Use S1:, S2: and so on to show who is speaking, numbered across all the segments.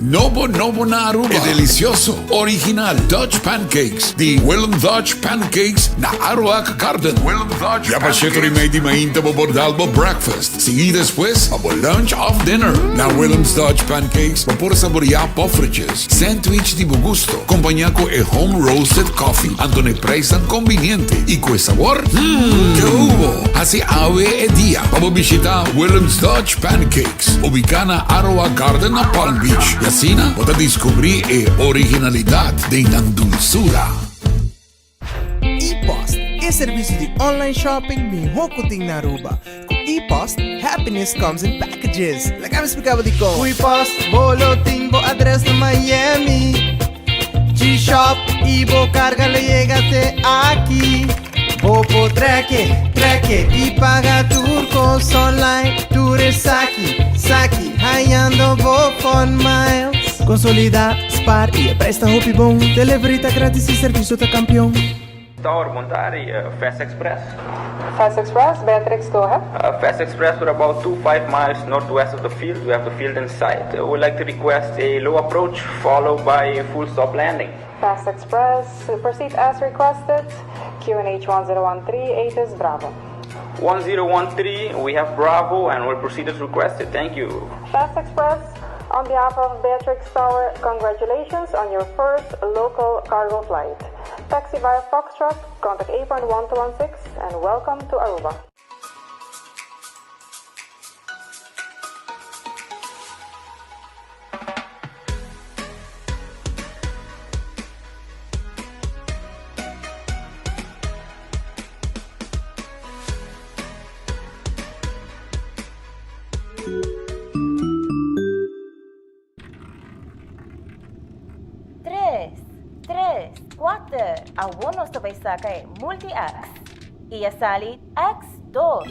S1: Nobo nobo na Aruba e delicioso, original Dutch Pancakes di Willem Dutch Pancakes na Aruac Garden. Ya pa shetor y mei di mainta bo por dal bo breakfast, sigui despues pa bo lunch of dinner. Na Willem's Dutch Pancakes bo por saborea poffertjes, sandwich di bo gusto, compaña cu e home roasted coffee, anto n'e prijsnan conveniente y cu e sabor, hmm, ke hubo! Haci awe e dia pa bo bishita Willem's Dutch Pancakes. Ubiká na Aroa Garden na Palm Beach i asina bo ta diskubrí e originalidat den nan dulsura.
S2: E-Post, e servisio di online shopping mihó ku tin na Aruba. Ku E-Post, happiness comes in packages. Laga mi splika bo dikon. Ku E-Post, bo lo tin bo adres na Miami. G-Shop i bo karga lo yega te aki. Bo por treke, treke i paga tur kos online. Tur esaki, saki, hañando bo Fun Miles. Konsolidá, spar i e prijs ta hopi bon. Delivery ta gratis i servisio ta kampion.
S3: Tower, bon tardi, Fast Express.
S4: Fast Express, Beatrix, go ahead.
S3: Fast Express, we're about two five miles northwest of the field, we have the field in sight. We would like to request a low approach followed by a full stop landing.
S4: Fast Express, proceed as requested, QNH 1013, ATIS Bravo.
S3: 1013, we have Bravo and we'll proceed as requested, thank you.
S4: Fast Express, on behalf of Beatrix Tower, congratulations on your first local cargo flight. Taxi via Foxtrot, contact 8.1216 and welcome to Aruba.
S5: Tres, tres, kuater, awor nos ta bai saka e Multi-X. I a sali X dos.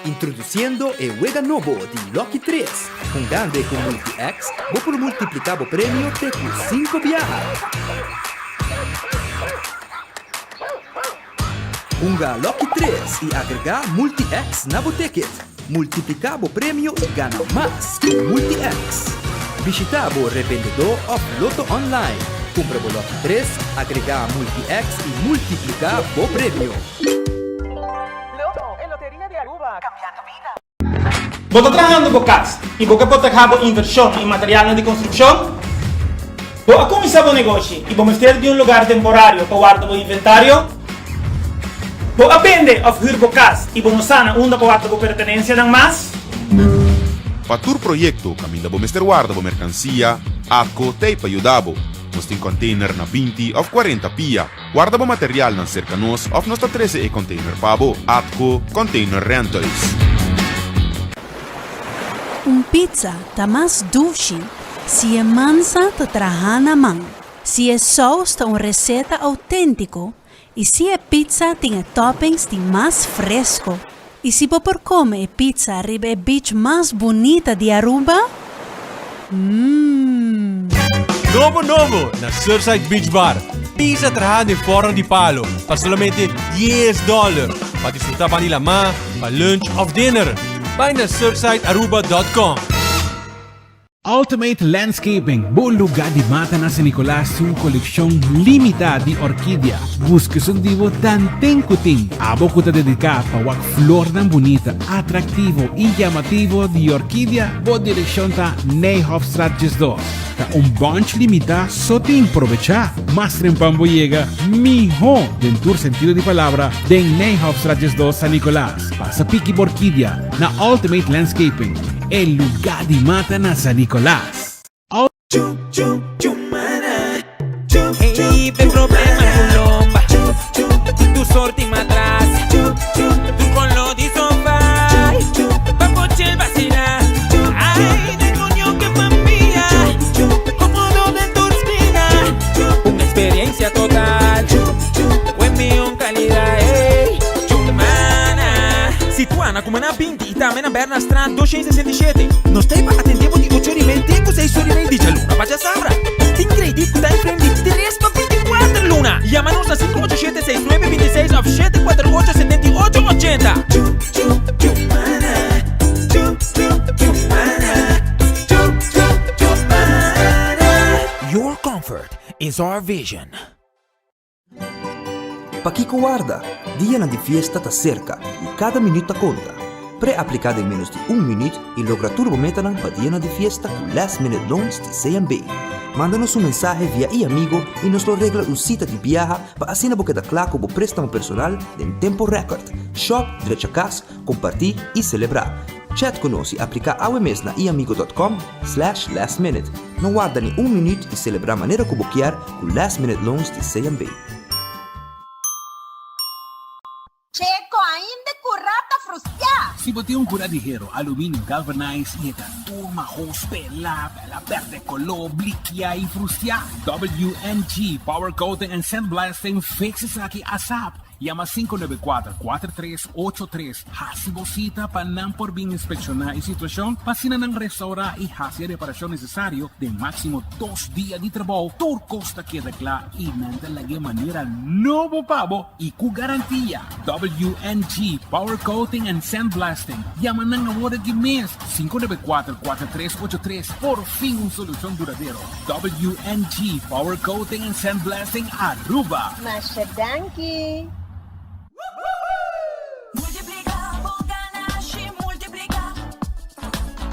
S6: Introduciendo e wega nobo di Lucky Tres. Hungando e cu Multi-X, bo por multiplica bo premio te cu cinco biaha. Hunga Lucky Tres y agrega Multi-X na bo ticket. Multiplica bo premio y gana mas cu Multi-X. Bishita bo revendedor of Lotto Online. Cumpra bo Lucky Tres, agrega Multi-X y multiplica bo premio.
S7: Lotto, e loteria di Aruba, cambiando bida.
S8: Bo ta trahando bo kas i bo ke protehá bo invershon i materialnan di konstrukshon? Bo a kuminsá bo negoshi i bo mester di un lugar temporario pa warda bo inventario? Bo a bende òf hür bo kas i bo no sa na unda pa warda bo pertenensianan mas?
S9: Pa tur proyekto kaminda bo mester warda bo merkansia, ATCO t'ei pa yuda bo. Nos tin kònteiner na 20 òf 40 pia. Warda bo materialnan serka nos òf nos ta trese e kònteiner pa bo. ATCO Container Rentals.
S10: Un pizza ta mas dushi si e mansa ta traha na man, si e sous ta un receta autentico y si e pizza tin e toppings di mas fresco. Y si bo por come e pizza riba e beach mas bunita di Aruba? Mmm.
S11: Nobo nobo na Surfside Beach Bar. Pizza traha den forno di palo pa solamente 10 dollar. Pa disfruta ban di lamá, pa lunch of dinner. Bai na surfsidearuba.com.
S12: Ultimate Landscaping, bo lugar di mata na San Nicolas tin un coleccion limita di orquidea. Busca esun di bo tanten cu tin. Abo cu ta dedica pa wak flornan bunita, atractivo y llamativo di orquidea, bo direccion ta Nijhofstraat 12. Ta un bunch limita so tin, probecha! Mas trempan bo yega, miho den tur sentido di palabra den Nijhofstraat 12 San Nicolas. Pasa piki bo orquidea na Ultimate Landscaping. E lugá di mata na San Nicolas.
S13: Hey, problema cu lomba Tu sorti matras Tu color di sofá Pa pochel vacila Ay, demonio que familia Cómodo den tu esquina Una experiencia total Buen mion calidad ey Chumana
S8: Situa na Cumaná 20 y tambe na Bernastraat 267. Nos ta ei pa atendé bo di ocho ora y mei te ku seis ora y mei di djaluna pa djasabra. Tin kredit ku ta in frame di tres pa 24 luna. Yama nos na 587 69 26 òf 748 78 80.
S14: is our vision.
S6: Pakiko warda? Dianan di fiesta ta serka i kada minüt ta konta. Pre-apliká den ménos di un minüt i logra tur bo metanan pa dianan di fiesta ku Last Minute Loans di CMB. Manda nos un mensahe via e-amigo i nos lo regla un sita di biaha pa asina bo keda kla ku bo préstamo personal den tempo rèkòrt. Shòp, drecha kas, kompartí i selebrá. Chat ku nos i apliká awe mes na eamigo dot com slash lastminute. No warda ni un minüt i selebrá manera ku bo kier ku Last Minute Loans di CMB.
S15: Checo ainda cu rata frustia.
S12: Si bo tin un cura di hero, aluminio galvanized y e ta tur mahos, pela, pela perde color, blikia y frustia, WNG Power Coating and Sandblasting fix esaki asap. Yama 594 4383 Hasi bo sita pa nan por bin inspekshoná e situashon pa asina nan restourá i hasi e reparashon nesesario den máksimo dos dia di trabou. Tur kos ta keda kla i nan ta lag'é manera nobo pa bo i ku garantia. WNG Power Coating and Sandblasting. Yama nan awor aki mes, 594 4383. Por fin un solushon duradero. WNG Power Coating and Sandblasting Aruba.
S15: Masha danki!
S16: Multiplica bo ganashi, multiplica.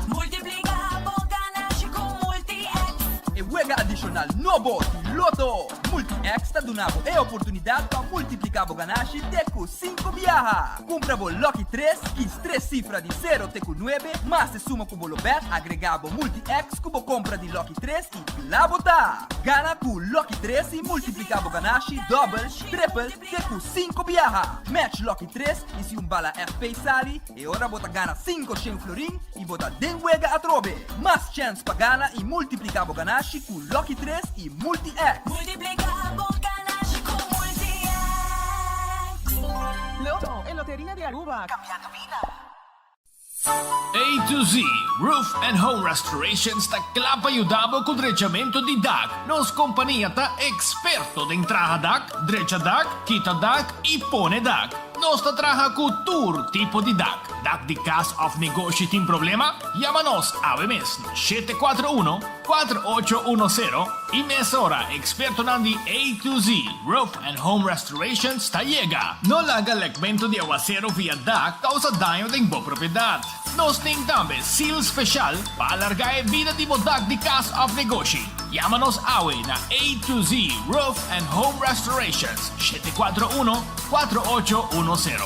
S16: Multiplica bo ganashi cu Multi-X.
S6: E wega adishonal nobo di Lotto! Multi-X ta duna bo e oportunidat pa multipliká bo ganashi te ku sinku biaha. Kumpra bo Lucky tres, kis tres sifra di sero te ku nuebe, mas e suma ku bo lo bèt, agregá bo Multi-X ku bo kompra di Lucky tres i kla bo ta! Gana ku Lucky tres i multipliká bo ganashi dòbel, tripel, Te ku sinku biaha! Match Lucky tres i si un bala FP sali, e ora bo ta gana 500 florin i bo ta den wega atrobe! Mas chèns pa gana i multipliká bo ganashi ku Lucky tres i Multi-X!
S16: Multipliká bo ganashi ku Multi-X!
S7: Lotto, e loteria di Aruba, cambiando bida.
S17: A to Z Roof and Home Restorations ta kla pa yuda bo ku drechamentu di dak. Nos kompania ta eksperto den traha dak, drecha dak, kita dak i pone dak. Nos ta traha ku tur tipo di dak. Dak di kas òf negoshi tin problema? Yama nos awe mes na 741 4810 i mesora ekspertonan di A to Z Roof and Home Restorations ta yega. No laga lekmentu di awasero via dak kousa daño den bo propiedat. Nos tin tambe seal speshal pa alargá e bida di bo dak di kas òf negoshi. Yama nos awe na A to Z Roof and Home Restorations, 741 4810.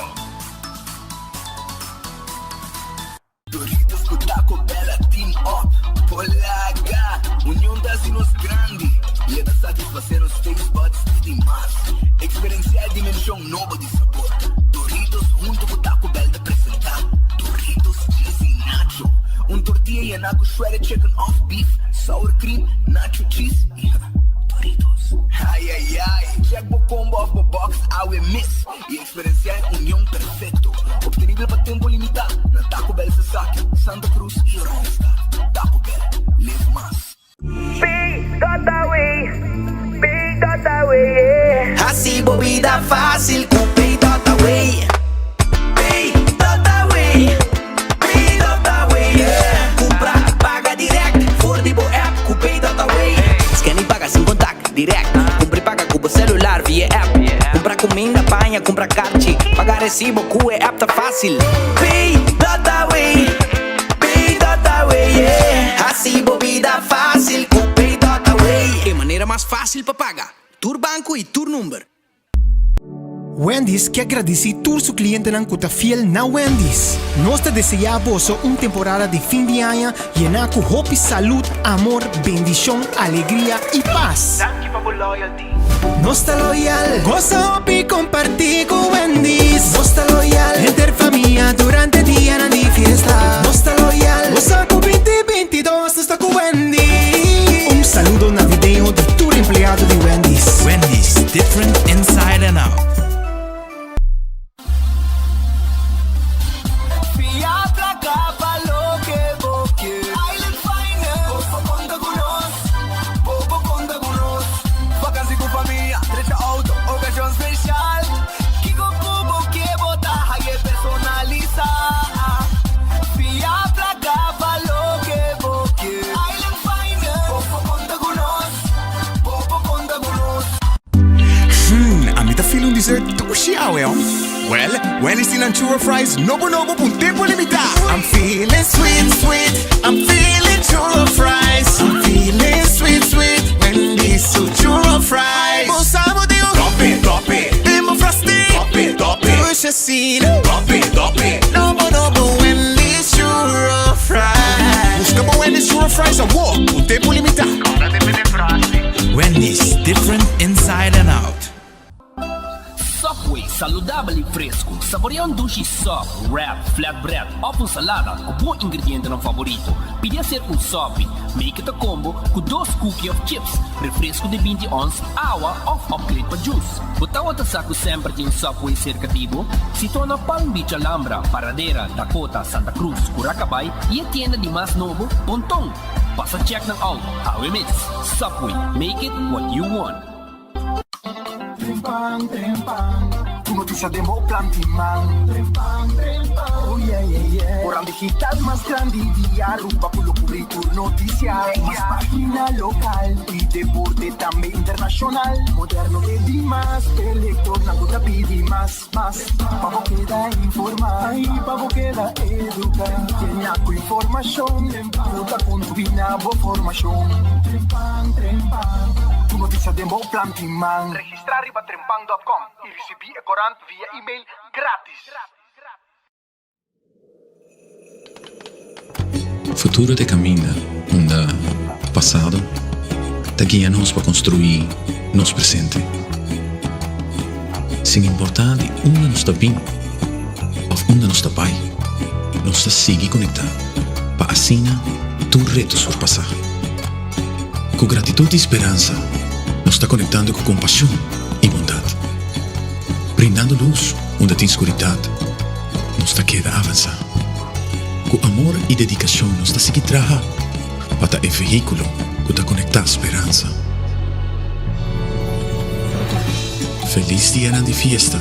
S18: Doritos cu Taco Bell a team up Polaga! Union ta haci nos grandi y e ta satisface nos taste buds di mas. Experiencia e dimension nobo di sabor. Doritos hunto cu Taco Bell ta presenta Doritos Cheesy Nacho, un tortilla yena cu shredded chicken of beef, sour cream, nacho cheese y Doritos. Ay ay ay! Check bo combo of bo box awe mes y Experiencia e union perfecto, obtenibel pa tempo limita na Taco Bell Sasaki, Santa Cruz y Oranjestad. Taco Bell, live mas.
S19: Pay.away, Pay.away, yeah.
S20: Hasi bo bida fácil ku Pay.away. Pay.away, Pay.away, yeah. Kumpra, paga direct for di bo app ku Pay.away. Scan i paga sin kontak. Direct, Kumpra i paga ku bo selular via e app. Kumpra kuminda, paña, kumpra karchi, paga resibo ku e app ta fásil. Pay dot away, pay dot away, yeah. Hasi bo bida fásil ku pay dot away. E manera mas fásil pa paga, tur banko i tur number.
S2: Wendy's ke gradisí tur su klientenan ku ta fiel na Wendy's. Nos ta deseá boso un temporada di fin di aña yená ku hopi salud, amor, bendishon, alegria i pas.
S7: Danki pa bo loyalty.
S2: Nos ta loyal. Gosa hopi kompartí ku Wendy's. Nos ta loyal. Henter famia durante dianan di fiesta. Nos ta loyal. Gosa ku binti 22 nos ta ku Wendy's. Un saludo navideño di tur empleado di Wendy's.
S21: Wendy's, different inside and out.
S18: Fia placa pa loke bo kier. Island Finance. Bo por conta cu nos. Bo por conta cu nos. Vakantie cu famia, drecha auto, ocasion special. Kico cu bo kier bo ta haye personalisa. Fia placa.
S14: awe, oh? Well, Wendy's tin nan churro fries nobo nobo pa un tempo limita. I'm feeling sweet, sweet, I'm feeling churro fries. I'm feeling sweet, sweet, Wendy's su churro fries. Bo sa bo digo. Top it, top it. Den bo frosty. Top it, top it. Push asina. Top it, top it. Nobo nobo Wendy's churro fries. Busca bo Wendy's churro fries awor, un tempo limita.
S21: Wendy's, different inside and out.
S17: Subway, saludabel y fresco. Saborea un dushi sub, wrap, flatbread of un salada cu bo ingredientenan favorito. Pidi hacer un sopi. Make it a combo cu dos cookie of chips, refresco di binti ons, awa of upgrade pa juice. Bo tawata sa cu semper tin un Subway cerca di bo? Situa na Palm Beach Alhambra, Paradera, Dakota, Santa Cruz, Curacabay y e tienda di mas nobo, Ponton. Pasa check nan out, awe mes. Subway, make it what you want.
S18: Trempan, trempan, Tur noticia den bo plan di man. Trempan, trempan, oh yeah, yeah, yeah. Oran digital mas grandi di Aruba cu lo cubri tur noticia. Mas pagina local y deporte tambe internacional. Moderno e di mas, e lectornan cu ta pidi mas, mas. Pa bo keda informa y pa bo keda educa. Llena cu informacion cu ta contribui na bo formacion. Trempan, trempan, Tur noticia den bo plan di man.
S22: Registrá riba trempan dòt kòm i risibí e korant via email grátis.
S23: Futuro ta e kaminda unda pasado ta guia nos pa konstruí nos presente. Sin importá di unda nos ta bin òf unda nos ta bai, nos ta sigui konektá pa asina tur reto surpasá. Ku gratitut i speransa nos ta konektando ku kompashon i bondat, brindando lus unda tin skuridat. Nos ta keda avansá. Ku amor i dedikashon nos ta sigui traha pa ta e vehíkulo ku ta konektá speransa. Felis dianan di fiesta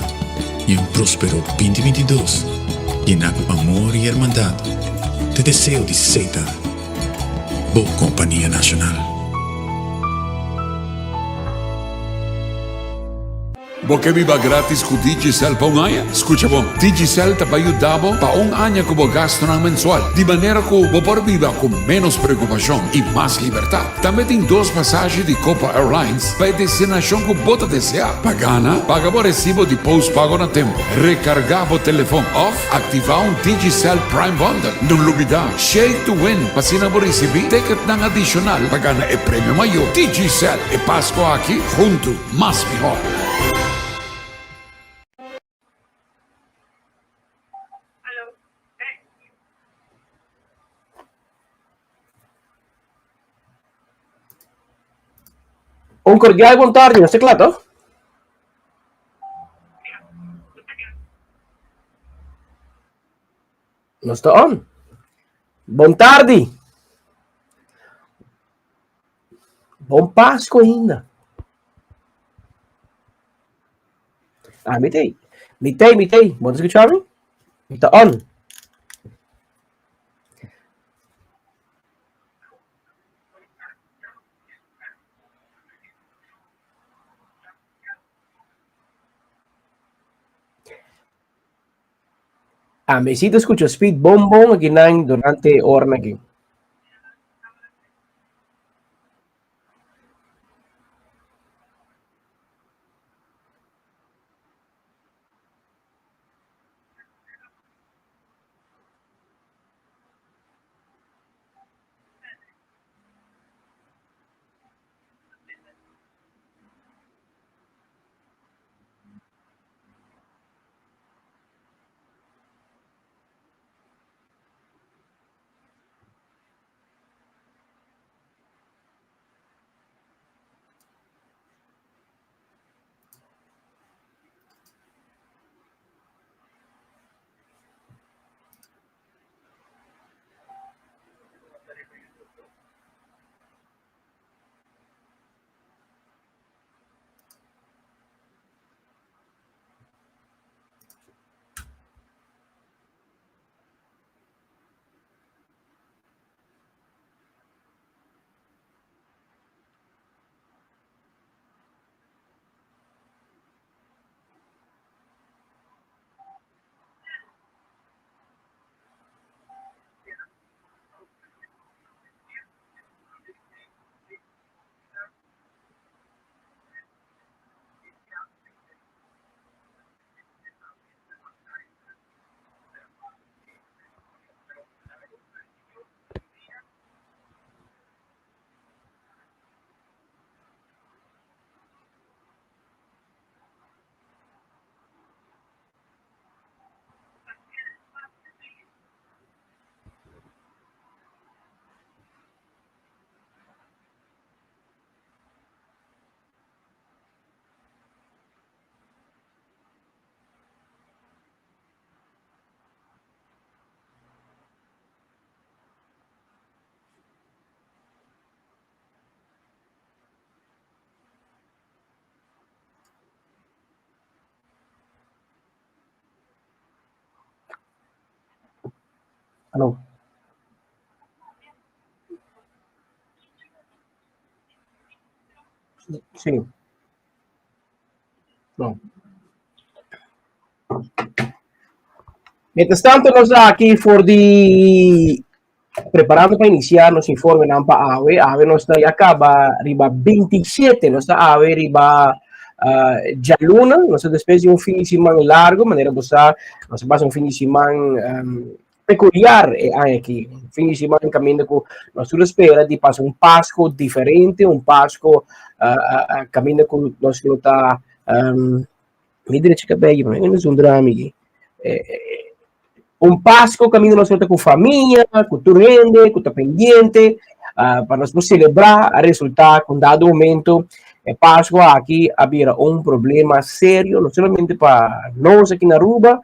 S23: i un próspero 2022 yená ku amor i hermandat ta e deseo di Setar, bo kompania nashonal.
S1: Bo ke biba gratis ku Digicel pa un aña? Skucha bon, Digicel ta bai yuda bo pa un aña ku bo gastunan mensual, di manera ku bo por biba ku ménos preokupashon i mas libertat. Tambe tin dos pasashi di Copa Airlines pa e destinashon ku bo ta deseá. Pa gana, paga bo resibo di postpago na tempu, rekargá bo telefon òf aktivá un Digicel Prime Bundle. No lubidá, Shake to Win pa asina bo risibí ticketnan adishonal pa gana e premio mayó. Digicel, e Pasko aki huntu! Mas mihor.
S24: Un cordial bon tardi, nos ta kla toh? Nos ta on. Bon tardi. Bon Pasco ainda. Ah, mi tei. Mi tei, mi tei. Bo ta escucha mi? Mi ta on. Ah, mi sí ta escucha speed bon bon aquí nan durante e ora aquí. Aló. Sí. No. Mientras tanto nos aki for di preparando pa inicia nos informenan pa awe. Awe nos ta ya caba riba 27, nos ta awe riba uh, djaluna, nos ta despues di un fin di siman largo, manera bo sa, nos a pasa un fin di siman um, peculiar e aña aki. Un fin di siman caminda cu nos tur spera di pasa un Pasco diferente, un Pasco uh, uh, caminda cu nos lo ta um, mi derecha cabello, ma no es un drama aquí. Eh, un Pasco caminda nos ta cu famia, cu tur hende, cu ta pendiente, uh, pa nos por celebra, a resulta cu un dado momento e Pasco aki a bira un problema serio, no solamente pa nos aki na Aruba,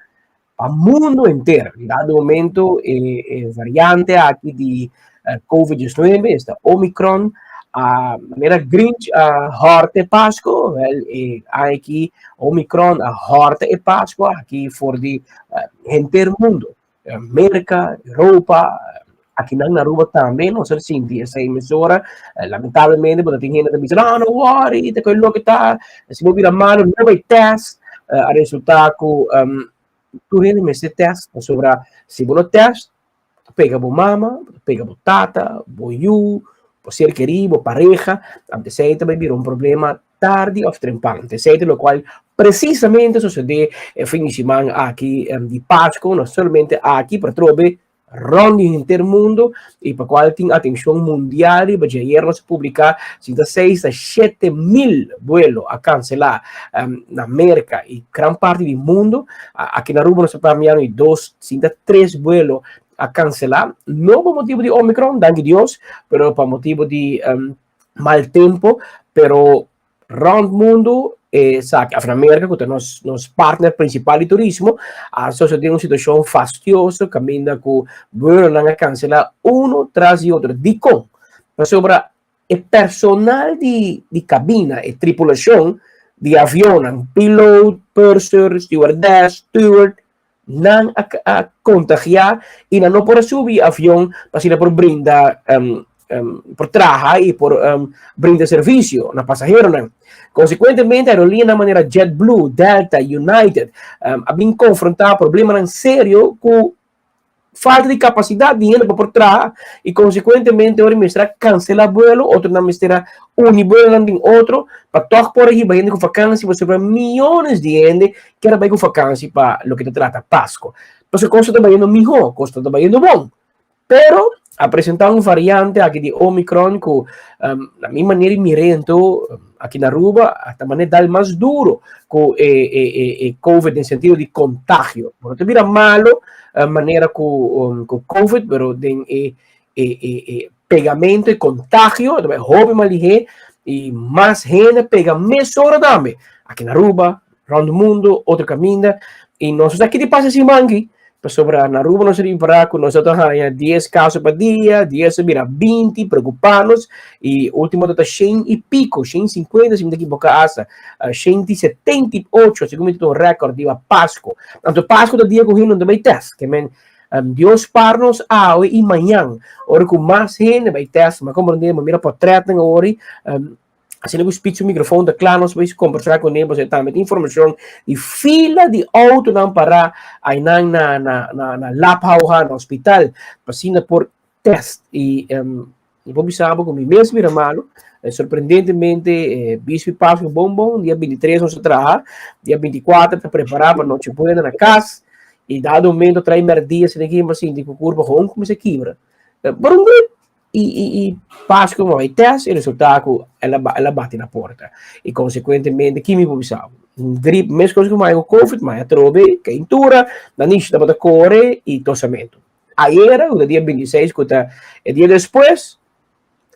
S24: pa mundo henter. Un dado momento e, e variante aki di uh, COVID-19, esta Omicron, a manera Grinch a horte Pasco, wel, e aki Omicron a horte e Pasco aki for di uh, henter mundo. Amerika, Europa, aki nan na Aruba tambe nos a sinti esei emisora. Lamentablemente, bo ta tin hende ta bisa, no, no worry, ta koe loke ta, si bo bira malo, no bai test. A resulta ku um, tur hende mester test, pasobra si bo no test, ta pega bo mama, ta pega bo tata, bo yu, bo ser kerí, bo pareha, anto esei ta bai bira un problema tardi of trempan. Esei ta lokual presisamente sosodé e fin di siman aki di Pasku, no solamente aki, pero atrobe rond di henter mundo i pa kual tin atenshon mundial riba dje. Ayer nos a publiká si ta seis ta 7000 buelo a kanselá na Merka i gran parti di mundo. Aki na Aruba nos ta papia di dos, si ta tres buelo a kanselá, no pa motibu di Omicron, danki Dios, pero pa motibu di mal tempo, pero rond mundo esaki, af na Merka ku ta nos nos partner principal di turismo, a sosode un situacion fastioso kaminda ku vuelonan a cancela uno tras di otro. Dikon? Pasobra e personal di di cabina, e tripulacion di avionnan, piloot, purser, stewardess, steward, Nan a a kontagiá i nan no por a subi avion pa asina por brinda por traha i por brinda servisio na pasaheronan. Konsekuentemente aerolíneanan manera JetBlue, Delta, United a bin konfrontá problemanan serio ku falta di kapasidat di hende pa por traha i konsekuentemente ora mester a kanselá buelo, otronan mester a uni buelonan den otro pa tòg por a hiba hende ku fakansi pasobra miónes di hende Kier a bai ku fakansi pa loke ta trata Pasko. Paske kos ta bayendo mihó, kos ta bayendo bon. Pero a presentá un variante aki di Omicron ku na mi manera di mir'é anto aki na Aruba a ta manera dal mas duro ku e e e e Covid den sentido di kontagio. Bo no ta bira malo manera ku ku Covid pero den e e e e pegamento e kontagio ta bai hopi mas lihé i mas hende pega mesora tambe aki na Aruba, rond mundo, otro kaminda i nos no sa ki di pasa siman aki pasobra na Aruba nos a ripará ku nos a ta haña dies kaso pa dia, dies a bira binti, preokupá nos i ultimo ta shen i piko, shen sinkuenta si mi ta kiboká asta 178 segun mi ta un rèkòrt riba Pasko. Anto Pasko ta dia ku hende no ta bai tèst, ke men Dios spar nos awe i mañan ora ku mas hende bai tèst, mi a komprondé, mi a mira pòtrètnan awor i Asina ku spit su mikrofon ta kla nos bai kombersá kuné pasobra tambe tin informashon di fila di outonan pará ainan na na na na Laphauha na hospital pa asina por tèst i mi por bisa bo ku mi mes mira malu sorprendentemente bispi Pasku bon bon dia 23 nos a traha dia 24 ta prepará pa noche buena na kas i dado momento trae mèrdia asina ki mi a sinti ku kurpa gewoon kuminsá kibra por un grip I i i Pasku no hay test i resulta ku el a el a bati na porta. I konsekuentemente ki mi por bisa bo? Un grip meskos ku mai ku covid, mai atrobe keintura, nanishi tabata kore i tosamentu. Ayera ku ta dia 26 ku ta e dia despues,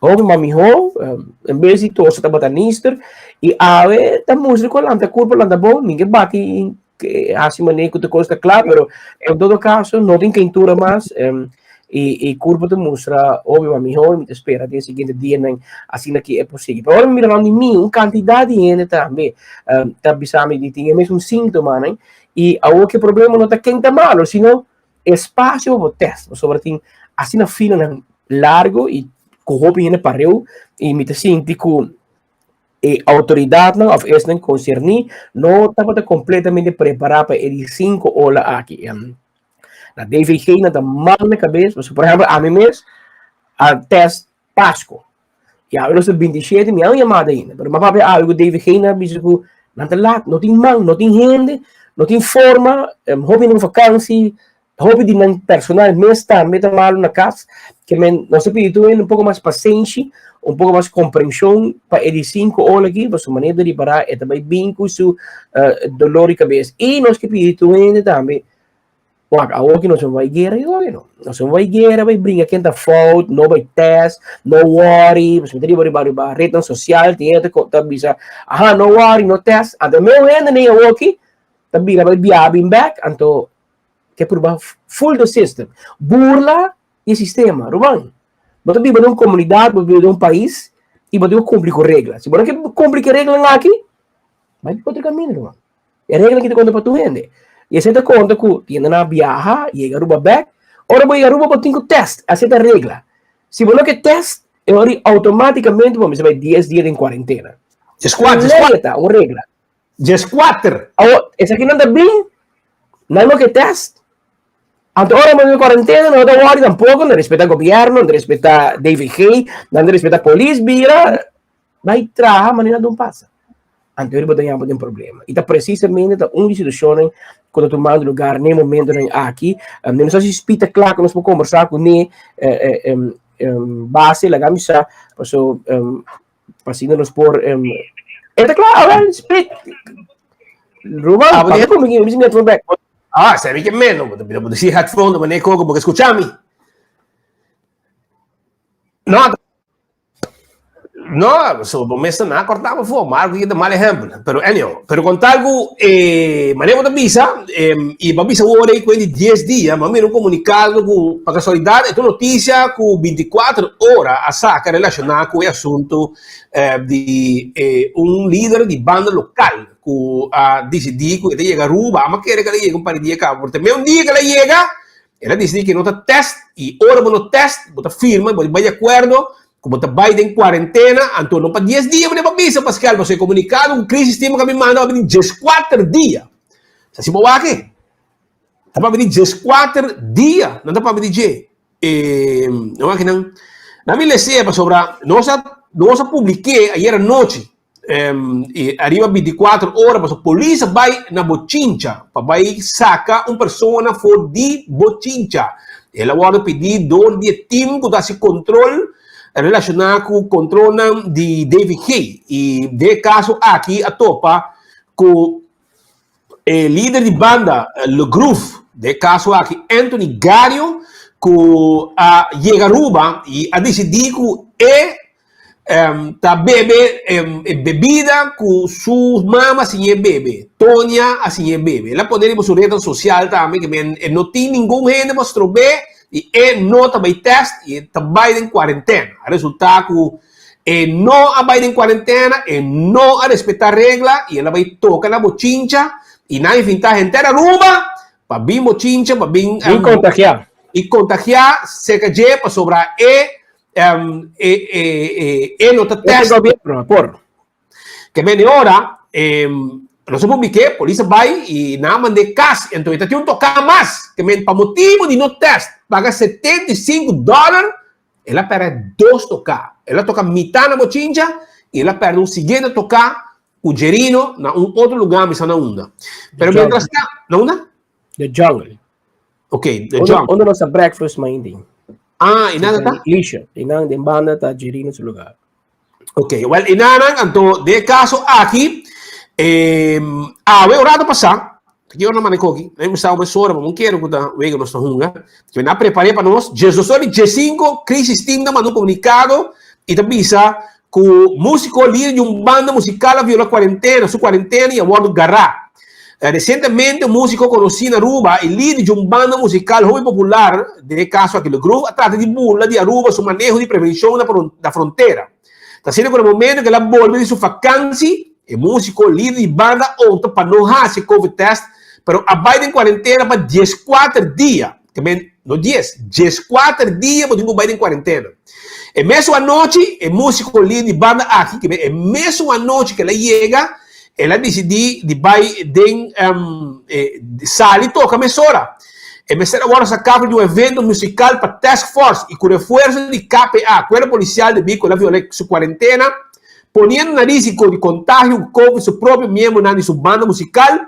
S24: hopi mas mihó, en bes di tosa tabata nister i awe ta mustra ku a lanta kurpa lanta bon, mi ke bati hasi manera ku tur kos ta kla, pero en todo kaso no tin keintura mas i e kurpo ta mustra hopi mas mihó i mi ta spera den e siguiente dianan asina ki e por sigui. Pero ora mi mira rònt di mi un kantidat di hende tambe ta bisa mi di tin e mesun síntomanan i awor ku e problema no ta ken ta malo sino. espasio pa bo tèst, pasobra tin asina filanan largo i ku hopi hende pareu i mi ta sinti ku e outoridatnan òf esnan konserní no tabata kompletamente prepará pa e di sinku ola aki. Na DVG nan ta mal na kabes, pasobra por ehèmpel ami mes a tèst Pasco. I awe nos ta 27, mi a un yamada ainda, pero mi a papia awe ku DVG nan a bisa ku nan ta lat, no tin man, no tin hende, no tin forma, hopi hende ku vakansi, hopi di nan personal mes tambe ta malu na kas, ke men nos ta pidi tur hende un poko mas pasenshi, un poko mas komprenshon pa e di sinku ola aki, pasobra manera ta ripará e ta bai bin ku su dolor di kabes. I nos ke pidi tur hende tambe Wak, awor ki nos no bai guera, yo ori no. Nos no bai guera, bai bringa ken ta fout, no bai test, no worry, pasobra mi ta riba riba riba rednan sosial, tin hende ta ta bisa, aha, no worry, no test. Anto meu hende nei awor ki ta bira bai biaha bin bek, anto ke purba full the system. Burla e sistema, ruman. Bo ta biba den un komunidat, bo ta biba den un pais, i bo tin ku kumpli ku regla. Si bo no ke kumpli ku e reglanan aki, bai otro kaminda, ruman. E regla ki ta konta pa tur hende. I esei ta konta ku tienda nan a biaha, yega Aruba bek. Ora bo yega Aruba bo tin ku test. Esei ta regla. Si bo no ke test, e ora di outomatikamente bo mester bai dies dia den kuarentena.
S3: Dieskuater,
S24: Un lei ta, un regla.
S3: Dieskuater.
S24: Awor, esakinan ta bin, nan no ke test. Anto ora bo den kuarentena nan no ta wòri tampoko, nan respeta gobièrnu, nan ta respeta DVG, nan ta respeta polis, bira bai traha manera don pasa. Anto bo ta yama den problema. I ta precisamente ta un di situacionnan ku ta tumando lugar n'e momentonan aki. Um, no sa si Spita kla ku nos por kombersá kuné eh, eh, um, um, base laga mi sa paso um, pa asina nos por um, e ta kla, awel Spit. Ruman,
S3: Ah,
S24: papia ku mi, mi headphone back.
S3: Ah, sabi que menos, bo ta si headphone, mané koko, bo ke skucha mi. No, No, so bo mester na corta bo for, Marco ki ta mal ehempel. Pero anyhow, pero con tal cu eh, manera bo ta bisa, eh, y bo bisa awor ei cuenta di 10 dia, ma mira un comunicado cu pa casualidad e ta un noticia cu 24 ora a saca relaciona cu e asunto eh, di eh, un lider di banda local cu a dicidi cu e ta yega Aruba, ama kere cu el a yega un par di dia caba, pero te me un dia cu el a yega, el a dicidi cu e no ta test y ora bo no test, bo ta firma, bo ta bay di acuerdo Ku bo ta bai den kuarentena, anto no pa dies dia bo debe bisa, Pascal, pasobra e komunikado ku Crisis Team a bin manda a bini dieskuater dia. Sa si bo wak e? Ta papia di dieskuater dia, nan ta papia di dje. E, no wak nan. Nan mi les'e pasobra nos a nos a publik'é ayer anochi. I ariba bintikuater ora pasobra polis a bai na Bochincha pa bai saka un persona for di Bochincha. El a wòrdu pidí dor di e tim ku ta hasi kontrol relashoná ku kontrolnan di DVG. I den e kaso aki a topa ku e lider di banda Le Groove, den e kaso aki Anthony Gario, ku a yega Aruba i a disidí ku e ta bebe e bebida ku su mama a siñ'é bebe, Tonia a siñ'é bebe. El a pone riba su retnan sosial tambe ke men e no tin ningun hende pa strob'é i e no ta bai tèst i e ta bai den kuarentena. A resultá ku e no a bai den kuarentena, e no a respetá regla i el a bai toka na bochincha i nan a invitá henter Aruba pa bin bochincha, pa bin
S24: Bin kontagiá.
S3: i kontagiá serka dje pasobra e Um, e, e, e, e no ta test.
S24: gobierno, por.
S3: Que men ora, um, no se publique, polis bai y na mande cas, entonces ta un toca mas, que men pa motivo di no test, paga 75 dólar, el a perde dos toca. El a toca mitad na bochincha y el a perde un siguiente toca cu Jerino na un otro lugar, mi sa na unda. Pero mientras ta, na unda?
S24: The Jungle.
S3: Ok, The Jungle.
S24: Unda nos ta breakfast mainti.
S3: Ah, y nada ta?
S24: Lisha. Y nan den banda ta Jerino su lugar.
S3: Ok, well, y nanan, anto, de caso aki, eh, awe un rato pasá, ki ora mane koki, mi gustaba mes ora, ma mon kero ku ta wega nos ta hunga, que na preparé pa nos, djes ora di djes cinco, Crisis Team ta manda un comunicado y ta bisa ku músiko lider di un banda musical a viola cuarentena, su cuarentena y a wordo gará. Resientemente un músiko konosí na Aruba i lider di un banda musikal hopi popular, den e kaso aki Le Groove, a trata di burla di Aruba su maneho di prevenshon na frontera. Ta asina ku na momento ku el a bolbe di su fakansi, e músiko lider di banda a opta pa no hasi e covid test, pero a bai den kuarentena pa dieskuater dia. Ke men no dies, 14 dia bo tin ku bai den kuarentena. E mesun anochi e músiko lider di banda aki, ke men e mesun anochi ku el a yega, el a disidí di bai den sali toka mesora. E mester a wòrdu saká for di un evento musikal pa Task Force i ku refuerso di KPA, Kuerpo Polisial, debí ku el a violá su kuarentena, poniendo na risiko di kontagio ku Covid su propio miembronan di su banda musikal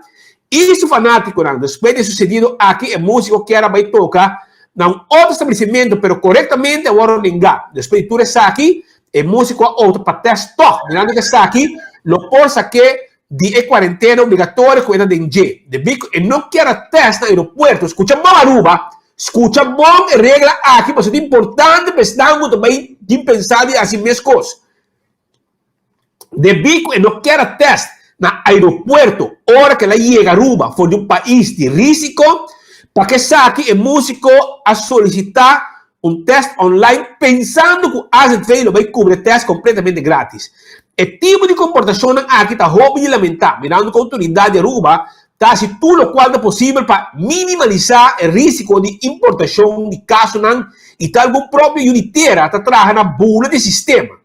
S3: i su fanátikonan. Despues di e susedido aki e músiko kier a bai toka na un otro establesimentu pero korektamente a wòrdu nengá. Despues di tur esaki e músiko a opta pa tèst tòg mirando ku esaki lo por sak'é di e kuarentena obligatorio ku e ta den dje. Debí ku e no kier a tèst na aeropuerto. Skucha bon Aruba, skucha bon e regla aki pasobra ta importante pa esnan ku ta bai tin pensá di hasi meskos. Debí ku e no kier a tèst na aeropuerto ora ku el a yega Aruba for di un pais di rísiko, pa ku esaki e músiko a solisitá un tèst online pensando ku AZV lo bai kubri e tèst kompletamente grátis. E tipo di komportashonnan aki ta hopi di lamentá, mirando ku outoridat di Aruba ta hasi tur lokual ta posibel pa minimalisá e rísiko di importashon di kasonan i ta algun propio yu di tera ta traha na bula di sistema.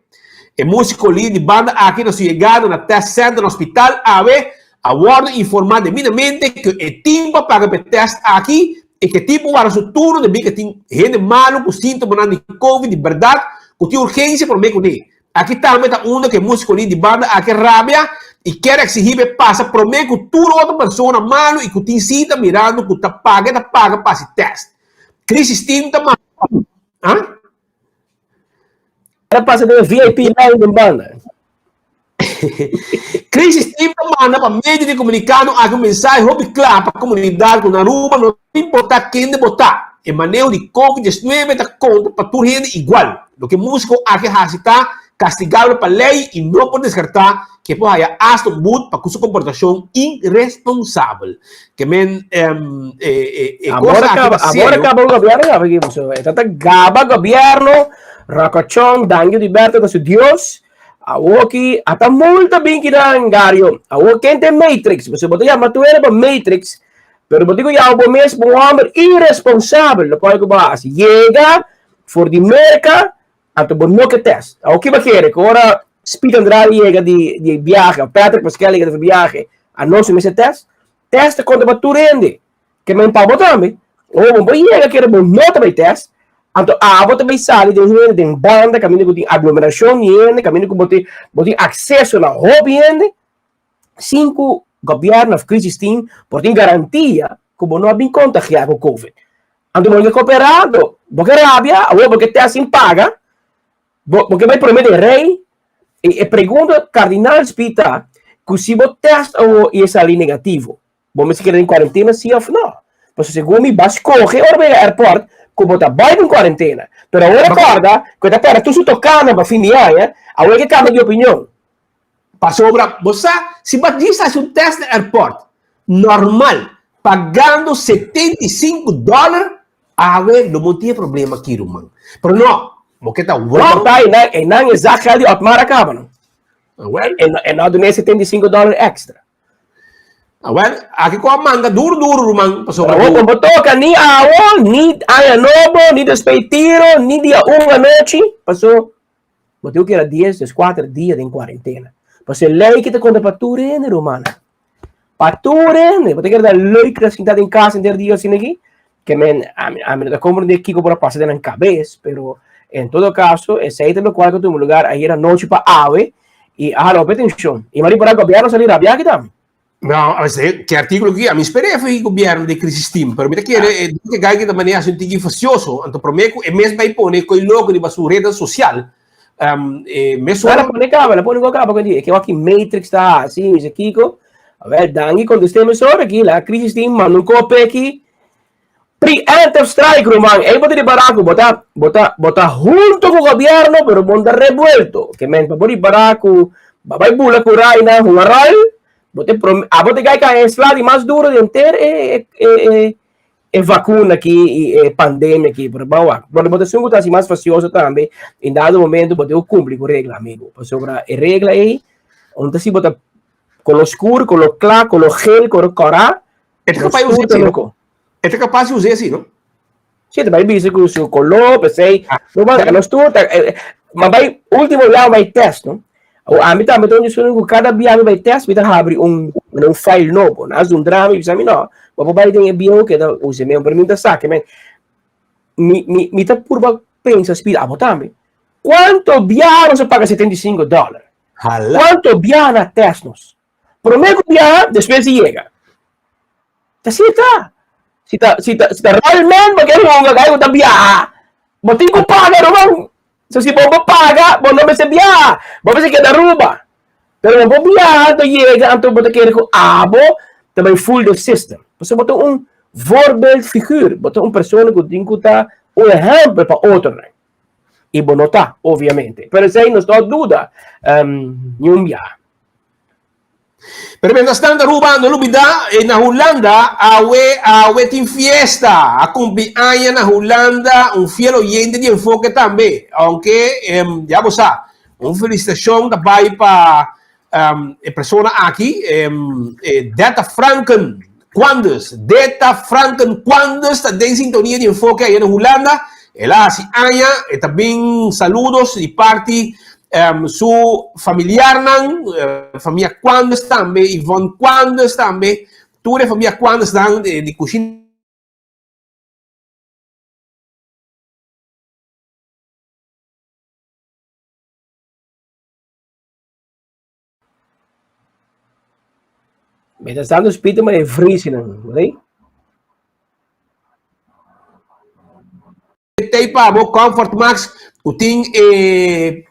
S3: E músiko lider di banda aki na su yegada na test center na hospital awe a wòrdu informá debidamente ku e tin pa paga pa e test aki i ku e tin por warda su turno debí ku tin hende malu ku síntomanan di covid di bèrdat ku tin urgensia promé kuné. Aki tambe ta unda ku e músiko lider di banda aki a rabia i kier eksigí pa e pasa promé ku tur otro persona malu i ku tin sita mirando ku ta paga e ta paga pa hasi test. Crisis Team ta manda. Ah?
S24: Era pasa den VIP line den banda.
S3: Crisis Team ta manda pa medio di comunicado aki un mensahe hopi cla pa comunidad cu na Aruba no ta importa kende bo ta, e maneho di Covid 19 ta conta pa tur hende igual. Loke musico aki haci ta castigabel pa ley y no por descarta cu e por haya hasta un boet pa cu su comportacion irresponsabel. Ke men e
S24: Amor
S3: cosa aki
S24: acaba,
S3: ta
S24: amor
S3: serio.
S24: acaba un gobierno ya porque so, e tata gaba gobierno, rocochon, dangi di Berto ta su Dios. Awoki ata multa bin kidan Gario. Awo ken te Matrix, bo bo ta yama tu pa Matrix, pero bo digo ya bo mes un homber irresponsabel, lo cual ku bo hasi. Yega for di Merca Anto bo no ke test. Awor ki bo kere? Ku ora Speed Andrade yega di di biahe of Patrick Pascal yega di biahe, anos mester test? Test ta konta pa tur hende. Ke men pa bo tambe. Ora bo por yega kere bo no ta bai test, anto abo ta bai sali den hende, den banda, kaminda ku tin aglomerashon di hende, kaminda ku bo tin bo tin akseso na hopi hende, sin ku gobièrnu of crisis team por tin garantia ku bo no a bin kontagiá ku covid. Anto bo ke koperá, anto bo ke rabia, awor bo ke test sin paga, bo bo ke bai promé den rei. E e pregunta kardinal spi ta ku si bo test awor i e sali negativo, bo mester keda den kuarentena si òf no? Pasobra segun mi ba skohe ora bo yega airport ku bo ta bai den kuarentena, pero awor a kòrda ku e ta pèrdè tur su tokana pa fin di aña, awor e ke kambia di opinion.
S3: Pasobra bo sa, si bo a djis hasi un test na airport normal pagando 75 dollar, awe lo bo tin e problema aki ruman. Pero no, bo ke ta wrong.
S24: Pero ta einan, einan e zak geld di Otmar a kaba no.
S3: Awel.
S24: E no a duna e 75 dollar extra.
S3: Awel, aki ku a manga duro duro ruman pasobra
S24: Pero
S3: ku.
S24: bo toka ni awo, ni aña nobo, ni despues tiro, ni dia un anochi, paso Bo tin ku keda dies, dieskuater dia den kuarentena. Pasobra e lei ki ta konta pa tur hende, rumannan. Pa tur hende. Bo ta kere ta leuk ta sinta den kas henter dia asina aki? Ke men, ami, ami no ta komprende kiko por a pasa den nan kabes, pero en todo kaso, esei ta lokual ku a tuma lugar ayer anochi pa awe, i a hala hopi atenshon. I mari por a gobièrnu a sali rabiá aki tambe.
S3: No, a veces, ke artículo ki, a mi esperé foi gobierno de crisis team, pero mi ta kere, eh, ke gai ke ta maneha un tiki facioso, anto prome ku e mes bai pone koi loco riba su rede social, um, eh, mes
S24: Ela pone caba, ela pone caba con di, ke waki Matrix ta hasi, mi se kiko. Wel, danki contesté me sobre aki, la crisis team manda un kope aki. Preemptive strike, ruman. Ey bo ta di baraku, bo ta, bo ta, bo ta hunto ku gobierno, pero bo ta revuelto. Ke men pa bo di baraku, ba bai bula ku Raina, hunga rol, bo te prom, abo te gai ka e sla di mas duro di enter e, e, e, e, e vacuna aki i e pandemia aki. Pero ban wak. Pero bo ta esun ku ta hasi mas facioso tambe, in dado momento bo tin ku kumpli ku regla, amigo. Pasobra e regla ey, un ta si bo ta kolo skur, kolo kla, kolo gel, kolo kòrá,
S3: E ta capaz di usa así, no? E ta capaz di usa así, no?
S24: Si, ta bai bisa ku su koló, p'esei, no ban, nos tur ta, ma bai, último biaha bai test, no? Awor, ami tambe ta un di ku kada biaha mi bai test, mi ta habri un, un file nobo. Nan a zundra mi, bisa mi no, bo por bai den e bieu keda usa e mesmo, pero mi ta sa ke men, mi, mi, mi ta purba pensa, speed, abo tambe. Kuanto biaha nos a paga 75 dòler? Kuanto biaha nan a test nos? Promé ku biaha, despues di yega. Ta si ta. Si ta, si ta, si ta realmente bo ke hunga kai ku ta biaha, bo tin ku paga ruman. So si bo bo paga, bo no mester biaha, bo mester keda Aruba. Pero bo por biaha anto yega anto bo ta kere ku abo ta bai full the system. Pasobra bo ta un voorbeeldfiguur, bo ta un persona ku tin ku ta un ehèmpel pa otronan. I bo no ta, obviamente. Pero esei no ta duda niun biaha.
S3: Pero mientras tanto Aruba no lubida eh, na Hulanda awe awe tin fiesta a cumpli aña na Hulanda un fiel oyente di Enfoke tambe aunke em, ya bo sa un felicitacion ta bay pa em, e persona aki em, eh, Detta Franken Quandus Detta Franken Quandus ta den sintonia di Enfoke aya na Hulanda el a haci aña e ta bin saludos di parti Su familiarnan, famia Quandes tambe, Yvonne Quandes tambe, tur e famia Quandesnan di kushina.
S24: Mi ta stando spita ma e vrisinan, right?
S3: Tei pa bo Comfort Max ku tin e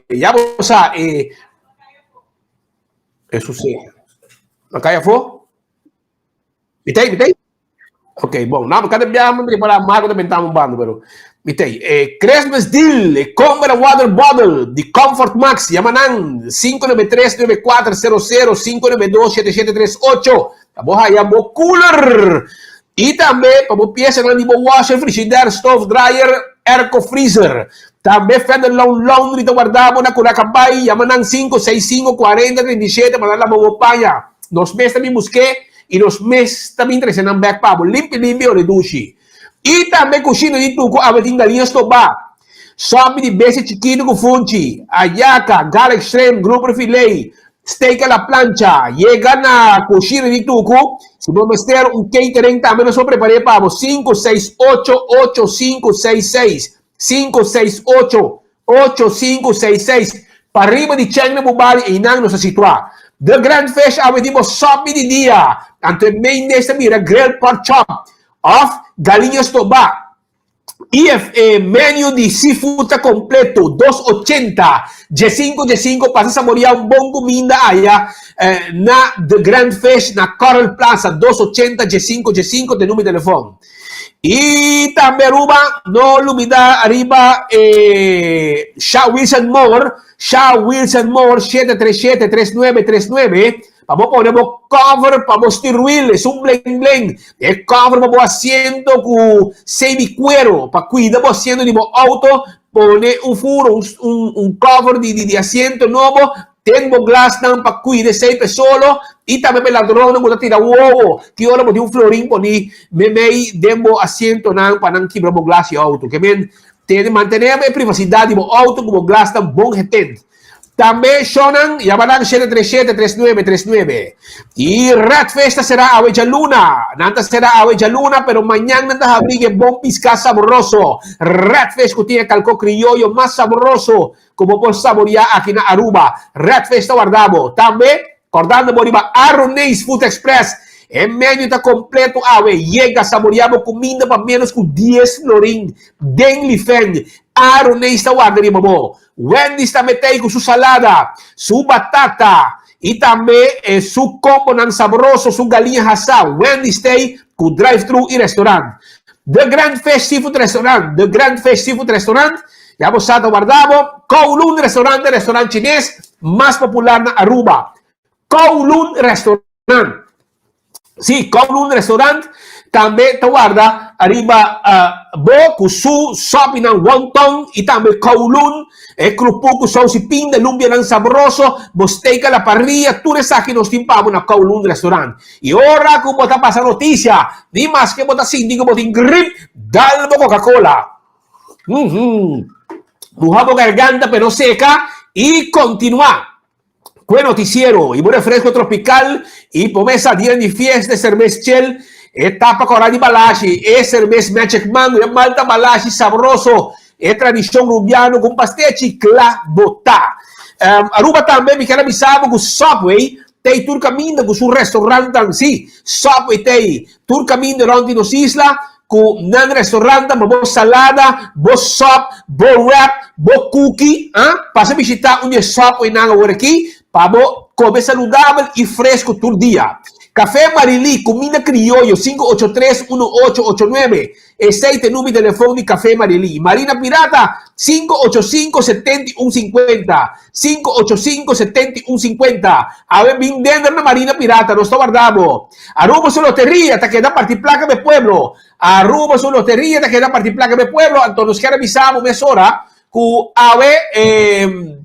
S3: ya bo sa e e susi. A kai afó? Mi tei, mi tei? Ok, bon. Nou, kada biaha mi prepara Marco ta benta un bando, pero mi tei. E Christmas deal, e compra water bottle di Comfort Max, yama nan 593 9400 592 7738. Pa bo haya bo cooler y tambe pa bo piesanan di bo washer, frigidaire, stove, dryer, airco, freezer. Tambe Fenderloon Laundry ta warda bo na Curacabay. Yama nan 565 40 37 pa nan laba bo paña. Nos mes ta bin busk'é y nos mes ta bin trese nan bek pa bo limpi limpi ora e dushi. Y tambe cushina di tucu awe tin galiña stobá, sòpi di bestia chikitu cu funchi, ayaca, garlic shrimp, grouper filet, Steak a la plancha, Yega na Cushina di Tucu. Si bo mester un catering tambe nos por prepar'é pa bo. 5 6 8 8 5 6 6 5 6 8 8 5 6 6 Pariba di Cheng na Bubali einan nos ta situá. The Grand Fish awe di bo sòpi di dia. Anto e main dish ta bira grilled pork chop òf galiña stobá. IF e menu di seafood ta completo, dos ochenta, diesinco diesinco, pasa saborea un bon cuminda aya na The Grand Fish na Coral Plaza, dos ochenta, diesinco diesinco ta e numero di telefon. Y tambe Aruba, no lubida ariba e Sha Wilson Moore, Sha Wilson Moore, shete tres shete, tres nuebe tres nuebe, Pa bo pone bo cover pa bo steerwheel esun bling bling. E cover pa bo asiento cu semi cuero pa cuida bo asiento di bo auto. Pone un furo, un, un, un cover di, di, di asiento nobo. Ten bo glasnan pa cuida esey pe solo. Y tambe pa e ladronnan cu ta tira wowo. Ki ora bo tin un florin poni memey den bo asientonan pa nan kibra bo glas di auto. Ke men tene mantene e privacidad di bo auto cu bo glasnan bon getent. Tambe shownan yama nan shete tres shete tres nuebe tres nuebe. Y Red Fish ta sera awe djaluna. Nan ta sera awe djaluna pero mañan nan ta habri e bon pisca sabroso. Red Fish cu tin e calco crioyo mas sabroso cu bo por saboria aki na Aruba. Red Fish ta warda bo. Tambe cordando bo riba Aruneis Food Express. E menu ta completo awe. Yega saboria bo cuminda pa menos cu dies florin den Lifeng. Aruneis ta warda riba bo. Wendy's ta metei ku su salada, su batata i tambe su kombonan sabroso, su galiña hasá. Wendy's t'ei ku drive-thru i restaurant. The Grand Fish Seafood Restaurant, The Grand Fish Seafood Restaurant, ya bo sa ta warda bo. Kowloon Restaurant ta e restaurant chines mas popular na Aruba. Kowloon Restaurant. Sí, Kowloon Restaurant tambe ta warda ariba bo ku su sòpinan wonton i tambe Kowloon, e krupu ku sous i pinda, lumpianan sabroso, bo steak a la parrilla, tur esaki nos tin pa bo na Kowloon Restaurant. I ora ku bo ta pasa notisia, ni maske bo ta sinti ku bo tin grip, dal bo Coca-Cola. Muha bo garganta pa e no seka i kontinuá. Ku e notisiero i bo refresco tropical i promesa dia di fiesta e serbes chel, e tapa kora di balashi, e serbes magic mango, e malta balashi sabroso, e tradishon rubiano ku un pastechi kla bo ta. Aruba tambe mi ker a bisa bo ku Subway t'ei tur kaminda ku su restaurantnan, si, Subway t'ei tur kaminda rònt di nos isla Ku nan restaurantnan pa bo salada, bo sop, bo wrap, bo cookie, ah, pasa bishita un di e Subwaynan awor aki pa bo kome saludabel i fresco tur dia. Café Marilí, kuminda krioyo, 583 1889, esei ta e number di telefon di Café Marilí. Marina Pirata, 585 7150, 585 7150. Awe bin denter na Marina Pirata, nos ta warda bo. Aruba su loteria ta keda parti placa be pueblo. Aruba su loteria ta keda parti placa be pueblo. Anto nos kier a bisa bo mesora cu awe e,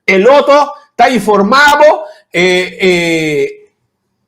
S3: e loto ta informa bo, e, e,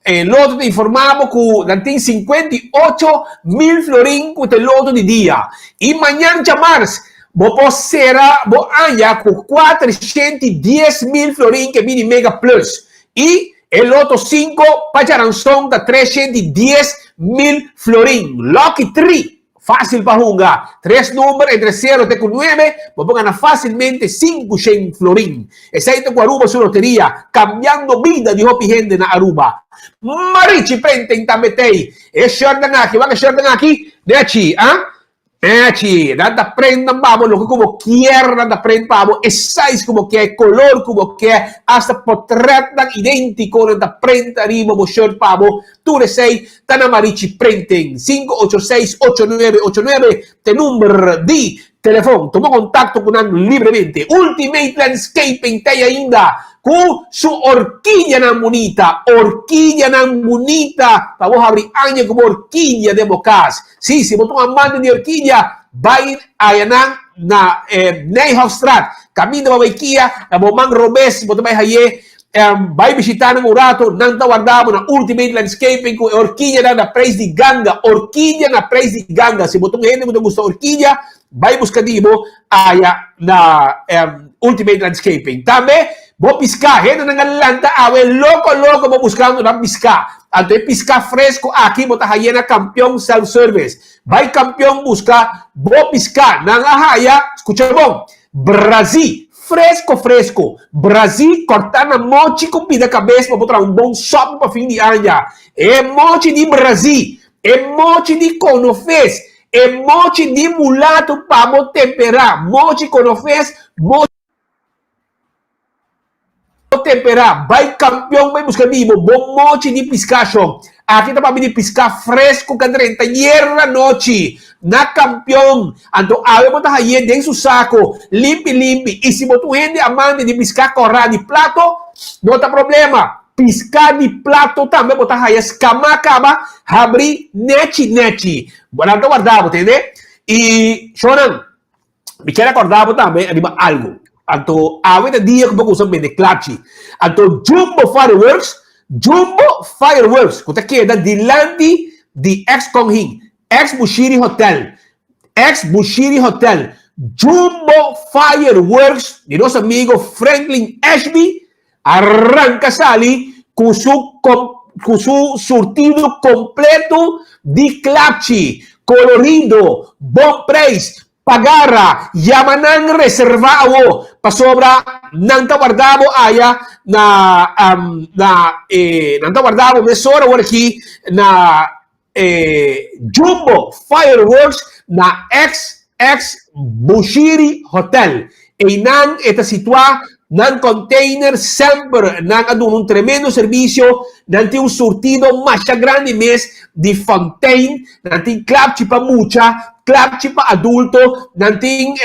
S3: e loto ta informa bo cu nan tin 58 mil florin cu ta e loto di dia. Y mañan djamars bo por cera bo aña cu 410 mil florin ke bini Mega Plus. Y e loto 5 pa djaranson ta 310 mil florin. Lucky 3, fácil pa hunga. Tres number entre 0 te ku 9, bo por gana fácilmente 500 florin. Esei ta ku Aruba su loteria, cambiando bida di hopi hende na Aruba. Marichi Printing tambe t'ei. E shirtnan aki, wak e shirtnan aki? Nechi, ah? Nechi, nan ta print nan pa bo loke ku bo kier nan ta print pa bo, e size ku bo kier, e color ku bo kier, hasta potretnan identico nan ta print ariba bo shirt pa bo. Tur esei ta na Marichi Printing. 586 8989 t'e number di telefon. Tuma contacto cu nan libremente. Ultimate Landscaping t'ei ainda cu su orkidianan bunita. Orkidianan bunita pa bo habri aña cu bo orkidia den bo cas. Sí, si bo ta un amante di orkidia, bai ayanan na Nijhoffstraat. Caminda pa bai Kia, na bo man robes bo ta bai haye. Bai bishita nan un rato, nan ta warda bo na Ultimate Landscaping cu e orkidianan na prijs di ganga. Orkidia na prijs di ganga. Si bo ta un hende cu ta gusta orkidia, bai busca di bo aya na Ultimate Landscaping. Tambe bo pisca, hendenan a lanta awe loco loco bo buscando nan pisca. Anto e pisca fresco aki bo ta haye na Campeon Self Service. Bai Campeon busca bo pisca. Nan a haya, scucha bon, Brazi, fresco fresco. Brazi corta na mochi cu pida cabes pa bo traha un bon sop pa fin di aña. E mochi di Brazi, e mochi di conofes, e mochi di mulato pa bo tempera. Mochi conofes, mochi tempera. Bai Campeon bai busca di bo bo mochi di pisca shon. Aki ta papia di pisca fresco ca drenta ayer anochi na Campeon. Anto awe bo ta haye den su saco limpi limpi. Y si bo ta un hende amante di pisca cora di plato, no ta problema. Pisca di plato tambe bo ta haya scama caba habri nechi nechi. Bo nan ta warda bo tende. Y shonnan, mi kier acorda bo tambe riba algo. Anto awe ta dia ku bo kusa bende klapchi. Anto Jumbo Fireworks, Jumbo Fireworks ku ta keda dilanti di ex Kong Hing, ex Bushiri Hotel, ex Bushiri Hotel, Jumbo Fireworks di nos amigo Franklin Ashby arranca sali ku su ku su surtido completo di klapchi, colorido, bon prijs, pagara, yama nan reserva awo, pasobra nan ta warda bo aya na na e nan ta warda bo mesora awor aki na e Jumbo Fireworks na ex ex Bushiri Hotel. Einan e ta situa nan container semper nan a duna un tremendo servicio, nan tin un surtido masha grandi mes di fontein, nan tin klapchi pa mucha. Klapchi pa adulto, nan tin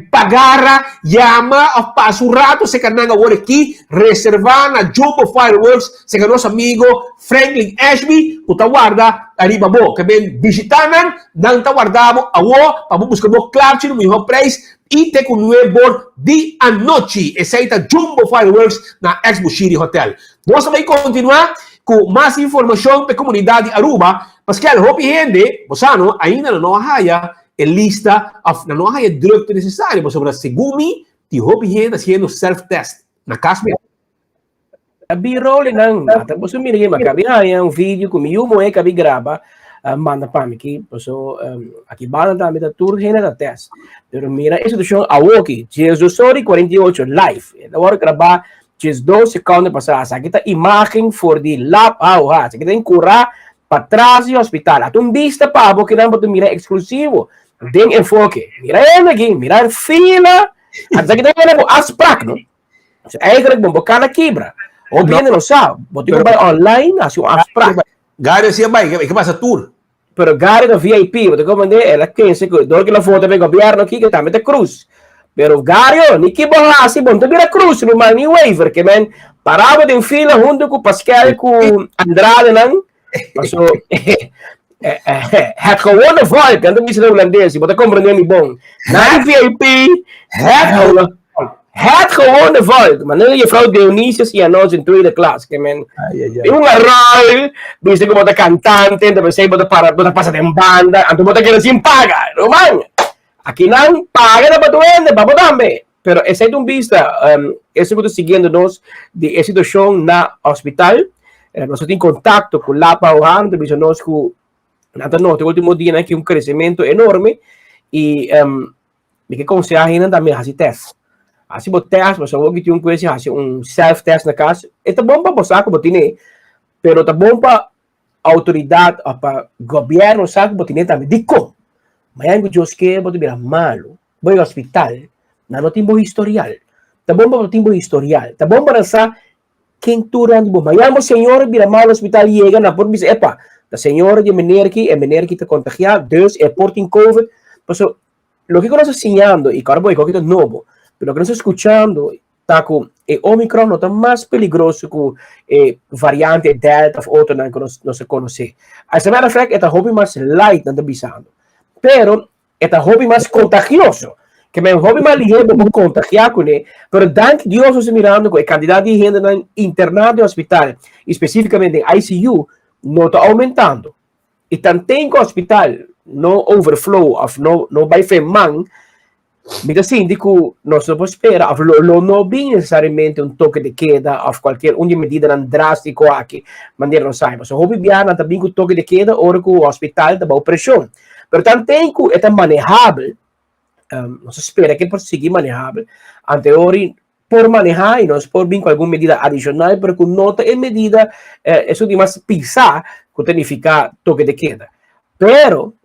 S3: pagara, yama of pasa un rato seca nan awor aki, reserva na Jumbo Fireworks seca nos amigo Franklin Ashby cu ta warda ariba bo. Ke ben bishita nan, nan ta warda bo awor pa bo busca bo klapchi na miho prijs y te cu nuebor di anochi. Esey ta Jumbo Fireworks na ex Bushiri Hotel. Nos ta bay continua cu mas informacion pa e comunidad di Aruba. Paskel, hopi hende, bo sa no, ainda nan no a haya e lista of nan no a haya e drukte necesario pasobra segun mi tin hopi hende haciendo self test na cas mes.
S24: A bi role nan, ata boso mira ki, ma kabi haya un video ku mi yu muhé kabi graba, manda pa mi ki, paso aki banda tambe ta tur hende ta test. Pero mira e situashon awoki, 12 ora i 48 live, e ta wòrdu grabá 12 sekondo pasá, esaki ta imágen for di lab AOH, esaki ta enkurá patras di hospital. Ata un bista pa bo kinan bo ta mira eksklusivo den enfoke. Mira hende aki, mira fila, ata esaki ta hende ku afsprak, no? So eigenlijk bo bo kana kibra. Hopi hende no sa, bo tin ku bai online hasi un afsprak.
S3: Gary si a bai, e ke pasa tur.
S24: Pero Gary ta VIP, bo ta comprende? El a kense ku dor ku el a vota pa e gobierno aki ke tambe ta cruz. Pero Gario, ni ki bo hasi, bo no ta bira cruz ruman, ni waiver, ke men para bo den fila hunto ku Pascal ku Andrade nan, paso het gewone volk, nan ta bisa na hulandes, bo ta comprende mi bon. Nan di VIP, het Het gewone volk. Maar nu juffrouw Dionisius y anochi in tweede klas. Ke men tin un rol, bisa ku bo ta kantante, ta pensei bo ta para, bo ta pasa den banda, anto bo ta keda sin paga. Ruman, akinan paga ta pa tur hende, pa bo tambe. Pero esei ta un bista, esun ku ta siguiendo nos di e situashon na hospital. Nos a tin kontakto ku Lapa Ohan, ta bisa nos ku nan ta nota e ultimo dianan aki un kresementu enorme i Mi ke konsehá hendenan tambe hasi tèst. Hasi bo tèst, pasobra bo tin un kues hasi un self tèst na kas, e ta bon pa bo sa ku bo tine, pero ta bon pa outoridat òf pa gobièrnu sa ku bo tine tambe. Dikon? Mañana ku Dios ke bo ta bira malu, bo yega hospital, nan no tin bo historial. Ta bon pa bo tin bo historial. Ta bon pa nan sa ken tur rònt di bo. Mañana bo señora bira malu hospital yega, nan por bisa, epa, ta señora di e meneer aki, e meneer aki ta kontagiá, dus e por tin covid. Pasobra Loke ku nos ta siñando, i kòrda bo e koki ta nobo, pero loke nos ta skuchando ta ku e Omicron no ta mas peligroso ku e variante Delta òf otronan ku nos nos a konosé. As a matter of fact, e ta hopi mas light nan ta bisando, pero e ta hopi mas kontagioso. Ke men hopi mas lihé bo por kontagiá kuné, pero danki Dios nos ta mirando ku e kantidat di hendenan interná den hospital i spesífikamente den ICU no ta oumentando. I tanten ku hospital no overflow of no no bai fe man, mi ta sinti ku nos no por spera of lo lo no bin nesesariamente un toke de keda of kualkier un di e medidanan drástiko aki manera nos sa. Pasobra hopi biaha nan ta bin ku toke de keda ora ku hospital ta bou preshon. Pero tanten ku e ta manehabel, nos ta spera ku e por sigui manehabel, anteori por manehá i nos por bin ku algun medida adishonal, pero ku no ta e medida esun di mas pisá ku ta nifiká toke de keda. Pero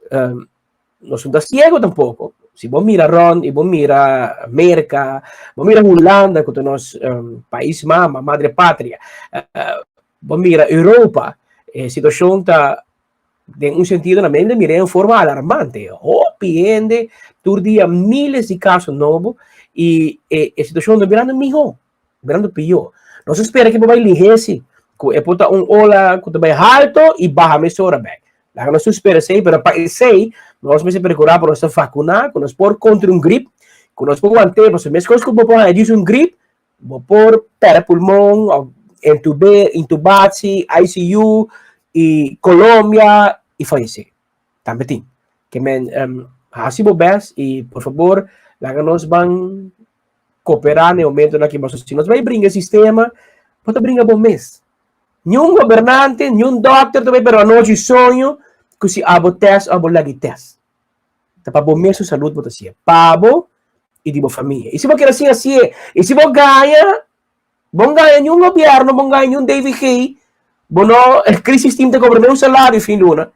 S24: nos no ta siego tampoko. Si bo mira rònt i bo mira Merka, bo mira Hulanda ku ta nos pais mama, madre patria, bo mira Europa, e situashon ta Den un sentido nan mende mir'é en forma alarmante. Hopi hende, tur dia miles di kaso nobo i e e situashon no birando mihó, birando pió. Nos a spera ku por bai lihé si, ku e por ta un ola ku ta bai halto i baha mesora bèk. Laga nos tur spera esei, pero pa esei nos mester perkurá pa nos ta vakuná, ku nos por kontra un grip, ku nos por want'é, pasobra meskos ku bo por haña djis un grip, Bo por pèrdè pulmon òf entubé, intubatsi, ICU i Colombia i fayesé. Tambe tin. Ke men hasi bo bèst i por fabor laga nos ban koperá na e momentonan aki pasobra si nos bai bringa e sistema bo ta bringa bo mes. Niun gobernante, niun dòkter ta bai pèrdè anochi soño ku si abo tèst òf bo lagi tèst. Ta pa bo mes su salud bo ta hacié, pa bo y di bo famia. Y si bo kier haci, hacié. Y si bo gaña, bo no gaña niun gobierno, bo no gaña niun DVG, bo no, e crisis team ta cobra niun salario fin luna,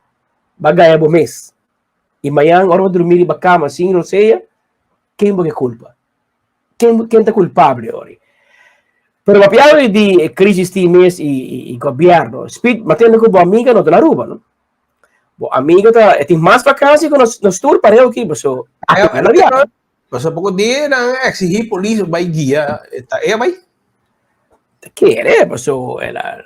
S24: bo a gaña bo mes. Y mañan ora bo drumi riba cama sin rosea, ken bo ke culpa? Ken, ken ta culpable ori? Pero papiado di e crisis team mes y, y, y gobierno, Speed, ma tende cu bo amiga no ta na Aruba, no? Bo amigo ta, e tin mas vakantie ku nos, nos tur pareu aki, paso a no viaha.
S3: Paso poko dia nan a exigí polis bai guia, ta e a bai?
S24: Ta kere, paso el a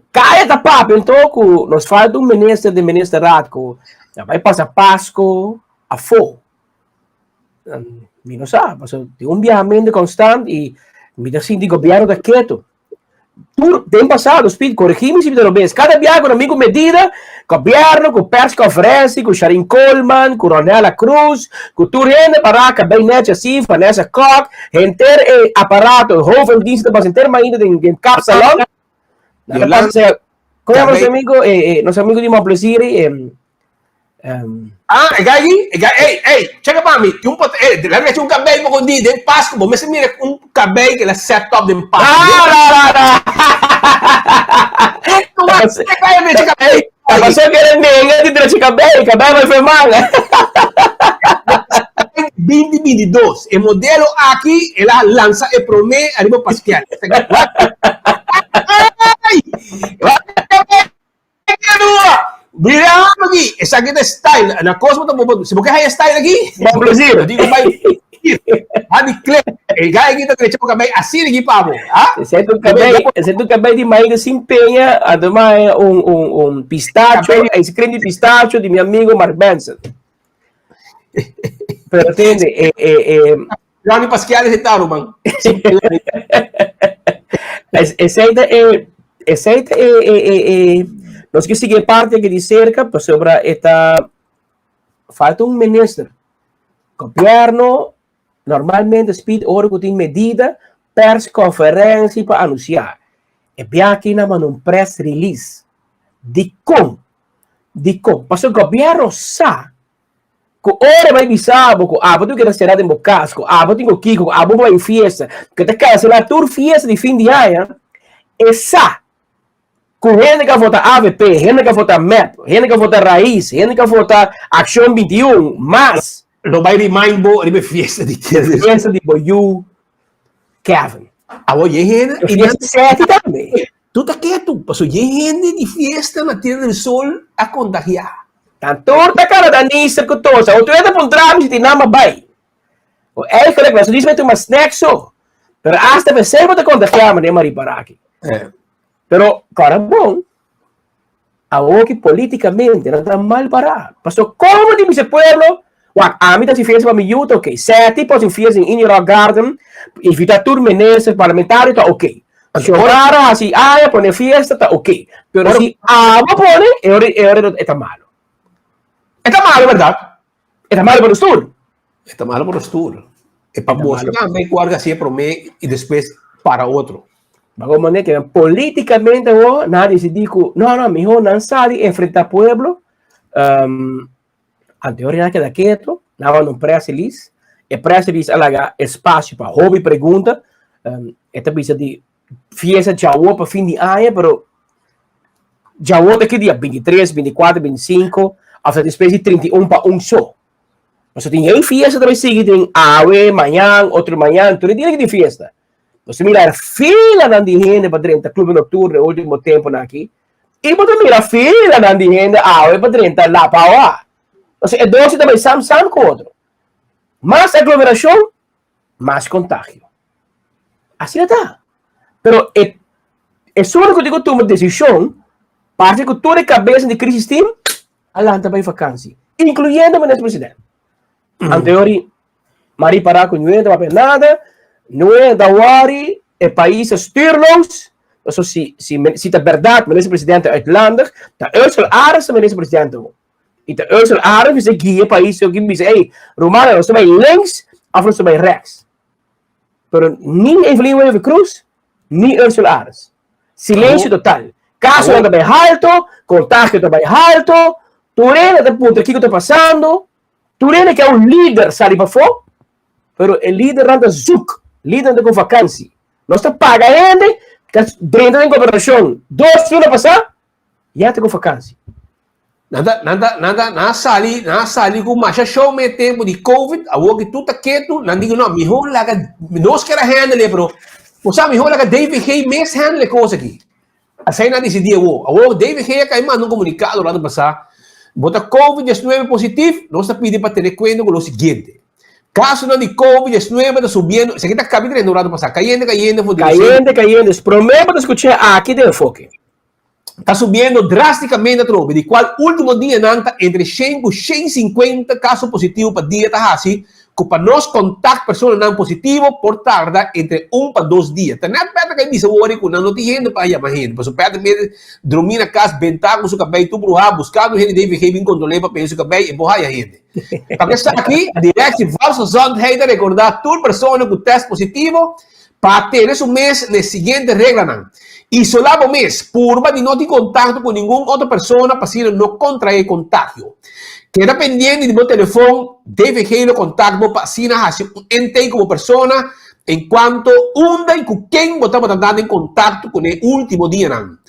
S24: kaya ta papia anto ku nos falta un minister di ministerraad ku ta bai pasa Pasko afó. Mi no sa, paso tin un biahamentu konstant i mi ta sinti gobièrnu ta ketu. Tur den pasado, Speed, corregí mi si mi ta robes. Cada biaha cu nan bin cu medida, gobierno, cu persconferencia, cu Sharin Coleman, cu Ronella Cruz, cu tur hende para cabey nechi así, Vanessa Kock, henter e aparato, hoofddienst ta pasa henter mainta den, den kapsalon. Nan ta pasa, ¿cómo llama nuestro amigo? Eh, eh, nuestro amigo di Mont Plaisir, eh,
S3: Ah, e gai aki, e gai, ey, ey, cheka pa mi, tin un pot, ey, laga mi haci un cabey poko di den Pascu, bo mester mira un cabey ke la set up den Pascu.
S24: Ah, la, la, la. Ey, ta paso ke era nenga di drecha cabey, cabey bai fe manga.
S3: 2022, e modelo aki, el a lansa e prome ariba Pascual. Ay! Mira aki, esaki ta style. Na kos bo ta bo, si bo ke haya style aki,
S24: Bon plezier.
S3: Digo bai. Hadi clip. E gai aki ta drecha bo kabei asina aki pa bo. Ha?
S24: Ese tu kabei, ese tu kabei di Maida sin peña, además un un un pistacho, ice cream di pistacho di mi amigo Mark Benson. Pero tende, eh eh eh
S3: Johnny Pasquial es taro man.
S24: Esei ta e esei ta e e e e nos ke sigui e parti aki di serka pasobra e ta falta un minister. Gobierno normalmente speed ora ku tin medida persconferentie pa anunsia. E biaha aki nan manda un press release. Dikon? Dikon? Pasobra gobierno sa Ku ora bai bisa bo ku abo tin ku keda sera den bo kas, ku abo tin ku kiko, ku abo bai un fiesta, ku ta kanselá tur fiesta di fin di aña, e sa ku hende ka vota avp, hende ka vota mep, hende ka vota Raiz, hende ka vota Akshon 21, mas.
S3: Lo bai remind bo riba e fiesta di Tierra del Sol.
S24: Fiesta di bo yu Kevin.
S3: Awor ye hende.
S24: E fiesta seti tambe.
S3: Tur ta ketu, pasobra ye hende di fiesta na Tierra del Sol a kontagiá.
S24: Dan tur ta kara dan nister ku tosa. Otro ta puntra mi si tin nan bai. O eigenlijk nos dice tuma snack so. Pero hasta pesey bo ta kontagiá mi den mariparaki.
S3: Eh.
S24: Pero kora bon. Awoki politikamente nan ta mal pará. Pasobra komo di bisa pueblo, wak ami ta hasi fiesta pa mi yu ta ok. Seti por hasi un fiesta den Indian Rock Garden, invita tur minister, parlamentario ta ok. Xiomara hasi aña pone fiesta ta ok. Pero si abo pone, e ora e ora e ta malo.
S3: E ta malo berdad?
S24: E ta malo pa nos tur.
S3: E ta malo pa nos tur. E pa boso tambe ku algo hasi e prome i despues para otro.
S24: Bago mane ke politikamente ho nan a disidí ku no no miho nan sali enfrentá pueblo um, anteori nan a keda keto, nan a manda un press release, e press release a laga espasio pa hopi pregunta, um, e ta bisa di fiesta djawo pa fin di aña, pero djawo ta ki dia? 23, 24, 25, of ta despues di 31 pa un so. Pasobra tin hei fiesta ta bai sigui den awe, mañan, otro mañan, tur e dia tin fiesta. Nos ta mira filanan di hende pa drenta club nocturno e ultimo temponan aki. I bo ta mira filanan di hende awe pa drenta La Paua. Entonces e dosi ta bai sam sam ku otro. Mas aglomeracion, mas contagio. Asina ta. Pero e esun ku tin ku tuma desishon, parse ku tur e kabesa di crisis team a lanta bai vakansi, inkluyendo minister president. Anteori Mari para ku nuen ta papia nada, nuen ta wori, e pais ta stuurloos. Paso si, si, si ta berdad minister presidente uitlandig, ta Ursel Arends ta minister presidente ho. I ta Ursel Arends mester guia e pais so ki bisa, ey, rumannan, nos ta bai links of nos ta bai rechts. Pero ni Evelyn Wever Croes, ni Ursel Arends. Silencio total. Kasonan ta bai halto, contagio ta bai halto, tur hende ta puntra kiko ta pasando. Tur hende ke un lider sali pafó, pero e lidernan ta zoek. Lidernan ta ku vakansi. Nos ta paga hende ta drenta den gobernashon dos luna pasá, ya ta ku vakansi.
S3: Nan ta, nan ta, nan ta, nan a sali, nan a sali ku masha show me tempu di covid, awor ki tur ta ketu, nan di ku no, mihó laga, nos ker a handle e, pero bo sa mihó laga DVG mes handle e kos aki. Asina nan a disidí awor. Awor DVG a kai manda un komunikado rato pasá. Bo ta Covid 19 positif? Nos ta pidi pa tene kuenta ku lo siguiente. Kasonan di Covid 19 ta subiendo, esaki ta kabi trenta un rato pasá, kayente kayente for di
S24: Kayente kayente, promé bo ta skuch'é aki den Enfoke.
S3: Ta subiendo drásticamente atrobe, di cual ultimo dianan ta entre shen cu 150 caso positivo pa dia ta haci cu pa nos contact personanan positivo por tarda entre un pa dos dia. Ta net Peter ka bisa wori cu nan no tin hende pa yama hende, pasobra Peter mester drumi na cas benta cu su cabey tur bruha buscando hende den VG bin controle pa pega su cabey e por haya hende. Pa esaki, Directie Volksgezondheid ta recorda tur persona cu test positivo Pa tene su mes na e siguiente reglanan, Isolá bo mes, purba di no tin kontakto ku ningun otro persona pa asina no kontraé kontagio. Keda pendiente di bo telefon, DVG lo kontak bo pa asina hasi un intake ku bo persona enkuanto unda i ku ken bo tabata dando en kontakto kuné último dianan.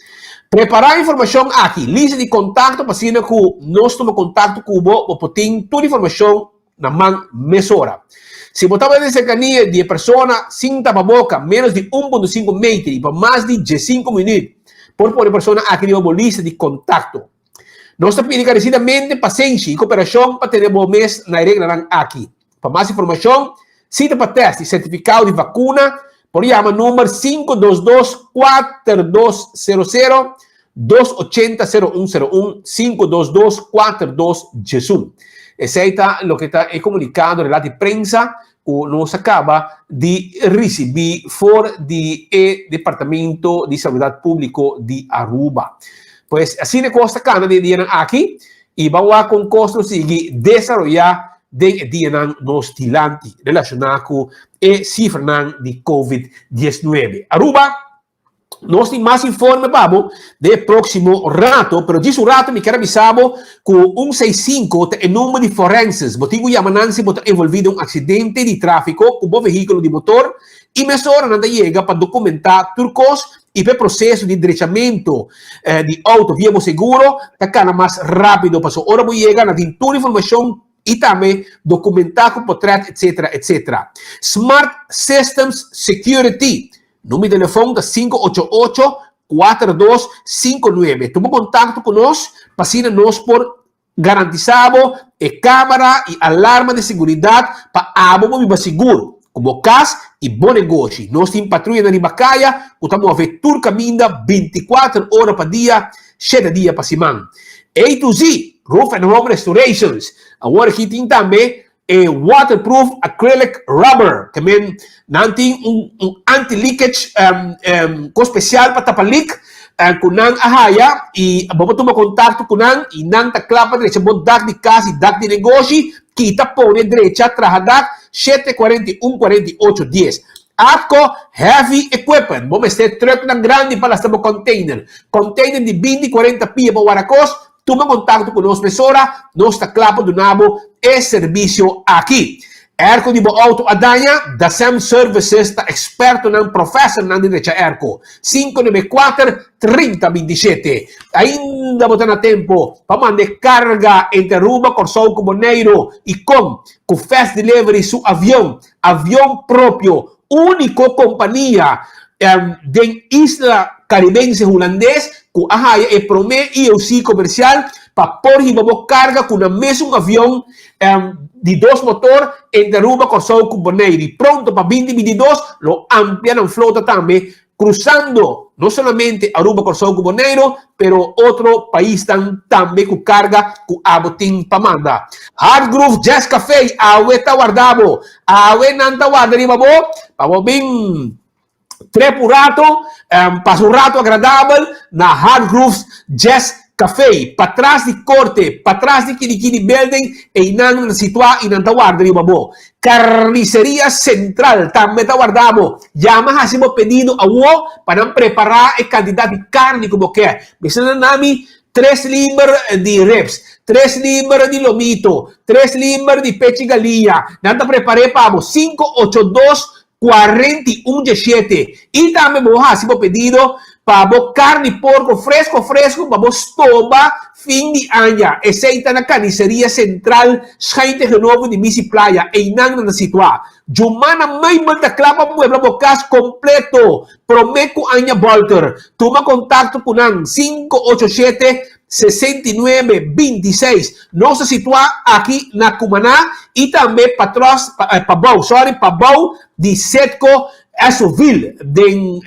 S3: Prepará e informashon aki, lista di kontakto pa asina ku nos tuma kontakto ku bo, bo por tin tur informashon na man mesora. Si bo tabata den serkania di e persona sin tapaboka ménos di 1.5 meter i pa mas di 15 minüt, por pone e persona aki riba bo lista di kontakto. Nos ta pidi karesidamente pasenshi i koperashon pa tene bo mes na e reglanan aki. Pa mas informashon, sita pa tèst i sertifikado di vakuna, por yama number 522 4200 280 0101 522 4211. Esei ta loke ta e komunikado relat di prensa ku nos a kaba di risibí for di e Departamento di Salubridat Públiko di Aruba. Pues asina e kos ta kana den e dianan aki i ban wak kon kos lo sigui desaroyá den e dianan nos dilanti relashoná ku e sifranan di Covid 19. Aruba Nos tin mas informe pa bo den e próksimo rato, pero djis un rato mi kier a bisa bo ku un seis sinku ta e number di forenses. Bo tin ku yama nan si bo ta envolví den un aksidente di tráfiko ku bo vehíkulo di motor i mesora nan ta yega pa dokumentá tur kos i pa e proseso di drechamentu di outo via bo seguro ta kana mas rápido pasobra ora bo yega nan tin tur informashon i tambe dokumentá ku potrèt etsetera etsetera. Smart Systems Security Number di telefon ta 588 4259. Tuma kontakto ku nos pa asina nos por garantisá bo e kamera i alarma di seguridat pa abo bo biba sigur ku bo kas i bo negoshi. Nos tin patruyanan riba kaya ku ta move tur kaminda 24 ora pa dia, shete dia pa siman. A to Z Roof and Home Restorations awor aki tin tambe E waterproof acrylic rubber ke men nan tin un un anti leakage kos spesial pa tapa leak ku nan a haya i bo por tuma kontakto ku nan i nan ta kla pa drecha bo dak di kas i dak di negoshi kita pone drecha traha dak shete 41 48 dies. Atco heavy equipment bo mester trucknan grandi pa lastra bo container container di binti 40 pia pa wara kos Tuma kontakto ku nos mesora, nos ta kla pa duna bo e servisio aki. Airco di bo outo a daña? Dasem Services ta ekspertonan profesornan di drecha airco. 594 30 27. Ainda bo ta na tempo pa manda e karga entre Aruba, Kòrsou ku Boneiru i kon ku Fast Delivery su avion, avion propio, úniko kompania den isla karibense hulandes ku a haya e promé IOC komersial pa por hiba bo karga ku nan mesun avion di dos motor entre Aruba, Kòrsou ku Boneiru. I pronto pa 2022 lo amplia nan flota tambe krusando no solamente Aruba, Kòrsou ku Boneiru, pero otro paisnan tambe ku karga ku abo tin pa manda. Hard Groove Jazz Café awe ta warda bo. Awe nan ta warda riba bo pa bo bin trep un rato, pasa un rato agradabel na Hard Grooves Jazz Café. Patras di korte, patras di Kinikini Building, einan nan ta situá i nan ta warda riba bo. Carniceria Central tambe ta warda bo. Yama hasi bo pedido awo pa nan prepara e cantidad di carni cu bo ke. Bisa nan nami tres liber di ribs, tres liber di lomito, tres liber di pechi galiña. Nan ta prepare pa bo 582 41 17. I tambe bo hasi bo pedido pa bo carni porco fresco fresco pa bo stoba fin di aña. Esey ta na Carniceria Central schuin tegenover di Misi Playa. Eynan nan ta situa. Jumana Meubel ta kla pa muebla bo kas kompleto prome ku aña bolter. Tuma kontakto ku nan 587. 69 26. Nos ta situá aki na Cumaná i tambe patros pabou, sorry, pabou di Setco Esoville den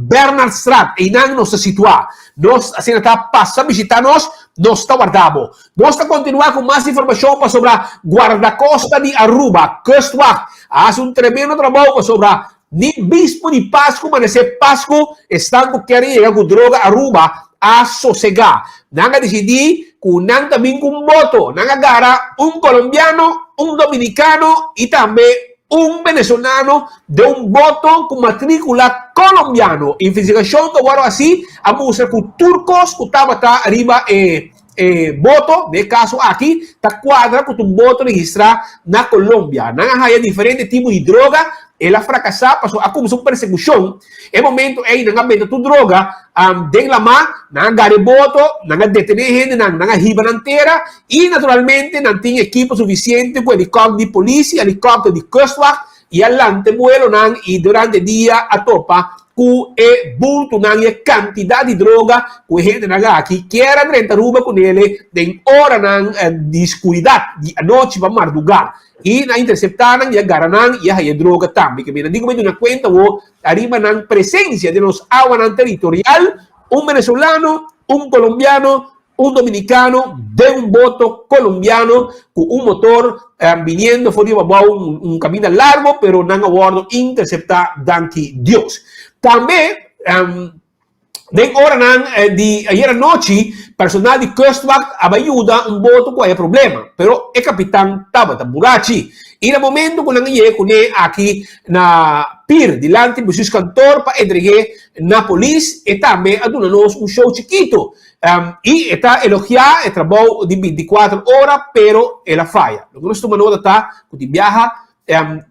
S3: Bernardstraat. Einan nos ta situá. Nos asina ta pasa bishitá nos, nos ta warda bo. Nos ta kontinuá ku mas informashon pasobra Guardacosta di Aruba, Kustwacht, a hasi un tremendo trabou pasobra Ni bispo di Pasku manesé Pasku, esnan ku kier yega ku droga Aruba a sosegá. Nan a disidí ku nan ta bin ku un boto. Nan a gara un kolombiano, un dominikano i tambe un venezolano den un boto ku matríkula kolombiano. Investigashon ta wòrdu hasí a mustra ku tur kos ku tabata riba e E boto, den e kaso aki, ta kuadra ku ta un boto registrá na Colombia. Nan a haya diferente tipo di droga, el a frakasá pasobra a kuminsá un persekushon. E momento ei nan a benta tur droga den lamá, nan a gara e boto, nan a detené e hendenan, nan a hiba nan tera i naturalmente nan tin ekipo sufisiente ku helikòpter di polis i helikòpter di kustwacht i a lanta e buelonan i durante e dia a topa ku e bultunan i e kantidat di droga ku e hendenan aki kier a drenta Aruba ku nele den oranan di skuridat di anochi pa mardugá. I nan a interseptá nan i a gara nan i a haya e droga tambe. Ke mi nan di ku mi duna kuenta awor ariba nan presensia den nos awanan teritorial, un venezolano, un kolombiano, Un dominicano den un boto colombiano cu un motor biniendo for di abao un caminda largo pero nan a wordo intercepta danki Dios. Tambe den oranan di ayer anochi personal di Kustwacht a bay yuda un boto cu haya problema pero e capitan tabata burachi y na momento cu nan a yega cune aki na pir dilanti bestuurskantoor pa entreg'e na polis e tambe a duna nos un show chikito I e ta elogiá e trabou di bintikuater ora, pero el a faya. Loke nos tuma nota ta ku tin biaha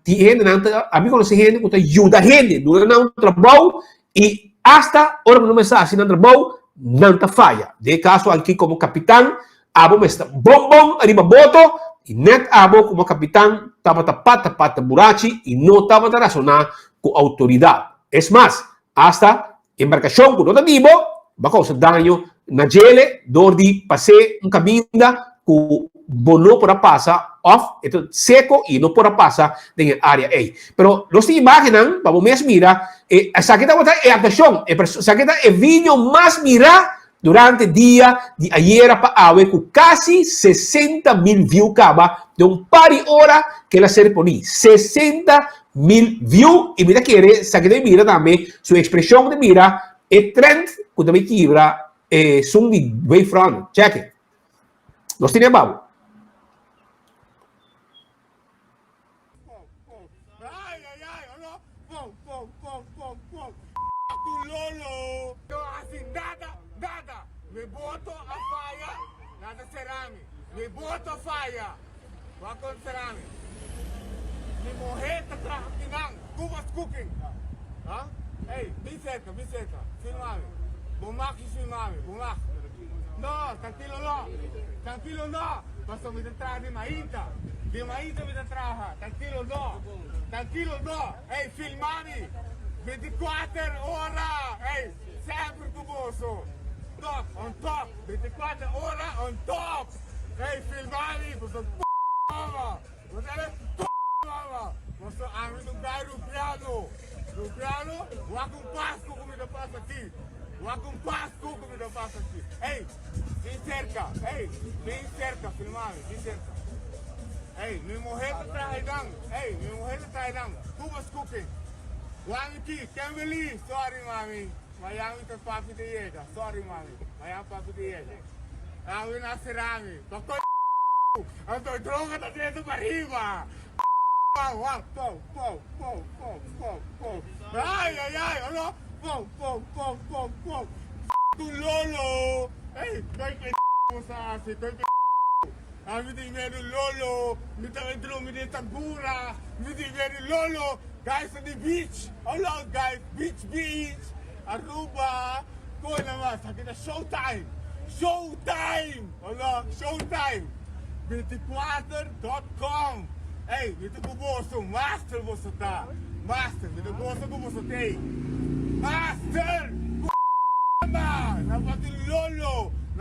S3: tin hendenan ta, ami konosé hende ku ta yuda hende, duna nan un trabou i asta ora ku nan mester hasi nan trabou, nan ta faya. Den e kaso aki komo kapitan, abo mester ta bon bon riba boto i nèt abo komo kapitan tabata pata pata burachi i no tabata rasoná ku outoridat. Es mas, asta Embarkashon ku no ta bibo ba kousa daño na djele dor di pas'é un kaminda ku bo no por a pasa òf e ta seko i no por a pasa den e área ei. Pero nos tin imágennan pa bo mes mira e esaki tabata e aktuashon, esaki ta e video mas mirá durante dia di ayera pa awe ku kasi 60 mil view kaba den un par di ora ku el a ser poní. 60 mil view i mi ta kere esaki ta mira tambe su ekspreshon ta mira e trend ku ta bai kibra esun di Wavefront. Check it. Nos tene abao.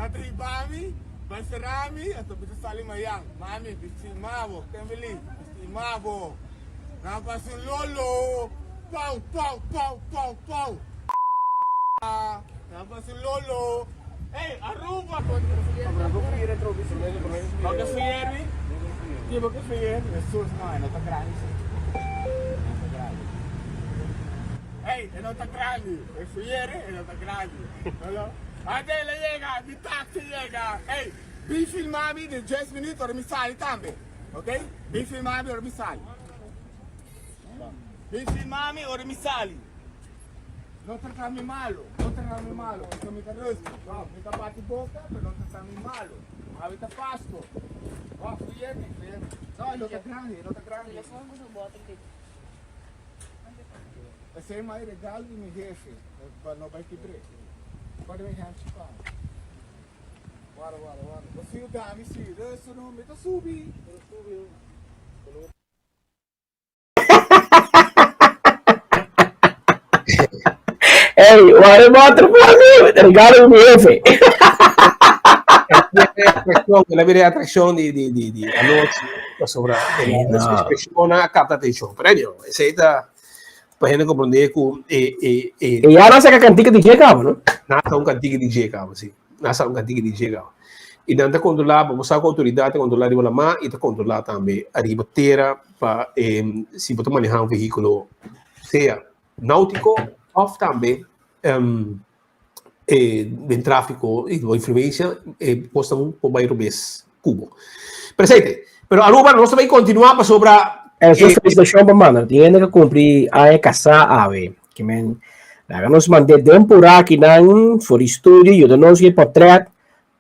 S4: Nan ta hiba mi, bai sera mi, anto mi ta sali mayan. Mami, mi stima bo, Kimberly, mi stima bo. Nan pasa un lolo, Pow, pow, pow, pow, pow. Nan pasa un lolo. Ey, Aruba! Bo ke fier mi? Ki bo ke fier? Jesus, no, e no ta grandi si. E no ta grandi. Ey, e no ta grandi. E fier, e no ta grandi. Ante el a yega, mi taxi yega. Ey, bin filma mi den dies minuut ora mi sali tambe. Ok? Bin filma mi ora mi sali. Bin filma mi ora mi sali. No trata mi malo, no trata mi malo, pasobra mi ta rustig. No, mi ta bati boca, pero no trata mi malo. Awe ta Pasco. Oh, fuyemi, fuyemi. No, e no ta grandi, e no ta grandi. Esei mai regalo di mi hefe, pa no bai kibr'é. Guarda mi hemchi pa mi. Guarda, guarda, guarda. Bo siu dami si, resto no, mi ta subi.
S24: Ey, ware boter pa mi, regalo di mi hefe.
S3: El a bira e atraccion di di di di anochi pasobra el a su expresionnan a capta atencion. Pero anyhow, esey ta pa hende comprende cu e e e
S24: E ya nan saca cantica di dje caba, no?
S3: Nan sa un cantica di dje caba, si. Nan sa un cantica di dje caba. Y nan ta controla, bo sa cu autoridad ta controla riba lama y ta controla tambe ariba tera pa e si bo ta maneha un vehiculo sea nautico of tambe e den trafico y bo influencia e cosnan por bay robes cu bo. Presente. Pero Aruba nos ta bay continua pasobra
S24: Eso felicitacion pa manda. Tin hende que cumpli aña casá awe. Que men, laga nos mand'é den pura akinan for di studio, yuda nos ku e portret.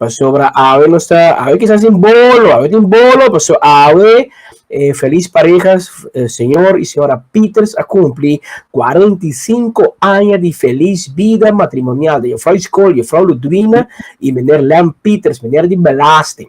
S24: Pasobra awe nos ta, awe kisas tin bolo, awe tin bolo, paso awe eh, feliz parejas, eh, señor y señora Peters a cumpli 45 aña di feliz vida matrimonial. De juffrouw School, juffrouw Ludwina y meneer Lem Peters, meneer di belasting.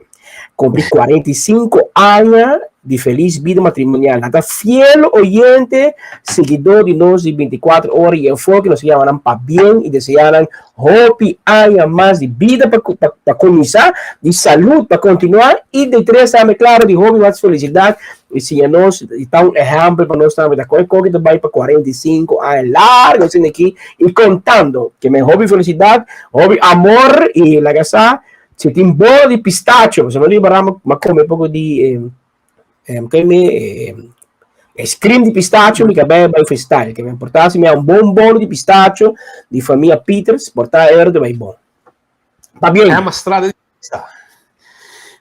S24: Cumpli 45 aña di feliz bida matrimonial. Nan ta fiel oyente, seguidor di nos di 24 ora y enfoke. Nos llama nan pa bien y desea nan hopi aña mas di bida pa, pa, pa cuminsa, di salud pa continua y di tres tambe claro di hopi mas felicidad y siña nos y ta un ehempel pa nos tambe. Ta con e coki ta bay pa 45 aña largo asina aki y contando que men hopi felicidad, hopi amor y laga sa Si tin bolo di pistacho, pasobra mi libra m'a come poco di eh, ke mi eh, ice cream di pistacho, mi kabei bai freestyle. Ke mi porta si mi un bon bolo di pistacho di familia Peters, porta erde bai bon. Pa bien.
S3: Ama strada di pista.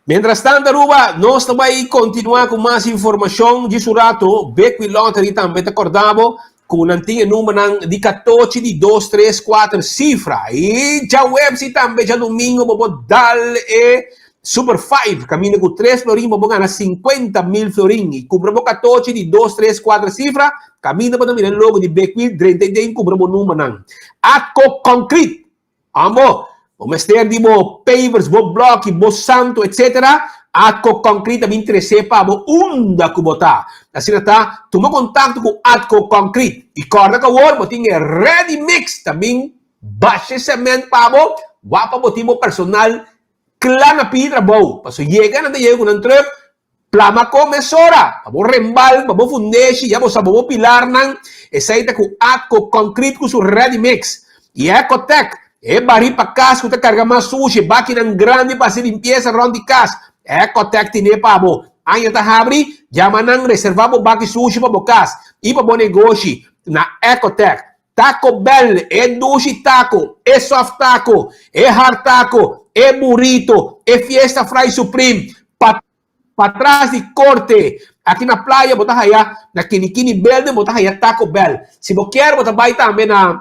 S3: Mientras tanto, Aruba, nos ta bai continua cu mas informacion djis un rato. Bequi Lottery tambe ta corda bo Ku nan tin e numbernan di katochi di dos, tres, kuater sifra. I djaweps i tambe djadumingu bo por dal e Super Five kaminda ku tres florin bo por gana 50,000 florin. I kumpra bo katochi di dos, tres, kuater sifra kaminda bo ta mira e logo di Big Wheel drenta i den kumpra bo numbernan. Atco Concrete Amo, bo mester di bo pavers, bo bloki, bo santo, etc. Atco Concrete a bin trece pa bo unda cu bo ta. Asina ta, tuma contacto cu Atco Concrete. Y corda cu awor bo tin e ready mix ta bin basha e cement pa bo, wak pa bo tin bo personal cla na pidi trabou. Paso yega nan ta yega cu nan truck, Plama ko mesora, pa bo rembal, pa bo fundeshi, ya bo sa bo bo pilarnan, esei ta ku Atco Concrete ku su Ready Mix. I Ecotec, e barí pa kas ku ta karga mas sushi, bakinan grandi pa hasi limpiesa rònt di kas, Ecotec tine pa bo. Aña ta habri, yama nan, reservá bo baki sushi pa bo kas i pa bo negoshi na Ecotec. Taco Bell, e dushi taco, e soft taco, e hard taco, e burrito, e fiesta fry supreme, pa patras di corte. Aki na playa bo ta haya, na Kinikini Building bo ta haya Taco Bell. Si bo kier bo ta bay tambe na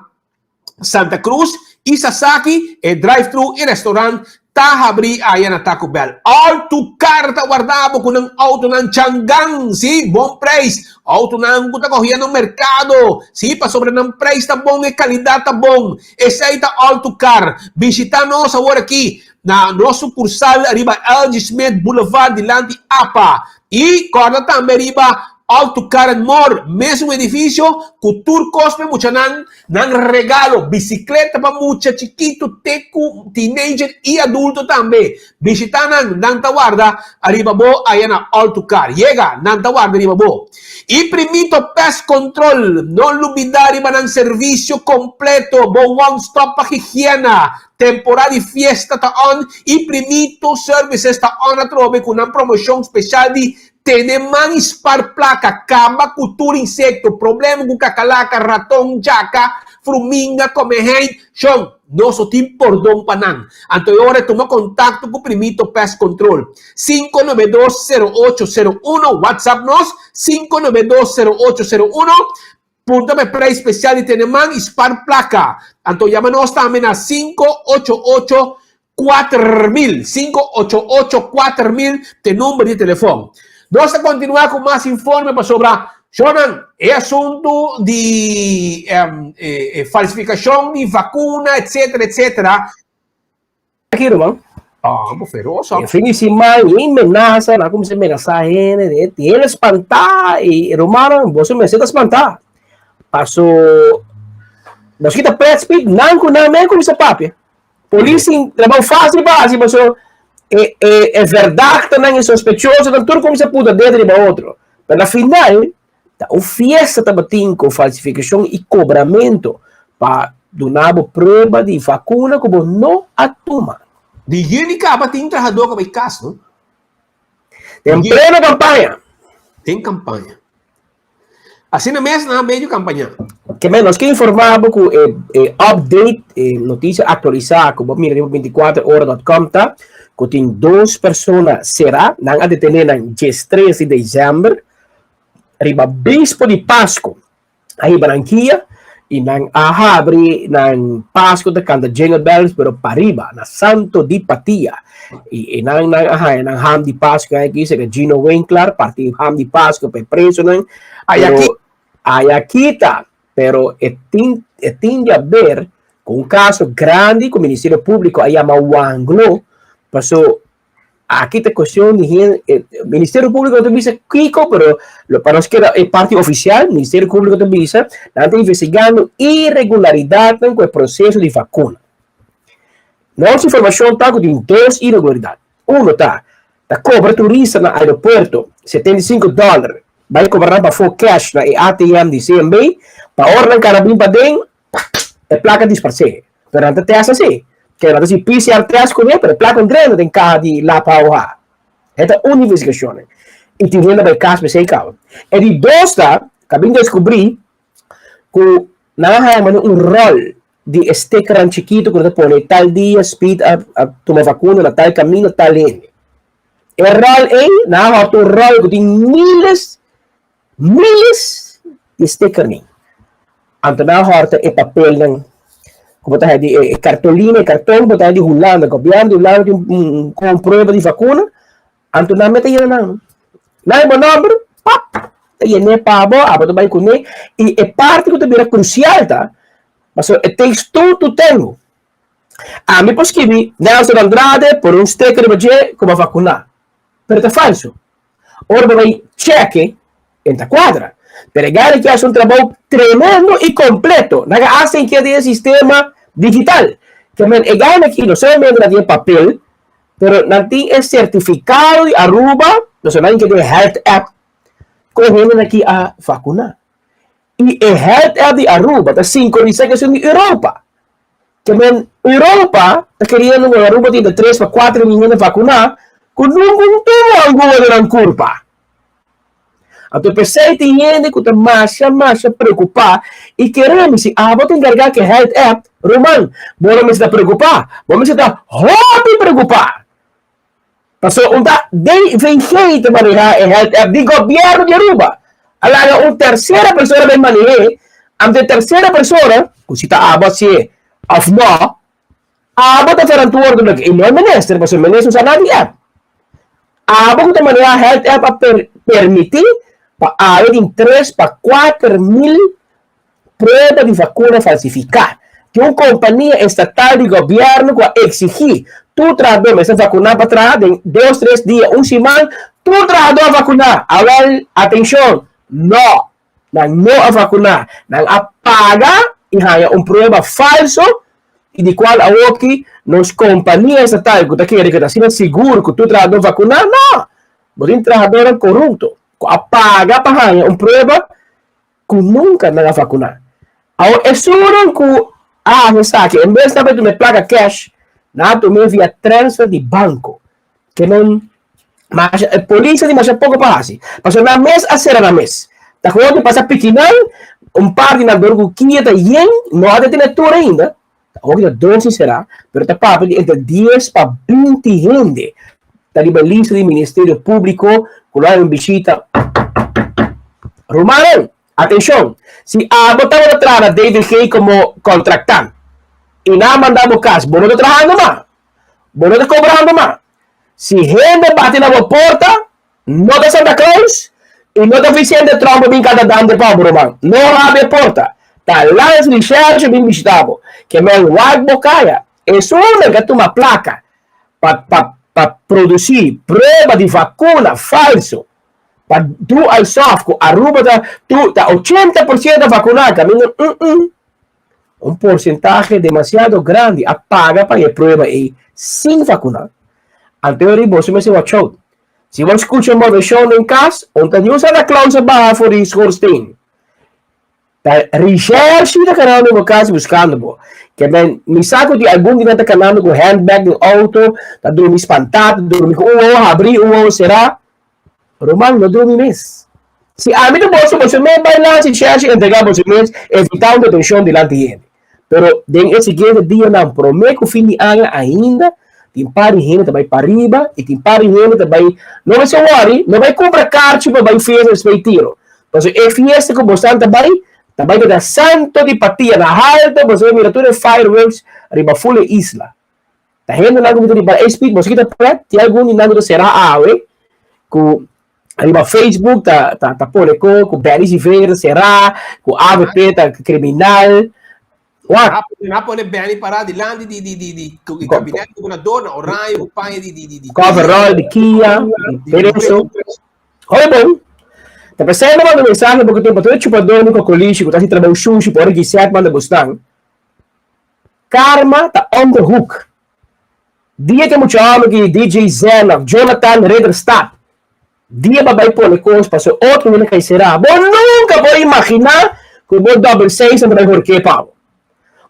S3: Santa Cruz y Sasaki, e drive thru y restaurant Ta habrí aya na Taco Bell. All tu kar ta warda bo ku nan outonan changan, sí, bon preis. Outonan ku ta kohiendo merkado, sí, pasobra nan preis ta bon, e kalidat ta bon. Esei ta All tu kar. Bishitá nos awor aki na nos sukursal riba LG. Smith Boulevard dilanti apa. I kòrda tambe riba. All to Car and More, mesun edifisio ku tur kos pa e muchanan, nan regalo, bisikleta pa mucha chikitu te ku teenager i adulto tambe. Bishita nan, nan ta warda ariba bo aya na All to Car. Yega, nan ta warda riba bo. I Primito Pest Control, no lubida riba nan servisio kompleto, bo one stop pa higiena. Temporada di fiesta ta on i Primito Services ta on atrobe ku nan promoshon speshal di Tene man i spar plaka, kaba ku tur insekto, problema ku kakalaka, raton, djaka, fruminga, komehein, shon, nos no tin pordon pa nan. Anto e ora tuma kontakto ku Primito Pest Control. 592 0801, WhatsApp nos, 592 0801, punta pa e prijs spesial di tene man i spar plaka. Anto yama nos tambe na 588 4000, 588 4000 t'e number di telefon. Nos ta kontinuá ku mas informe pasobra, shornan, e asuntu di e falsifikashon di vakuna etsetera etsetera.
S24: Aki ruman.
S3: Ah, bo feroz
S24: E fin di siman i menasa, nan a kuminsá menasá hende, e hende spantá i rumannan boso mester ta spantá. Paso nos kita pret speed nan ku nan men kuminsá papia. Polis tin trabou fácil pa hasi paso e e e verdachtenan e sospechosonan tur kuminsá puta dedo riba otro. Pero na final ta un fiesta tabatin ku falsifikashon i kobramento pa duna bo prueba di vakuna ku bo no a tuma.
S3: Di yüni kaba tin trahadó ku a bai kas no.
S24: Den pleno kampaña.
S3: Den kampaña. Asina mes nan a medio kampañá.
S24: Ke men nos ke informá bo ku e e update, e notisia aktualisá ku bo mira riba 24ora dot com ta ku tin dos persona será, nan a detené nan diestres di desèmber riba bispo di Pasku. A hiba nan kia i nan a habri nan Pasku ta kanta Jingle Bells pero pariba na Santo di Patia. I e nan nan a haña nan ham di Pasku aki seka Gino Winklaar parti ham di Pasku pa e presonan.
S3: Ayaki.
S24: Pero ayakita, pero e tin e tin di haber ku un kaso grandi ku Ministerio Públiko a yama Wanglo, paso aki ta kuestion di hende e Ministerio Públiko no ta bisa kiko, pero lo pa nos keda e parti ofisial, Ministerio Públiko ta bisa nan ta investigando iregularidatnan ku e proseso di vakuna. Nos informashon ta ku tin dos iregularidat. Uno ta, ta kobra turista na aeropuerto 75 dòler, bai kobra nan pafó kèsh na e ATM di CMB, pa ora nan kara bin paden, e plaka disparsé. Pero nan ta tèst así, ke nan ta hasi PCR tèst kuné, pero e plaka no drenta den kaha di Lapa OH. E ta un investigashon. I tin hende bai kas p'esei kaba. E di dos ta, ku a bin deskubrí ku nan a haña manera un ròl di e stickernan chikitu ku nan ta pone tal dia Speed a a tuma vakuna na tal kaminda tal hende. E ròl ei, nan a hòrta un ròl ku tin miles, miles di stickernan. Anto nan a hòrta e papelnan ku bo ta haña di e kartolina, e karton ku bo ta haña di Hulanda, gobièrnu di Hulanda tin un un prueba di vakuna, Anto nan mete yena nan. Nan e bo nòmber, pap, ta yen'é pa bo, abo ta bai kuné. I e parti ku ta bira krusial ta, pasobra it takes two to tango. Ami por skibi Nelson Andrade, pone un sticker riba dje ku bo a vakuná, pero ta falsu. Ora bo bai chèk'e, e ta kuadra. Pero e gana ki hasi un trabou tremendo i kompleto. Nan a hasta inkia den e sistema digital. Ke men e gana aki no solamente nan tin e papel, Pero nan tin e certificado di Aruba, nos nan ke den health app, ku e hendenan aki a vacuna. I e health app di Aruba ta sincronisa ku esun di Europa. Ke men Europa ta keriendo ku Aruba tin ta tres pa kuater mil hende vacuna ku nunca un tubo angua den nan curpa. Anto p'esei tin hende ku ta masha masha preokupá i kere mi si abo ta enkargá ku e health app, ruman, bo no mester ta preokupá, bo mester ta hopi preokupá. Pasobra un ta DVG ta manehá e health app di gobièrnu di Aruba. A laga un tersera persona bai maneh'é, anto e tersera persona, ku si ta abo hasié òf nò, Abo ta verantwoordelijk i no e minister, pasobra e minister no sa nada di app. Abo ku ta maneha health app a permití pa awe tin tres pa 4000 prueba di vakuna falsifiká. Tin un kompania estatal di gobièrnu ku a eksigí tur trahadó mester vakuná pa traha den dos tres dia, un siman, tur trahadó a vakuná. Awèl, atenshon! No! Nan no a vakuná. Nan a paga i haña un prueba falso i di kual awoki nos kompania estatal ku ta kere ku ta asina sigur ku tur trahadó vakuná, no! Bo tin trahadónan korupto ku a paga pa haña un prueba ku nunka nan a vakuná. Awor esunnan ku a hasi esaki en bes nan bai tuma e plaka cash, nan a tum'é via transfer di banko. Ke men masha e polis a di masha poko pa hasi. Pasobra nan mes a sera nan mes. Ta gewoon di pasa piki nan, un par di nan dor ku kia ta yen, no a detene tur ainda. Ta hopi ta don sinsera, pero ta papia di entre dies pa binti hende ta riba lista di Ministerio Publico ku lo haña un bishita. Rumannan, atenshon! Si abo tabata traha na DVG komo kontraktant i nan a manda bo kas, bo no ta trahando mas. Bo no ta kobrando mas. Si hende bati na bo porta, no ta Santa Claus i no ta Vicente Tromp bin kanta dande pa bo, ruman. No habri e porta. Ta Lance Recherche bin bishita bo. Ke men wak bo kaya. Esunnan ka tuma plaka pa pa pa produsi prueba di vakuna falso pa du alsof ku Aruba ta tu ta 80% vakuna kaminda mm. Un porsentahe demasiado grandi a paga pa e prueba ei sin vakuná. Anto e ri boso mester watch out. Si bo skucha moveshon den kas, un ta niun Santa Claus a baha for di schoorsteen. Ta recherche ta kanando den bo kas buskando bo. Ke men mi sa ku tin algun di nan ta kanando ku handbag den outo, ta drumi spantá, ta drumi ku un wowo habrí, un wowo será. Ruman no drumi mes. Si ami ta boso, boso mes bai lansa i shèshi entregá boso mes, evitá un detenshon dilanti hende. Pero den e siguiente dianan promé ku fin di aña ainda tin par di hende ta bai pariba i tin par di hende ta bai no mester wòri, no bai kumpra karchi pa bai fiesta despues di tiro. Pasobra e fiesta ku bosan ta bai ta bai ta santo di patia na halto, boso bai mira tur e fireworks riba ful e isla. Ta hendenan ku mi ta riba e speed boso kita pret tin algun di nan ku ta sera awe ku riba Facebook ta ta ta pone ko ku Benny Silveira ta sera ku avp ta kriminal wak.
S3: Nan a pone Benny para dilanti di di di di di kabinet di gobernador na oranje ku paña di di di di
S24: Coverall di Kia di Perezo. Hopi bon. Ta pesei mi a manda mensahe porque tin pa tur e chupador di kokolishi ku ta hasi trabou shushi pa ora Gisette manda bosnan. Karma ta on the hook. Dia ke mucha hòmber ki DJ Zen òf Jonathan Ridderstap dia pa bai pone kos paso otro hende kai será. Bo nunka por imaginá ku bo dòbel seisnan ta bai hork'é pa bo.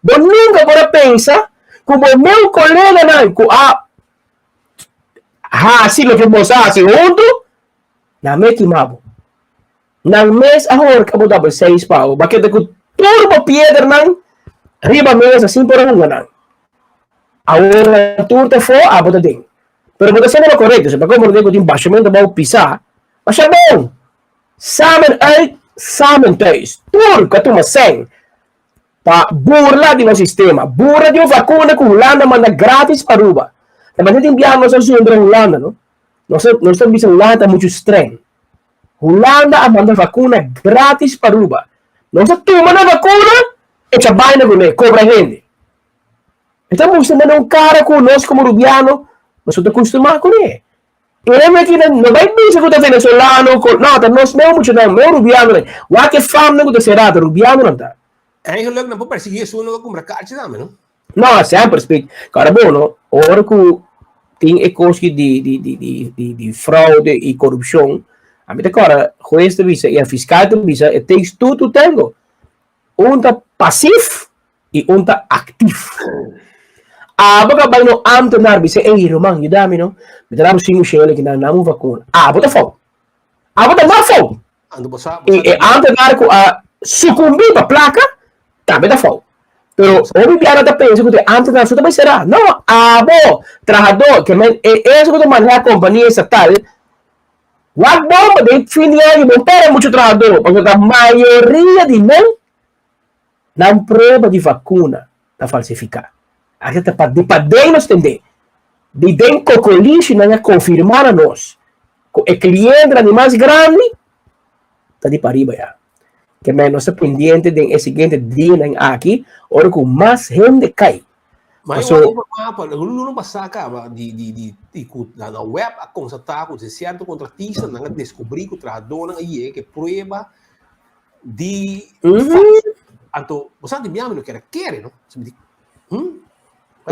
S24: Bo nunka por a pensa ku bo meu koleganan ku a hasi loke boso a hasi huntu, nan me kima bo. Nan mes a horka bo double seis pa bo. Bo a keda ku tur bo piedranan riba mesa sin por a hunga nan. Awor nan tur ta afó, abo ta den. Pero bo ta hasiendo lo korekto. Si bo a komprondé ku tin bashamentu abou pisá, masha bon! Samen uit, samen thuis. Tur ku a tuma sèn pa burla di nos sistema, burla di un vakuna ku Hulanda manda gratis pa Aruba. Ta manera tin biaha nos a zundra Hulanda, no? Nos a nos ta bisa Hulanda ta muchu streng. Hulanda a manda vakuna gratis pa Aruba. Nos a tuma nan vakuna, echa baina kuné, kobra hende. E ta mustra manda un kara ku nos komo Rubiano nos no ta kustumá kuné. E hende aki no bai bisa ku ta venezolano, no, ta nos meu muchanan, meu Rubianonan. Wak e famnan ku ta será, ta Rubianonan ta.
S3: Eigenlijk nan por persiguí esun ku a kumpra karchi tambe, no?
S24: No, semper speak. Kara bo no, ora ku tin e kos ki di di di di di di fraude i korupshon, a mi ta kòrda hues ta bisa i a fiskal ta bisa it takes two to tango. Un ta pasif i un ta aktif. Abo ka bai no ámtenar bisa ey ruman yuda mi no, mi ta dabo sinku shele ki nan nan un vakuna. Abo ta fout. Abo ta mas fout. I e ámtenar ku a sukumbí pa plaka tambe ta fout. Pero hopi biaha nan ta pensa ku ta e ámtenar so ta bai será. No, abo, trahadó, ke men e eso ku ta manehá kompania estatal, wak bon pa den fin di aña bo pèrdè muchu trahadó, pasobra ta mayoria di nan, nan prueba di vakuna ta falsifiká. Aki ta pa di paden nos tendé. Di den kokolishi nan a konfirmá na nos ku e klientenan di mas grandi ta di pariba ya. Ke men nos ta pendiente den e siguiente dianan aki ora ku mas hende kai.
S3: Ma
S24: So,
S3: eu mapa, luna pasá kaba di di di di ku na na web a konstatá ku si sierto kontratista nan a deskubrí ku trahadónan a yega ku e prueba di falso. Anto bo sa di mi ami no kere kere no. So mi di, hmm?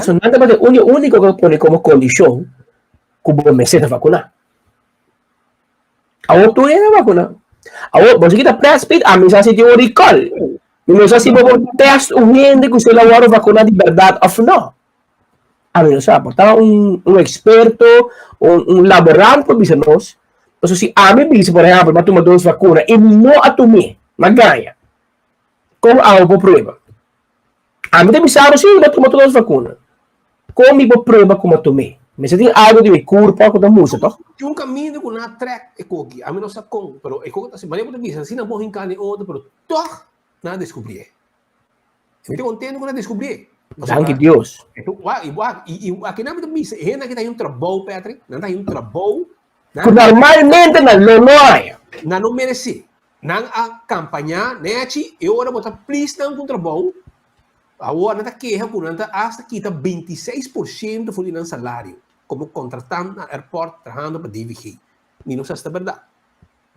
S24: So nan tabata e uni úniko ku a pone komo kondishon ku bo mester ta vakuná. Awor tur hende a vakuná. Awor bo si kita test pit, ami sa si tin un recall. Mi no sa si bo por test un hende ku si el a wòrdu vakuná di bèrdat òf no. Ami no sa, por ta un un eksperto, un un laborant por bisa nos. Pasobra si ami bisa por ehèmpel mi a tuma dos vakuna i mi no a tum'é, mi a gaña, kon abo por prueba? Ami ta bisa bo si mi a tuma tur dos vakuna. Kon mi por prueba ku mi a tum'é? Mester tin algu di mi kurpa ku ta mustra tòg?
S3: Tin un kaminda ku nan a trèk e koki. Ami no sa kon, pero e koki ta asina. Manera bo ta bisa, asina bo hinká den otro, pero tòg nan a deskubrié. Mi ta kontentu ku nan a deskubrié.
S24: Danki Dios.
S3: I aki nan mi ta bisa, e hende aki ta haña un trabou, Patrick. Nan ta haña un trabou.
S24: Ku normalmente nan lo no haña.
S3: Nan no meresé. Nan a kampañá nèchi e ora bo ta plis nan ku un trabou. Awor nan ta keha ku nan ta asta kita 26 por siento for di nan salario komo kontratant na airport trahando pa DVG. Mi no sa si ta bèrdat.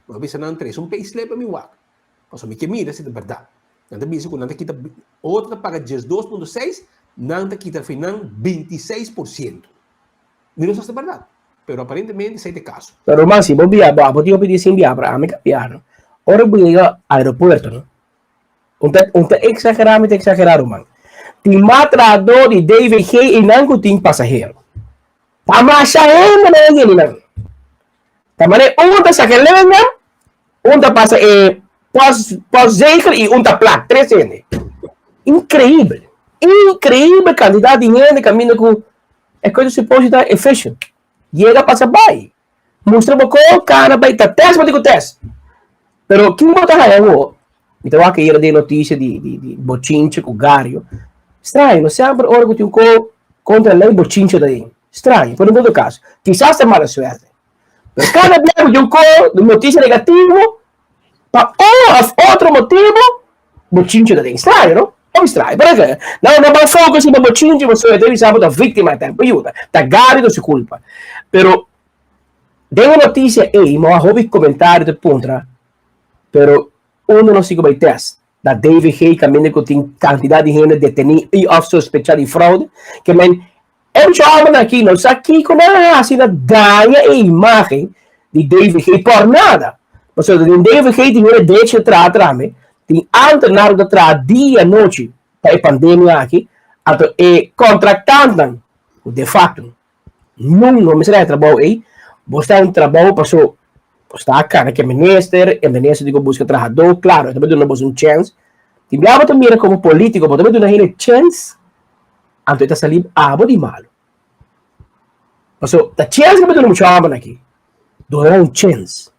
S3: Mi a bisa nan trese un payslip pa mi wak, pasobra mi ke mira si ta bèrdat. Nan ta bisa ku nan ta kita, otro ta paga 12.6, nan ta kita for nan 26 por siento. Mi no sa si ta bèrdat, pero aparentemente esei ta e kaso.
S24: Pero ruman, si bo bia, bo abo tin hopi dia sin bia, pero ami ka bia no. Ora bo yega aeropuerto no, Un ta, un ta exagerá, mi ta exagerá, ruman. Tin mas trahadó di DVG i nan ku tin pasahero. Ta masha hende nan a yeni nan. Ta manera un ta saka e lenga, un ta pasa e post, postzegel i un ta plak. Tres hende. Increíbel. Increíbel kantidat di hende kaminda ku e kos ta supos ta efficient. Yega pasa bai. Mustra bo kon kana bai ta test bo tin ku test. Pero kin bo ta haya awo? Mi ta wak ayera den notisia di di di bochinche ku gario. Straño, no semper ora ku tin un ko kontra lei bochinche ta den. Straño, pero en todo kaso, kisas ta mala suerte. Pero kada bia ku tin un ko di notisia negativo, pa un of otro motibo, bochinche ta den. Straño, no? Hopi straño. Pero ke, nan no ban focus riba bochinche pasobra e ta bisa bo ta víktima, ta yuda, ta gario ta su kulpa. Pero Den e notisia ei mo a hopi komentario ta puntra, pero unda nos tin ku bai tèst? Na DVG kaminda ku tin kantidat di hende detení i òf sospechá di froude? Ke men, e mucha hòmbernan aki no sa kiko nan a hasi na daña e imágen di DVG por nada. Pasobra den DVG tin hende derecho ta traha tambe, tin ámtenar ku ta traha dia i anochi pa e pandemia aki, anto e kontraktantnan ku defakto Nun no mester haña trabou ei, bo sta un trabou paso bo sta a kana ku e minister, e minister di ku buska trahadó, klaro e ta bai duna bos un chèns. Tin bia bo ta mira komo polítiko bo ta bai duna hende chèns, anto e ta sali abo di malu. Paso ta chèns ku bo duna mucha hòmbernan aki, duna nan un chèns.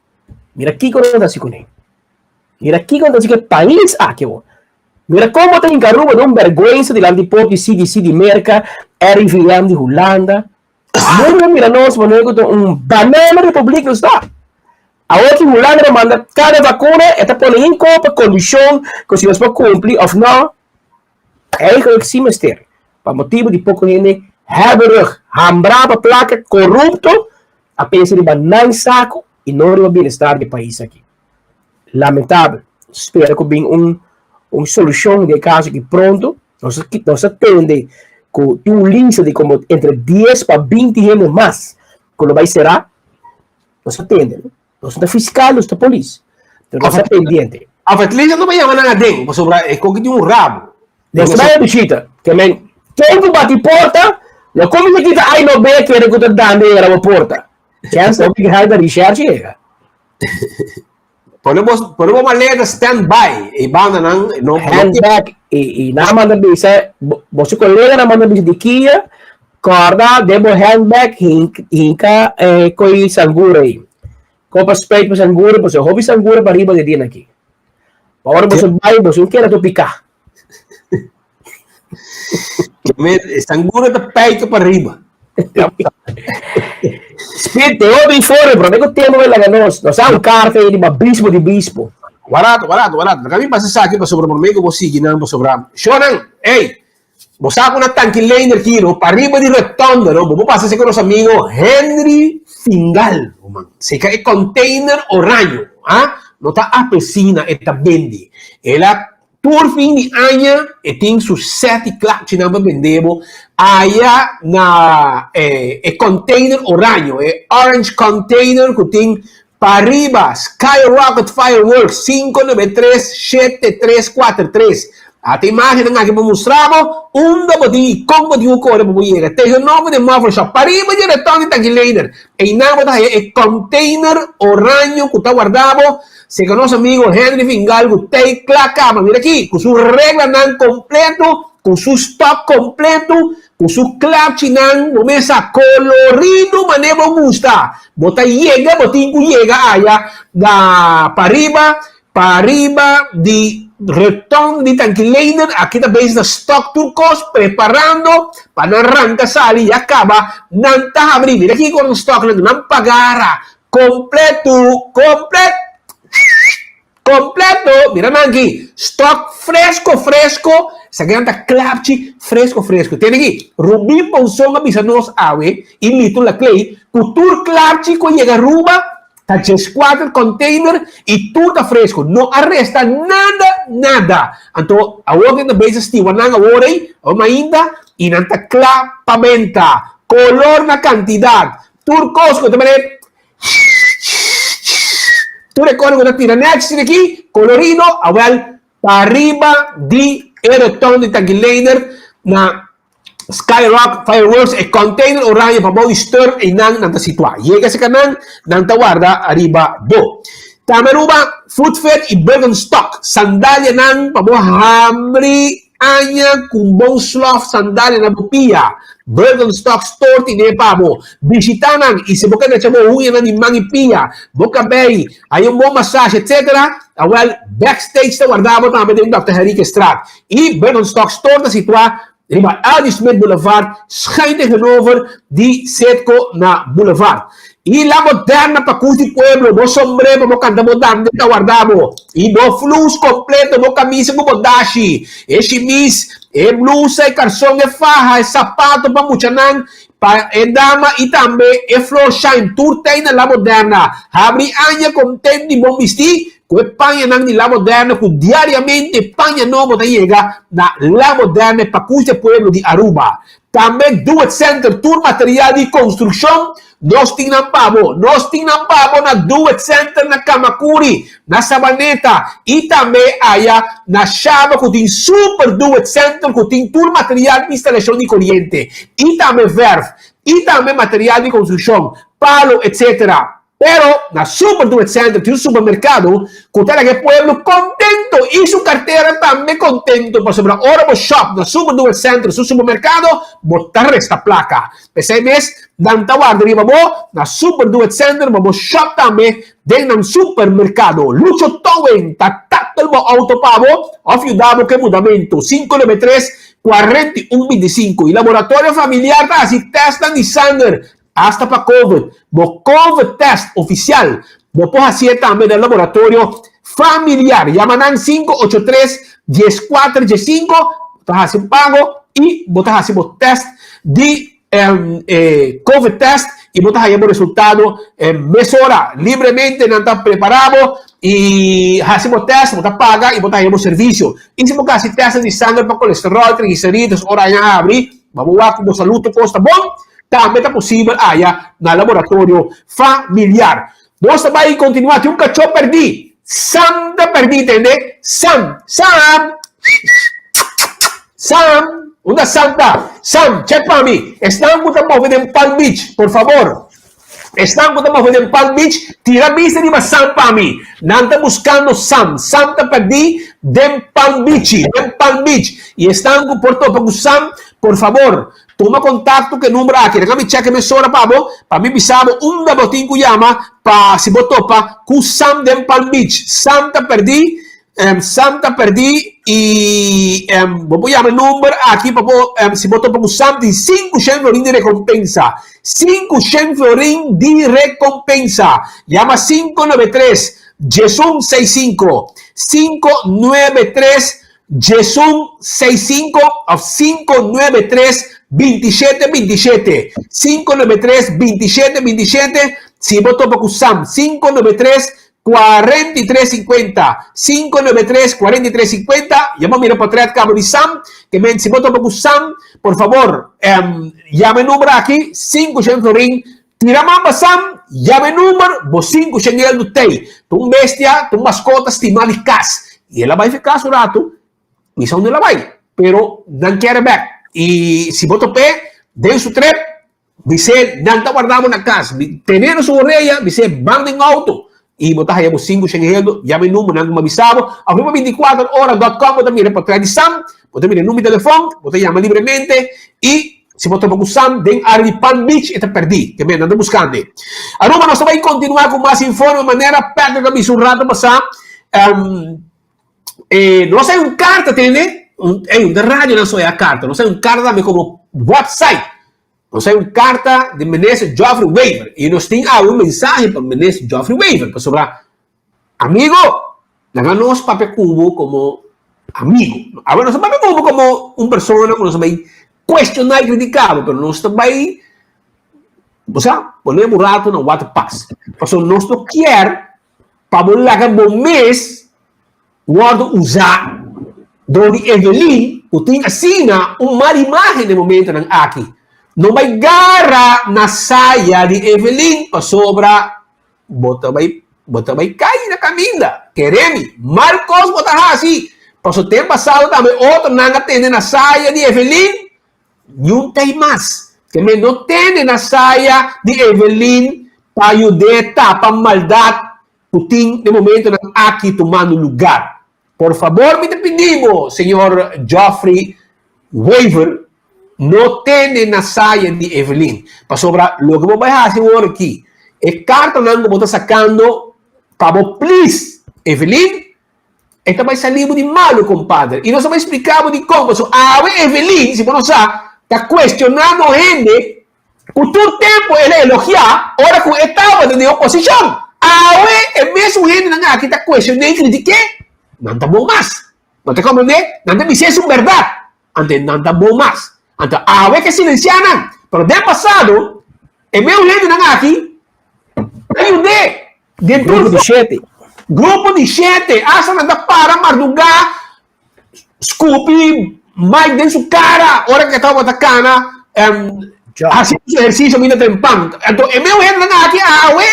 S24: Mira kiko nan ta hasi kuné. Mira kiko nan ta hasi ku e pais aki awor. Mira kon bo ta hinka Aruba den un bèrgwensa dilanti por di CDC di Merka, RIVM di Hulanda. Mundu a mira nos manera ku ta un banana republik nos ta. Awor ki Hulanda ta manda kada vakuna e ta pone hinko pa kondishon ku si nos por kumpli òf no. Eigenlijk si mester. Pa motibu di poko hende hebberig, hambrá pa plaka, korupto a pensa riba nan saku i no riba bienestar di e pais aki. Lamentabel. Spera ku bin un un solushon di e kaso aki pronto. Nos a nos a tende ku tin un lista di komo entre dies pa binti hende mas ku lo bai será. Nos a tende. Nos no ta fiskal, nos ta polis. Pero nos ta pendiente.
S3: Of at least no pa yama nan aden, pasobra e koki tin un rabo.
S24: Nos ta bai a bishita. Ke men, ken ku bati porta, no kuminsá kita ai no be kere ku ta dande yega na bo porta. Chèns hopi grandi ta rishershi yega.
S3: Pone bo, pone bo maleta stand by. E banda nan no
S24: Handbag e e nan manda bisa bo bo su colega nan manda bisa di kia corda den bo handbag hinka eh, koi sangura ei. Kopa spuit pa sangura pasobra hopi sangura pa riba di dia aki. Pa ora boso bai boso no keda tur piká.
S3: Sangura ta peito pa riba.
S24: Speed te otro informe, pero ku tempo bai laga nos. Nos a un karta ei riba bispo di bispo.
S3: Warato, warato, warato. Laga mi pasa esaki pasobra promé ku bo sigui nan pasobra. Shownan, ey! Bo sa ku na Tanki Leender Giro, pariba di rotonda, no, bo por pasa serka nos amigo Henry Fingal, ruman. Serka e container oraño, ha? No ta apesina e ta bende. El a tur fin di aña e tin su set di klapchinan pa bende bo aya na e container oraño, e orange container ku tin Pariba, Skyrocket Fireworks 593 7343. Ata imagennan aki pa mustra bo unda bo tin i kon bo tin ku kore pa bo yega. Tegenover di Muffler Shop, pariba di reton di Tanki Leiner. Einan bo ta haya e container oraño ku ta warda bo. Seka nos amigo Henry Fingal ku tei kla kaba. Mira aki, ku su reglanan kompleto, ku su stock kompleto, Ku su klapchinan bo mesa kolorido manera bo gusta. Bo ta yega, bo tin ku yega aya na pariba, pariba di reton di Tanki Leiden. Aki ta bezig ta stok tur kos, preparando pa nan ranka sali. Ya kaba nan ta habri. Mira kiko nan stok nan, nan pagara kompleto, komplet. Completo! Mira nan aki, stock fresco fresco, esaki nan ta klapchi fresco fresco. Tene aki, Rubin Ponson a bisa nos awe y Lito Laclay cu tur klapchi cu a yega Aruba ta djeskuater container y tur ta fresco, no a resta nada nada. Anto awor nan ta bezig stiwa nan awor ey, awor mainta y nan ta cla pa benta. Color na cantidad, tur cos cu ta mane. Tur e kòne ku ta tira nèchi sin aki, kolorido, awèl pariba di e rotonde di Tanki Leendert na Sky Rock Fireworks, e container oranje pabou di stern einan nan ta situá. Yega serka nan, nan ta warda ariba bo. Tambe Aruba, Food Fit i Birkenstock, sandalianan pa bo hamri Aña ku un bon slof sandalia na bo pia. Birkenstock store tine pa bo. Bishita nan i si bo ke drecha bo huñanan di man i pia, bo kabei, haña un bon masashi etc. Awel, Backstage ta warda bo tambe den Dòkter Henriquezstraat. I Birkenstock store ta situá riba L. D. Smith Boulevard, schuin tegenover di Citgo na Boulevard. I la moderna pa cus di pueblo, bo sombré pa bo canta bo dande ta warda bo, i bo flus completo, bo camisa cu bo dashi, e shimis, e blusa, e carson, e faha, e sapato pa muchanan, pa e dama i tambe e floor shine, tur tei na la moderna. Habri aña content di bon bisti cu e pañanan di la moderna cu diariamente paña nobo ta yega na la moderna pa cus di pueblo di Aruba. Tambe Do It Center tur material di construccion nos tin nan pa bo. Nos tin nan pa bo na Do It Center na Camacuri, na Sabaneta y tambe aya na Shaba cu tin Super Do It Center cu tin tur material di instalacion di coriente y tambe verf y tambe material di construccion, palo etc. Pero na Super Do It Center tin un supermercado cu ta laga e pueblo contento y su cartera tambe contento pasobra ora bo shop na Super Do It Center su supermercado bo ta resta placa. P'esey mes nan ta warda riba bo na Super Do It Center pa bo shop tambe den nan supermercado. Lucho Towing ta tackle bo auto pa bo of yuda bo cu e mudamento. 593 41 25 Y Laboratorio Familiar ta haci testnan di sanger Hasta pa covid, bo covid test oficial bo por hacié tambe den laboratorio familiar. Yama nan 583 14 15, bo ta haci un pago y bo ta haci bo test di covid test y bo ta haya bo resultado mesora. Libremente nan ta prepara bo y haci bo test, bo ta paga y bo ta haya bo servicio. Y si bo ka haci test di sanger pa colesterol, trigliceridos ora aña habri, bo wak cu bo salud tur cos ta bon. Tambe ta posibel aya na laboratorio familiar. Nos ta bai kontinuá. Tin un kachó pèrdí. Sam ta pèrdí, tende? Sam! Sam! Sam! Unda Sam ta? Sam, chèk pa mi. Esnan ku ta move den Palm Beach, por fabor. Esnan ku ta move den Palm Beach, tira bista riba Sam pa mi. Nan ta buskando Sam. Sam ta pèrdí den Palm Beachy, den Palm Beach. I esnan ku por topa ku Sam, por fabor, Tuma kontakto ku e number aki. Laga mi chèk e mesora pa bo, pa mi bisa bo unda bo tin ku yama pa si bo topa ku Sam den Palm Beach. Sam ta pèrdí, Sam ta pèrdí i bo por yama e number aki pa bo si bo topa ku Sam tin 500 florin di rekompensa. 500 florin di rekompensa. Yama 593 1165. 593. 11 65 òf 593 27 27. 593 27 27. Si bo topa ku Sam 593 43 50. 593 43 50. Ya bo mira portret kabo di Sam. Ke men si bo topa ku Sam, por favor, yama e number aki, 500 florin. Tira man pa Sam, yama e number, bo 500 eldo tei. Ta un bestia, ta un maskota stimá di kas. I el a bai fi kas un ratu, mi sa unda el a bai, pero nan kere bek. I si bo top'é den su trep, bis'é nan ta warda bo na kas. Tene na su oreya, bis'é ban den outo. I bo ta haya bo 500 eldo, yama e number nan ku mi a bisa bo. Òf riba 24 ora dòt kòm bo ta mira e portrèt di Sam, bo ta mira e number di telefòn, bo ta yama libremente i si bo topa ku Sam den área di Palm Beach e ta pèrdí, ke men nan ta buskand'e. Aruba nos ta bai kontinuá ku mas informe manera Patrick a bisa un rato pasá. E nos hay un karta tende, un, ey, un radio nan soya karta, nos hay un karta tambe komo website. Nos hay un karta di Minister Geoffrey Wever i nos tin awe un mensahe pa Minister Geoffrey Wever pasobra amigo, laga nos papia ku bo komo amigo. Awe nos ta papia ku bo komo un persona ku nos ta bai kuestioná i kritiká bo, pero nos ta bai, bo sa, pone bo rato na wak pas. Pasobra nos no kier pa bo laga bo mes Wòrdu usá dor di Evelyn ku tin asina un mal imágen den momentonan aki. No bai gara na saya di Evelyn pasobra bo ta bai bo ta bai kai na kaminda. Kere mi, mal kos bo ta hasi. Paso ten pasado tambe otronan a tende na saya di Evelyn, niun ta ei mas. Ke men no tende na saya di Evelyn pa yud'é tapa maldat ku tin den momentonan aki tumando lugar. Por fabor mi ta pidi bo, señor Geoffrey Wever, no tene na saya di Evelyn, pasobra loke bo bai hasi awor aki, e kartanan ku bo ta sakando pa bo please Evelyn, e ta bai sali bo di malu, kompadre. I nos ta bai splika bo dikon, pasobra awe Evelyn, si bo no sa, ta kuestionando hende Ku tur tempu el a elogiá ora ku e tabata den oposishon. Awe e mesun hendenan aki ta kuestion'é i kritik'é. Nan ta bon mas. Bo ta komprendé? Nan ta bis'é su bèrdat. Anto nan ta bon mas. Anto awe ke silensiá nan. Pero den pasado e mesun hendenan aki a yud'é den tur
S24: Grupo di shete.
S3: Grupo di shete. Asta nan ta para mardugá Scupi Mike den su cara ora que tabata cana haciendo su ejercicio minta trempan. Anto e meu hendenan aki awe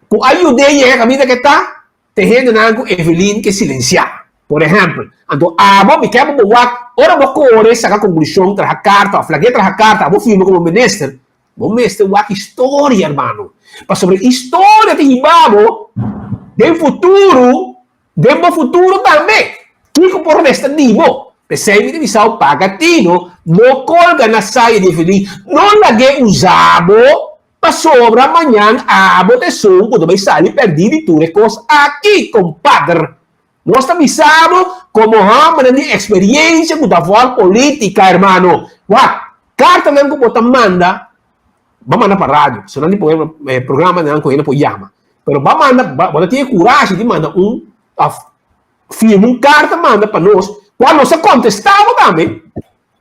S3: ku a yud'é yega kaminda ke ta, te hendenan ku Evelyn ke silensiá. Por ehèmpel, anto abo mi ke bo bo wak ora bo kore saka konklushon, traha karta òf lag'é traha karta, abo firma komo minister, bo mester wak historia hermano. Pasobra historia ta hiba bo den futuro Den bo futuro tambe. Kiko por resta di bo? P'esei mi ta bisa bo, paga tino, no kolga na saya di feliz, no lag'é usa bo, pasobra mañan abo ta esun ku ta bai sali pèrdí di tur e kos aki, kompadr. Nos ta bisa bo komo hòmbernan di eksperiensia ku ta vòl polítika, hermano. Wak, kartanan ku bo ta manda, Ba manda pa radio, so nan di pone eh, programa nan ku hende por yama. Pero ba manda, ba, bo ta tin e kurashi di manda un, of firma un karta manda pa nos, kual nos a kontestá bo tambe,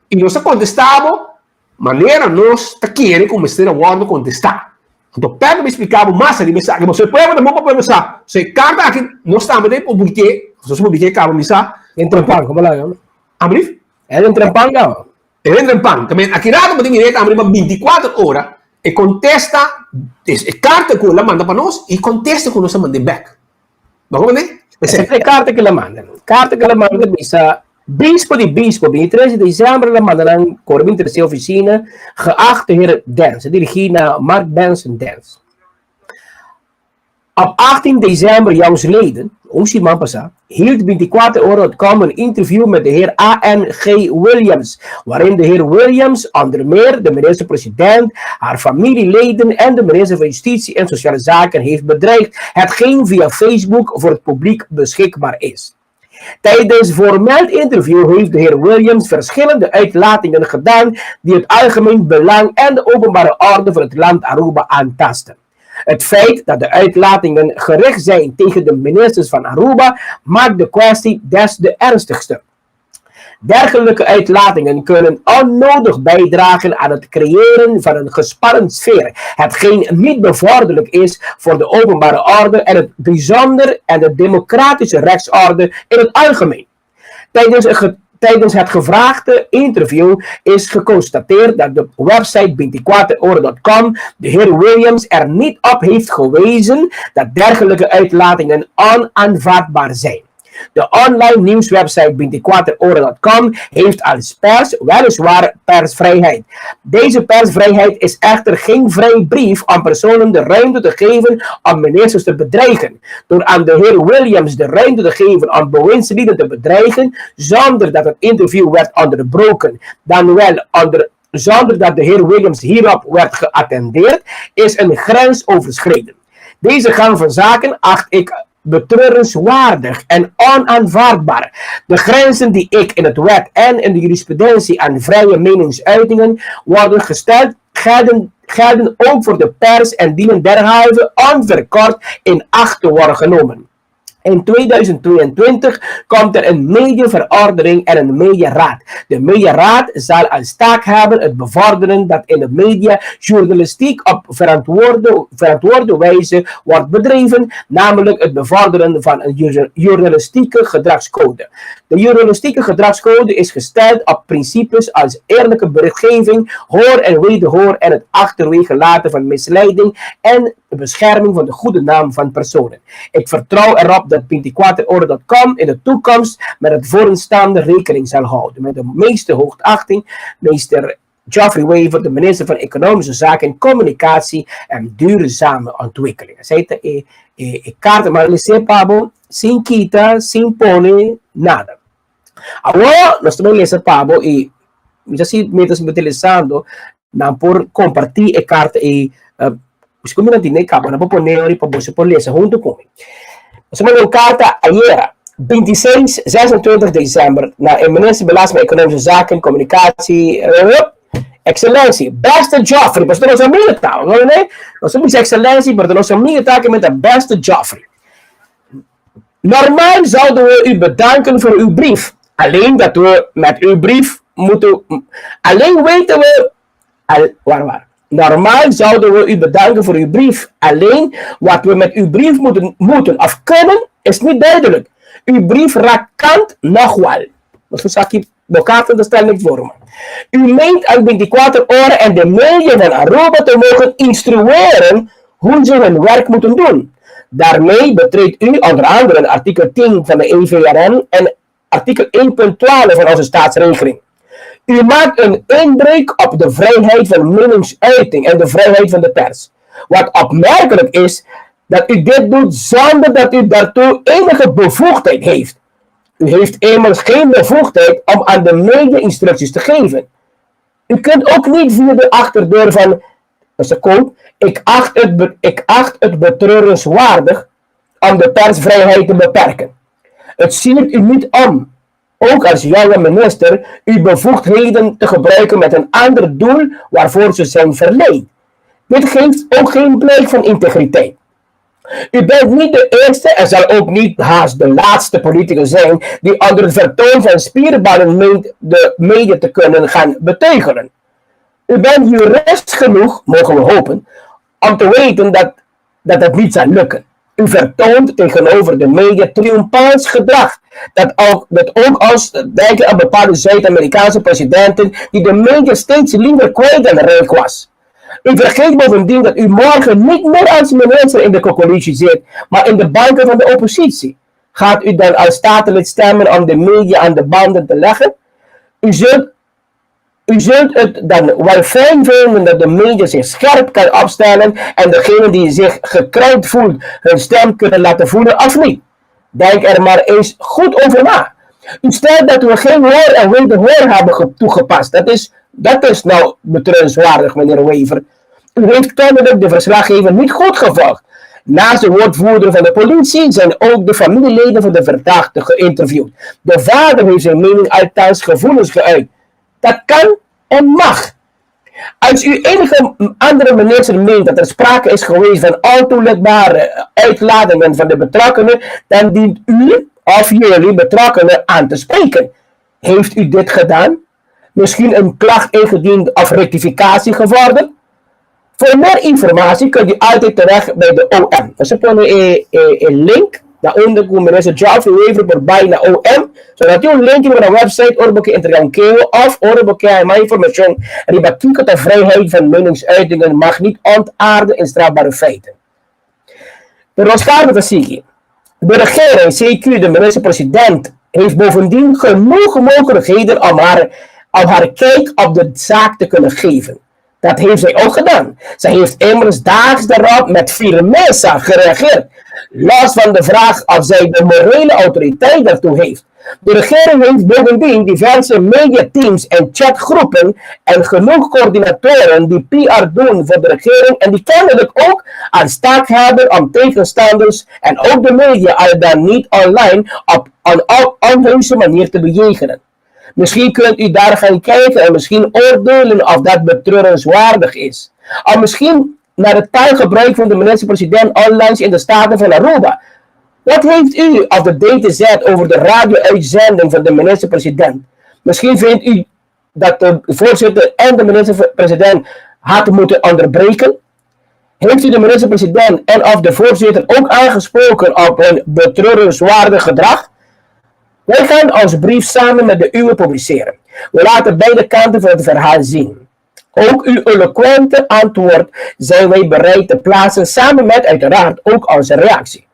S3: i nos a kontestá bo manera nos ta kere ku mester a wòrdu kontestá. Anto Pedro a splika bo mas ariba esaki, pasobra e pueblo ta bon pa pueblo sa. So e karta aki nos tambe ta publik'é, nos a publik'é kaba mi sa.
S24: Entra pan, komo la yama?
S3: Ambrief?
S24: Entra pan kaba.
S3: E entra en pan. Tamen aki rato bo tin mir'é ta riba bintikuater ora e kontesta e karta ku el a manda pa nos i kontesta ku nos a mand'é bèk. Bo a komprendé?
S24: Esei ta e karta ku el a manda. Karta ku el a manda bisa Bispo di Bispo, bintitres di desèmber el a manda nan kore bin trese ofisina, geachte heer Dens, a dirigí na Mark Benson Dens. Op 18 december jongsleden, un siman pasá, hield 24ora.com een interview met de heer A.N.G. Williams, waarin de heer Williams onder meer de minister-president, haar familieleden en de minister van Justitie en Sociale Zaken heeft bedreigd, hetgeen via Facebook voor het publiek beschikbaar is. Tijdens voormeld interview heeft de heer Williams verschillende uitlatingen gedaan die het algemeen belang en de openbare orde van het land Aruba aantasten. Het feit dat de uitlatingen gericht zijn tegen de ministers van Aruba maakt de kwestie des te ernstigster. Dergelijke uitlatingen kunnen onnodig bijdragen aan het creëren van een gespannen sfeer, hetgeen niet bevorderlijk is voor de openbare orde en het bijzonder en de democratische rechtsorde in het algemeen. Tijdens, een tijdens het gevraagde interview is geconstateerd dat de website 24ore.com de heer Williams er niet op heeft gewezen dat dergelijke uitlatingen onaanvaardbaar zijn. De online nieuwswebsite 24ore.com heeft als pers weliswaar persvrijheid. Deze persvrijheid is echter geen vrijbrief om personen de ruimte te geven om ministers te bedreigen. Door aan de heer Williams de ruimte te geven om bewindslieden te bedreigen, zonder dat het interview werd onderbroken, dan wel onder, zonder dat de heer Williams hierop werd geattendeerd, is een grens overschreden. Deze gang van zaken acht ik betreurenswaardig en onaanvaardbaar. De grenzen die ik in het wet en in de jurisprudentie aan vrije meningsuitingen worden gesteld, gelden, gelden ook voor de pers en dienen derhalve onverkort in acht te worden genomen. In 2022 komt er een mediaverordening en een mediaraad. De mediaraad zal als taak hebben het bevorderen dat in de media journalistiek op verantwoorde, verantwoorde wijze wordt bedreven, namelijk het bevorderen van een journalistieke gedragscode. De journalistieke gedragscode is gesteld op principes als eerlijke berichtgeving, hoor en wederhoor en het achterwege laten van misleiding en de bescherming van de goede naam van personen. Ik vertrouw erop dat 24ore.com in de toekomst met het vorenstaande rekening zal houden. Met de meeste hoogachting, meester Geoffrey Wever, de minister van Economische Zaken, Communicatie en Duurzame Ontwikkeling. Esei ta e, e, e karta, ma lesa pa bo, sin kita, sin pone, nada. Awor, nos ta bai lesa pa bo i mi ta si mientras mi ta lesando, nan por kompartí e karta ei, uh, si mi no tin e kaba, nan por pone ori pa boso por lesa huntu ku mi. Nos a manda un karta ayera, 26, 26 december, na e minister Belasting Economische Zaken, Communicatie, Excellentie, beste Geoffrey, pasobra nos amigo ta, no, no, nos a bisa excellentie, pero nos amigo ta ke meta beste Geoffrey. Normaal zouden we u bedanken voor uw brief. Alleen dat we met uw brief moeten. Alleen weten we. Al, waar, waar. Normaal zouden we u bedanken voor uw brief. Alleen wat we met uw brief moeten, moeten of kunnen, is niet duidelijk. Uw brief raakt kant noch wal. Nos sa aki bo karta ta stel niks voor, man. U meent al 24 ore en de media van Aruba te mogen instrueren hoe ze hun werk moeten doen. Daarmee betreedt u onder andere artikel 10 van de EVRM en artikel 1.12 van onze staatsregeling. U maakt een inbreuk op de vrijheid van meningsuiting en de vrijheid van de pers. Wat opmerkelijk is, dat u dit doet zonder dat u daartoe enige bevoegdheid heeft. U heeft immers geen bevoegdheid om aan de media instructies te geven. U kunt ook niet via de achterdeur van, dat is de quote, ik acht het, ik acht het betreurenswaardig om de persvrijheid te beperken. Het siert u niet om, ook als jonge minister, uw bevoegdheden te gebruiken met een ander doel waarvoor ze zijn verleend. Dit geeft ook geen blijk van integriteit. U bent niet de eerste en zal ook niet haast de laatste politicus zijn die onder het vertoon van spierballen meent de media te kunnen gaan beteugelen. U bent jurist genoeg, mogen we hopen, om te weten dat dat het niet zal lukken. U vertoont tegenover de media triomfants gedrag. Dat ook, dat ook als denken aan bepaalde Zuid-Amerikaanse presidenten die de media steeds liever kwijt dan rijk was. U vergeet bovendien dat u morgen niet meer als minister in de coalitie zit, maar in de banken van de oppositie. Gaat u dan als statenlid stemmen om de media aan de banden te leggen? U zult, u zult het dan wel fijn vinden dat de media zich scherp kan opstellen en degene die zich gekrenkt voelt hun stem kunnen laten voelen of niet. Denk er maar eens goed over na. U stelt dat we geen hoor en wederhoor hebben toegepast. Dat is, dat is nou betreurenswaardig, meneer Wever. U heeft kennelijk de verslaggever niet goed gevolgd. Naast de woordvoerder van de politie zijn ook de familieleden van de verdachte geïnterviewd. De vader heeft zijn mening althans gevoelens geuit. Dat kan en mag. Als u enige andere minister meent dat er sprake is geweest van ontoelaatbare uitlatingen van de betrokkenen, dan dient u of jullie betrokkenen aan te spreken. Heeft u dit gedaan? Misschien een klacht ingediend of rectificatie gevorderd? Voor meer informatie kunt u altijd terecht bij de OM. Nos a pone e e link na unda ku minister Geoffrey Wever por bai na OM. So nan tin un link riba nan website ora bo ke entrega un keho of ora bo ke haña mas informashon riba kiko ta vrijheid van meningsuitingen mag niet ontaarden in strafbare feiten. Pero nos karta ta sigui. De regering, CQ de minister president, heeft bovendien genoeg mogelijkheden om haar, om haar kijk op de zaak te kunnen geven. Dat heeft zij ook gedaan. Zij heeft immers daags daarop met firmeza gereageerd. Los van de vraag of zij de morele autoriteit daartoe heeft. De regering heeft bovendien diverse mediateams en chatgroepen en genoeg coördinatoren die PR doen voor de regering en die kennelijk ook als taak hebben om tegenstanders en ook de media al dan niet online op een onheuse manier te bejegenen. Misschien kunt u daar gaan kijken en misschien oordelen of dat betreurenswaardig is. Of misschien naar het taalgebruik van de minister-president onlangs in de Staten van Aruba. Wat heeft u of de DTZ over de radio-uitzending van de minister-president? Misschien vindt u dat de voorzitter en de minister-president had moeten onderbreken? Heeft u de minister-president en of de voorzitter ook aangesproken op hun betreurenswaardig gedrag? Wij gaan onze brief samen met de uwe publiceren. We laten beide kanten van het verhaal zien. Ook uw eloquente antwoord zijn wij bereid te plaatsen samen met uiteraard ook onze reactie.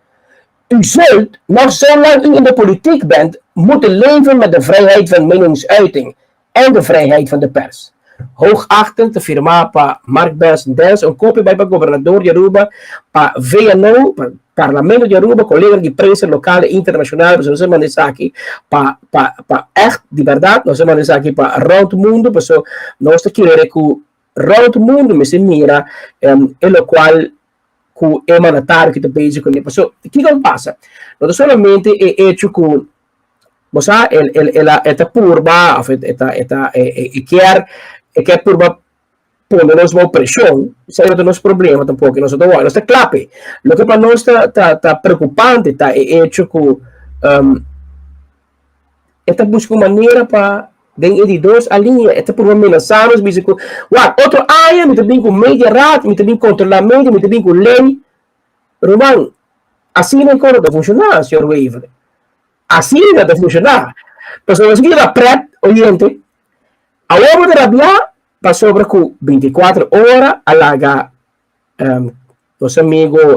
S24: U zult, nog zolang u in de politiek bent, moeten leven met de vrijheid van meningsuiting en de vrijheid van de pers. Hoogachtend firmá pa Mark Bes un kopia bai pa Gobernador di Aruba, pa VNO, pa Parlamento di Aruba, colega di prensa local e internacional, pasobra nos a manda esaki pa pa pa echt di berdad nos a manda esaki pa rond mundo, pasobra nos ta kere cu rond mundo mester mira e locual cu e mandatario ki ta bezig cune. Pasobra kico a pasa? No ta solamente e hecho cu Bo sa, el, el, el a, e ta purba, of e ta, e ta, e, e kier, e kier purba pone nos bou preshon, esei no ta nos problema tampoco, nos no ta wòri, nos ta kla p'e. Loke pa nos ta, ta, ta preokupante ta e hecho ku um, e ta buska un manera pa den e di dos alinea, e ta purba menasá nos, bisa ku, wak, otro aña mi ta bin ku media raad, mi ta bin kontrolá media, mi ta bin ku lei. Ruman, asina e kos no ta funshoná, señor Wever. Asina ta funshoná. Pasobra si ta pret oyente, awor bo ta rabiá pasobra ku bintikuater ora a laga nos amigo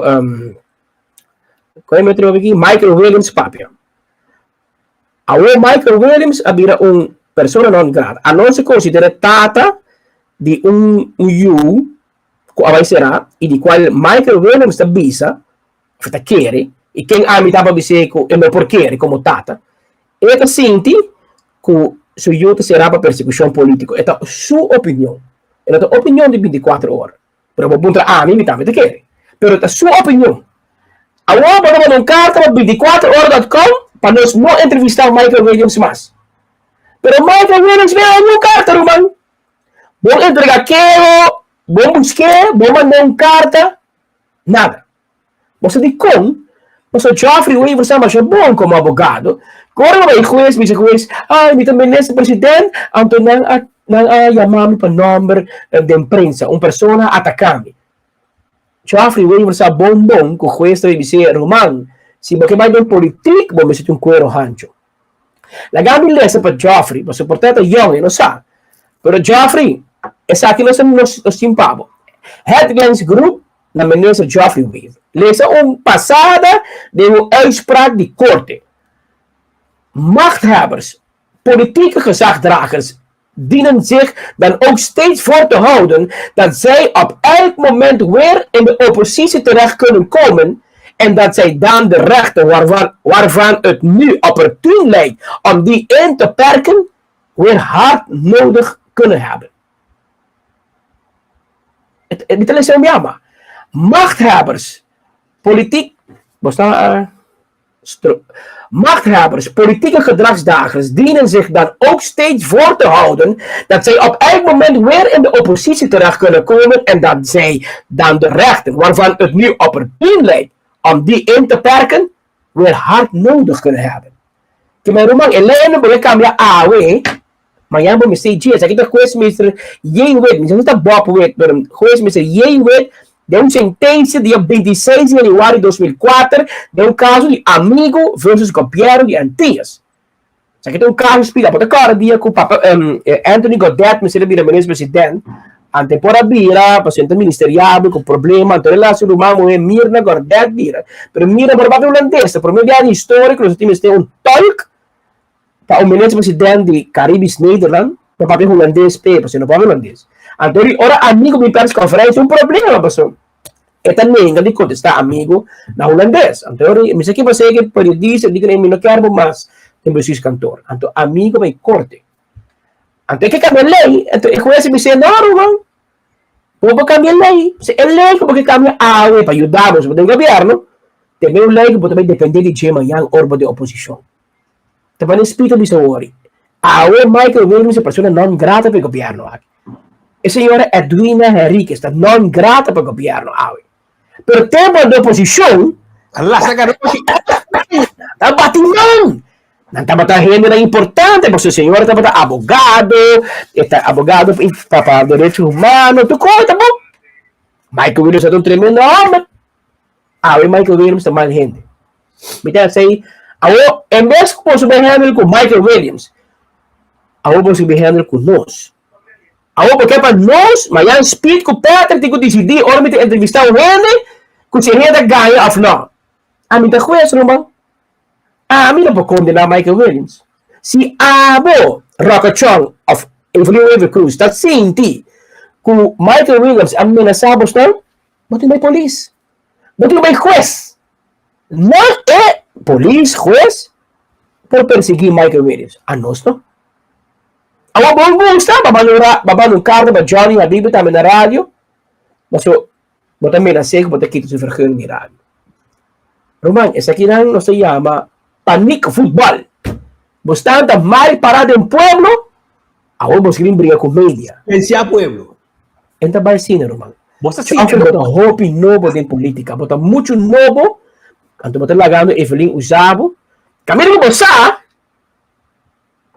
S24: kon e mi atrobe aki Michael Williams papia. Awor Michael Williams a bira un persona non grata. Anos a konsider'é tata di un yu ku a bai será i di kual Michael Williams ta bisa Of e ta kere, i ken ami ta pa bis'é ku e no por kere komo tata? E ta sinti ku su yu ta será pa persekushon polítiko. E ta su opinion. E no ta opinion di bintikuater ora. Pero bo puntra ami, mi tambe ta kere. Pero ta su opinion. Awor bo ta manda un karta pa bintikuater ora dòt kòm pa nos no entrevistá Michael Williams mas. Pero Michael Williams no a un karta, ruman. Bo entregá keho, bo busk'é, bo manda un karta, nada. Bo sa dikon? Pasobra Geoffrey Wever sa masha bon komo abogado. Ku ora bo bai hues, bisa hues, Ay, mi ta minister president, anto nan a nan a yama mi pa nòmber den prensa, un persona a ataka mi. Geoffrey Wever sa bon bon ku hues ta bai bis'é, Ruman, si bo ke bai den politik, bo mester tin un kuero hancho. Laga mi lesa pa Geoffrey, pasobra por ta e ta yòn, e no sa. Pero Geoffrey, esaki nos nos tin pa bo. Headlines Group na minister Geoffrey Wever. Lesa un pasada den un uitspraak di korte. Machthebbers, politieke gezagdragers dienen zich dan ook steeds voor te houden dat zij op elk moment weer in de oppositie terecht kunnen komen en dat zij dan de rechten waarvan, waarvan het nu opportuun lijkt om die in te perken, weer hard nodig kunnen hebben. Mi ta lesa un biaha. Machthebbers, politiek, bo sta. Machthebbers, politieke gedragsdagers dienen zich dan ook steeds voor te houden dat zij op elk moment weer in de oppositie terecht kunnen komen en dat zij dan de rechten waarvan het nu opportun lijkt om die in te perken, weer hard nodig kunnen hebben. Ke men ruman, e lei no por cambia awe, mañan bo mester dje. Esaki ta hues Mister J. Wit, mi sa si ta Bob Wit, pero hues Mister J. Wit den un sentencia dia 26 di januari 2004 den un caso di Amigo versus Gobierno di Antillas. Esaki ta un caso spila, bo ta corda dia cu papa Anthony Godett mester a bira minister president, ante por a bira pasobra ta ministeriabel cu problema, anto el a laat su ruman muher Mirna Godett bira, pero Mirna por a papia hulandes, ta prome biaha den historia cu nos a tin mester un tolk pa un minister president di Caribisch Nederland pa papia hulandes p'e, pasobra no papia hulandes. Anto di ora amigo bin persconferencia un problema pasobra e ta nenga di contesta amigo na hulandes. Anto ora mi sa ki pas'e ki periodista di mi no kier bo mas den bestuurskantoor. Anto amigo bai corte. Anto e ke cambia ley, anto e hues a bisa no ruman, bo por cambia ley. Pasobra e ley ku bo ke cambia awe pa yuda bo den gobierno, te un ley ku bo ta bai depende di dje mañan ora bo den oposicion. Ta pone spito bisa wori. Awe Michael Williams e persona non grata pa e gobierno aki. E señora Edwina Henriquez ta non grata pa e gobierno awe. Pero tempo di oposicion, ta bati man. Nan tabata hendenan importante, pasobra e señora tabata abogado, e ta abogado pa pa derecho humano, tur cosa ta bon. Michael Williams ta un tremendo homber. Awe Michael Williams ta mal hende. Mi ta say, awo, en bes ku boso bai handle ku Michael Williams, awo boso bai handle ku nos. Awo bo ke pa nos, mañan Speed ku Patrick tin ku disidí ora mi ta entrevistá un hende, ku si e hende ta gaña òf nò. Ami ta hues, ruman. Ami no por kondená Michael Williams. Si abo, Rocco Chong òf Evelyn Wever Croes ta sinti ku Michael Williams a menasá bosnan, Bo tin bai polis. Bo tin bai hues. Nan e polis, hues, por persegui Michael Williams. Anos no. Awor bo gusta, bo manda un ra, bo manda un karta pa Johnny Habibe tambe na radio, paso bo ta menas'é ku bo ta kita su vergunning di radio. Ruman, esakinan nos ta yama paniek voetbal. Bo stan ta mal pará den pueblo, awor bo sin bringa ku media.
S3: Pensiá pueblo.
S24: En ta bai asina, ruman.
S3: Bo ta
S24: sinti bo ta hopi nobo den politica. Bo ta muchu nobo, anto bo ta lagando Evelyn usa bo. Caminda cu bo sa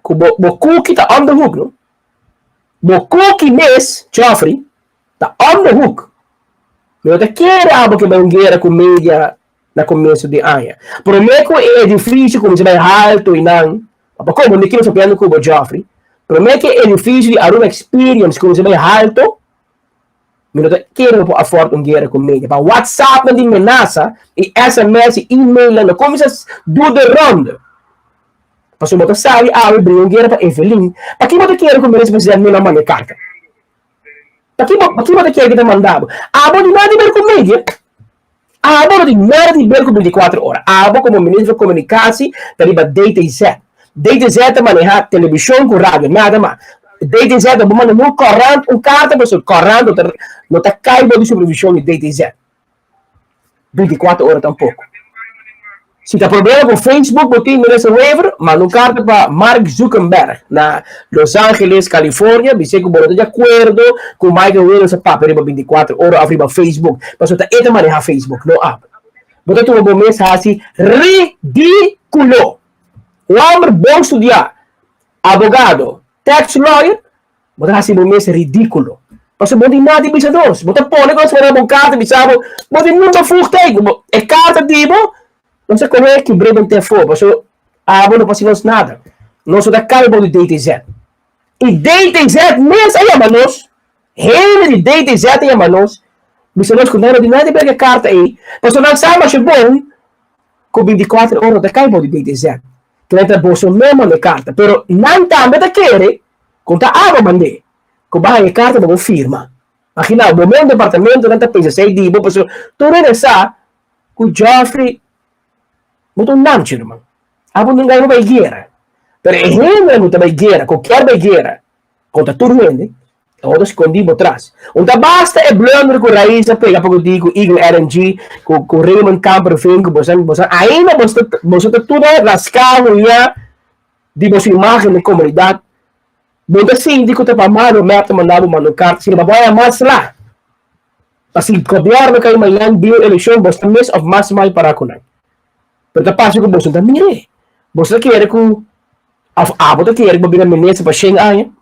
S24: cu bo bo cookie ta on the hook, no? Bo cookie mes, Geoffrey, ta on the hook. Mi no ta kere abo ke bai un guera cu media na comienso di aña. Prome cu e edificio cuminsa bai halto y nan, pa como mi kier papiando cu bo Geoffrey, prome cu e edificio di Aruba Experience cuminsa bai halto, mi no ta kere bo por afford un guera cu media. Pa WhatsApp nan di menasa y sms y email nan no cuminsa do de ronde. Pasobra bo ta sabi awe bringa un guera pa Evelyn, paki bo ta kere cu minister president no na manda e carta? Paki bo, paki bo ta kere cu ta manda bo? Abo di nada di ber cu media. Abo no tin nada di ber ku bintikuater ora. Abo komo minister di komunikasi ta riba DTZ. DTZ ta manehá telebishon ku radio, nada mas. DTZ no por manda niun kòrant, un karta pasobra kòrant no ta no ta kai bou di supervishon di DTZ. Bintikuater ora tampoko. Si ta problema ku Facebook bo tin Minister Wever, manda un karta pa Mark Zuckerberg na Los Angeles, California, bis'é ku bo no ta di akuerdo ku Michael Williams a papia riba 24 ora òf riba Facebook, pasobra ta e ta manehá Facebook, no abo. Bo ta tuma bo mes hasi ridíkulo. Un hòmber bon studiá, abogado, tax lawyer, Bo ta hasi bo mes ridíkulo. Pasobra bo no tin nada di bisa nos. Bo ta pone ku nos manda bo un karta bisa bo, bo tin nunka vugtei. Ku bo e karta di bo, nos a kohe kibr'é den te afó. Pasobra abo no por hasi nos nada. Nos no ta kai bou di DTZ. I DTZ mes a yama nos, hende di DTZ a yama nos, bisa nos ku nan no tin nada di ber ku e karta ei. Pasobra nan sa masha bon ku bintikuater ora no ta kai bou di DTZ. Kila ta boso mes manda e karta. Pero nan tambe ta kere Con ta abo mand'é cu bo haña e carta pa bo firma. Magina, bo mes departamentonan ta pensa esey di bo pasobra tur hende sa cu Geoffrey bo ta un namchi ruman. Abo no gana bay guera. Pero e hendenan cu ta bay guera, cu kier bay guera contra tur hende. Awor ta skondí bo tras. Un ta basta e blunder ku Raiz a pega pa ku di ku Eagle RNG, ku ku Raymond Kamperveen, ku boso boso ainda boso ta boso ta tur raská huñá di boso imágen den komunidat. Bo ta sinti ku ta pa mano mep ta manda bo manda un karta asina pa bo haya mas la. Pa si gobièrnu kai mañan bin un elekshon boso ta mes òf mas mal pará ku nan. Pero ta parse ku boso no ta mir'é. Boso ta kere ku òf abo ta kere ku bo bira minister pa shen aña?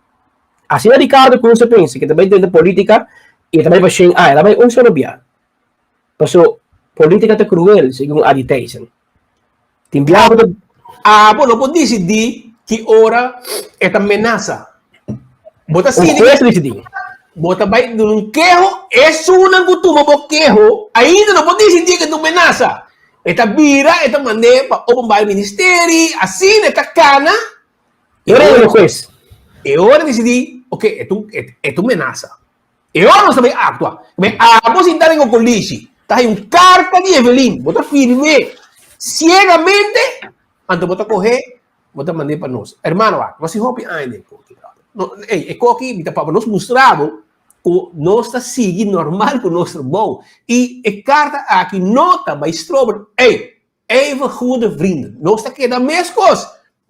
S24: Asina Ricardo Cruz ta pensa ku e ta bai drenta politica i e ta bai pa shen aña. El a bai un solo bia. Paso politica ta cruel segun Adi Thijssen. Tin bia bo ta.
S3: Abo no por disidí ki ora e ta menasa. Bo ta
S24: Un
S3: sinti
S24: hues ta disidí.
S3: Bo ta bai duna un keho, esunnan ku tuma bo keho ainda no por disidí ku e ta un menasa. E ta bira, e ta mand'é pa Openbaar Ministerie, asina e ta kana.
S24: E ora e hues.
S3: E ora disidí, ok, e ta un, e ta un menasa. E ora nos ta bai aktua. Bai abo sinta den okolishi, ta hay un karta di Evelyn, bo ta firm'é siegamente, anto bo ta kohé, bo ta mand'é pa nos. Hermano, wak, nos tin hopi aña den e koki, brother. No, ey, e koki mi ta pa nos mustra bo ku nos ta sigui normal ku nos trabou. I e karta aki no ta bai stroba. Ey, Even goede vrienden. Nos ta keda meskos.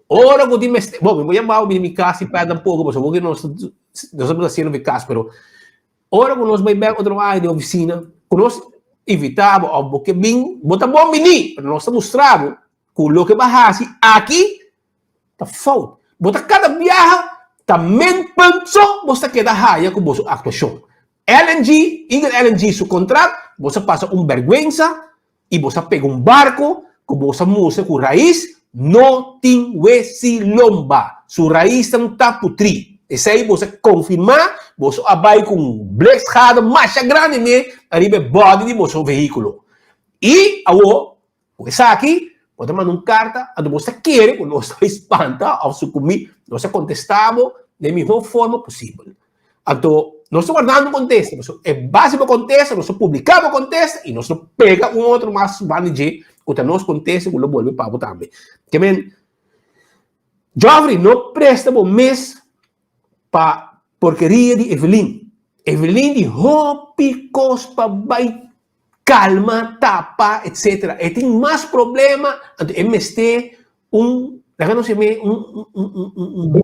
S3: Ora ku tin mester, bo, mi por yama bo bini mi kas i pèt tampoco, pasobra bo ke nos nos ta hasiendo mi kas, pero ora ku nos bai bèk otro aña den ofisina, ku nos invitá bo òf bo ke bin, bo ta bon bini, pero nos ta mustra bo ku loke bo a hasi aki ta fout. Bo ta kada biaha ta minpunt so bo ta keda haya ku boso aktuashon. LNG, Eagle LNG su kontrat, bo sa pasa un bèrgwensa, i bo sa pega un barko ku bo sa mustra ku rais no tin wesi lomba, su raisnan ta putrí. Esei bo sa konfirmá, boso a bai ku un blikschade masha grandi me ariba e bòdi di boso vehíkulo. I awor, ku esaki, bo ta manda un karta, anto bo sa kere ku nos ta bai spanta òf sukumbí, nos a kontestá bo den e mihó forma posibel. Anto, nos ta wardando un kontesta, pasobra e base bo kontesta, nos ta publiká bo kontesta i nos lo pega un otro mas banda di dje ku ta nos kontesta ku lo bolbe pa bo tambe. Ke men, Geoffrey, no presta bo mes pa porkeria di Evelyn. Evelyn di hopi kos pa bai kalma, tapa, etsetera. E tin mas problema, anto e mester un, laga nos yam'é un, un, un, un, un.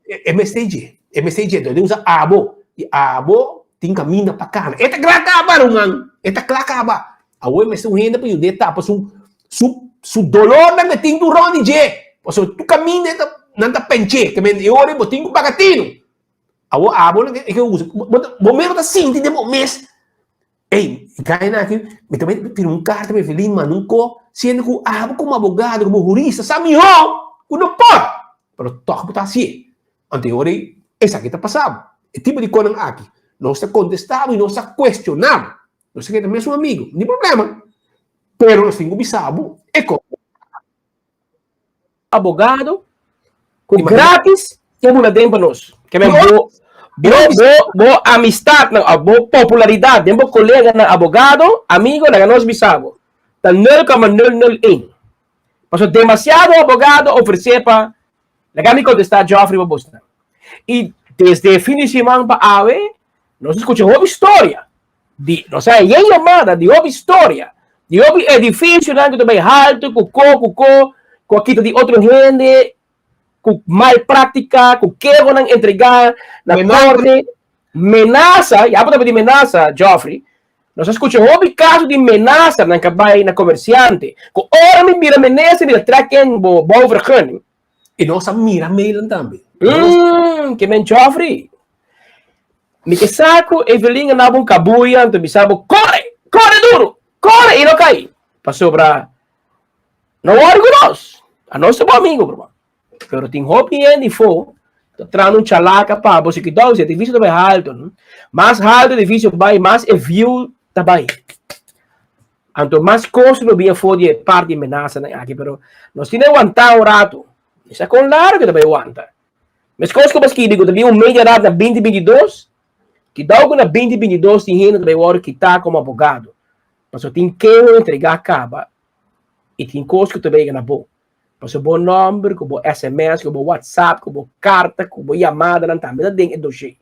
S3: E mester dje, e mester dje, entonces usa abo, y abo tin caminda pa cana. E ta kla caba, ruman, e ta kla caba. Awor e mester un hende pa yud'é tapa su, su, su dolornan ke tin tur rond di dje. Pasobra tur caminda e ta, nan ta pench'é, ke men e ora bo tin ku paga tinu. Awor abo nan ke usa, bo ta, bo mes bo ta sinti den bo mes, ey, e gainan aki, mi ta bai firma un karta pa Evelyn manda un ko, siendo ku abo komo abogado, komo hurista sa mihó ku no por. Pero tòg bo ta hasié. Anto e ora ei, esaki ta pasa bo. E tipo di konan aki, nos ta kontestá bo i nos ta kuestioná bo. Nos ta keda mesun amigu, no tin problema. Pero nos tin ku bisa bo e kos.
S24: Abogado ku gratis ta bula den pa nos. Ke men bo bo bo bo amistatnan òf bo popularidat den bo koleganan abogado, amigo, laga nos bisa bo, ta nul koma nul nul ein. Pasobra demasiado abogado ofresé pa Laga mi kontestá Geoffrey pa bosnan. I desde fin di siman pa awe nos a skucha hopi storia di nos a haña yamada di hopi storia di hopi edifisionan ku ta bai haltu ku ko ku ko ku a kita di otro hende ku mal práktika ku kehonan entregá na korte. Menasa, ya bo ta di menasa, Geoffrey. Nos a skucha hopi kaso di menasa nan ka bai na komersiante. Ku ora mi bira menesa mi ta trek in bo bouwvergunning.
S3: I nos a mira mailen tambe.
S24: Mm, ke men Geoffrey. Mi ke sa ku Evelyn a nabo un kabuya anto bisa bo kore, kore duru, kore i no kai. Pasobra no wòri ku nos. Anos ta bo amigo, bro. Pero tin hopi hende fo ta trando un chalaka pa bo si kidou si edifisio ta bai halto no? Mas halto edifisio bai mas e view ta bai. Anto mas kos lo bin afo di e parti di menasanan aki pero nos tin e wanta un rato. Mi sa kon largo ta bai wanta. Meskos ku bo skibi ku ta bin un media raad na binti binti dos, kidou ku na binti binti dos tin hende ta bai wòrdu kitá komo abogado pasobra tin keho entregá kaba i tin kos ku ta bai na bo. Pasobra bo nòmber ku bo sms, ku bo whatsapp, ku bo karta, ku bo yamadanan tambe ta den e doshé.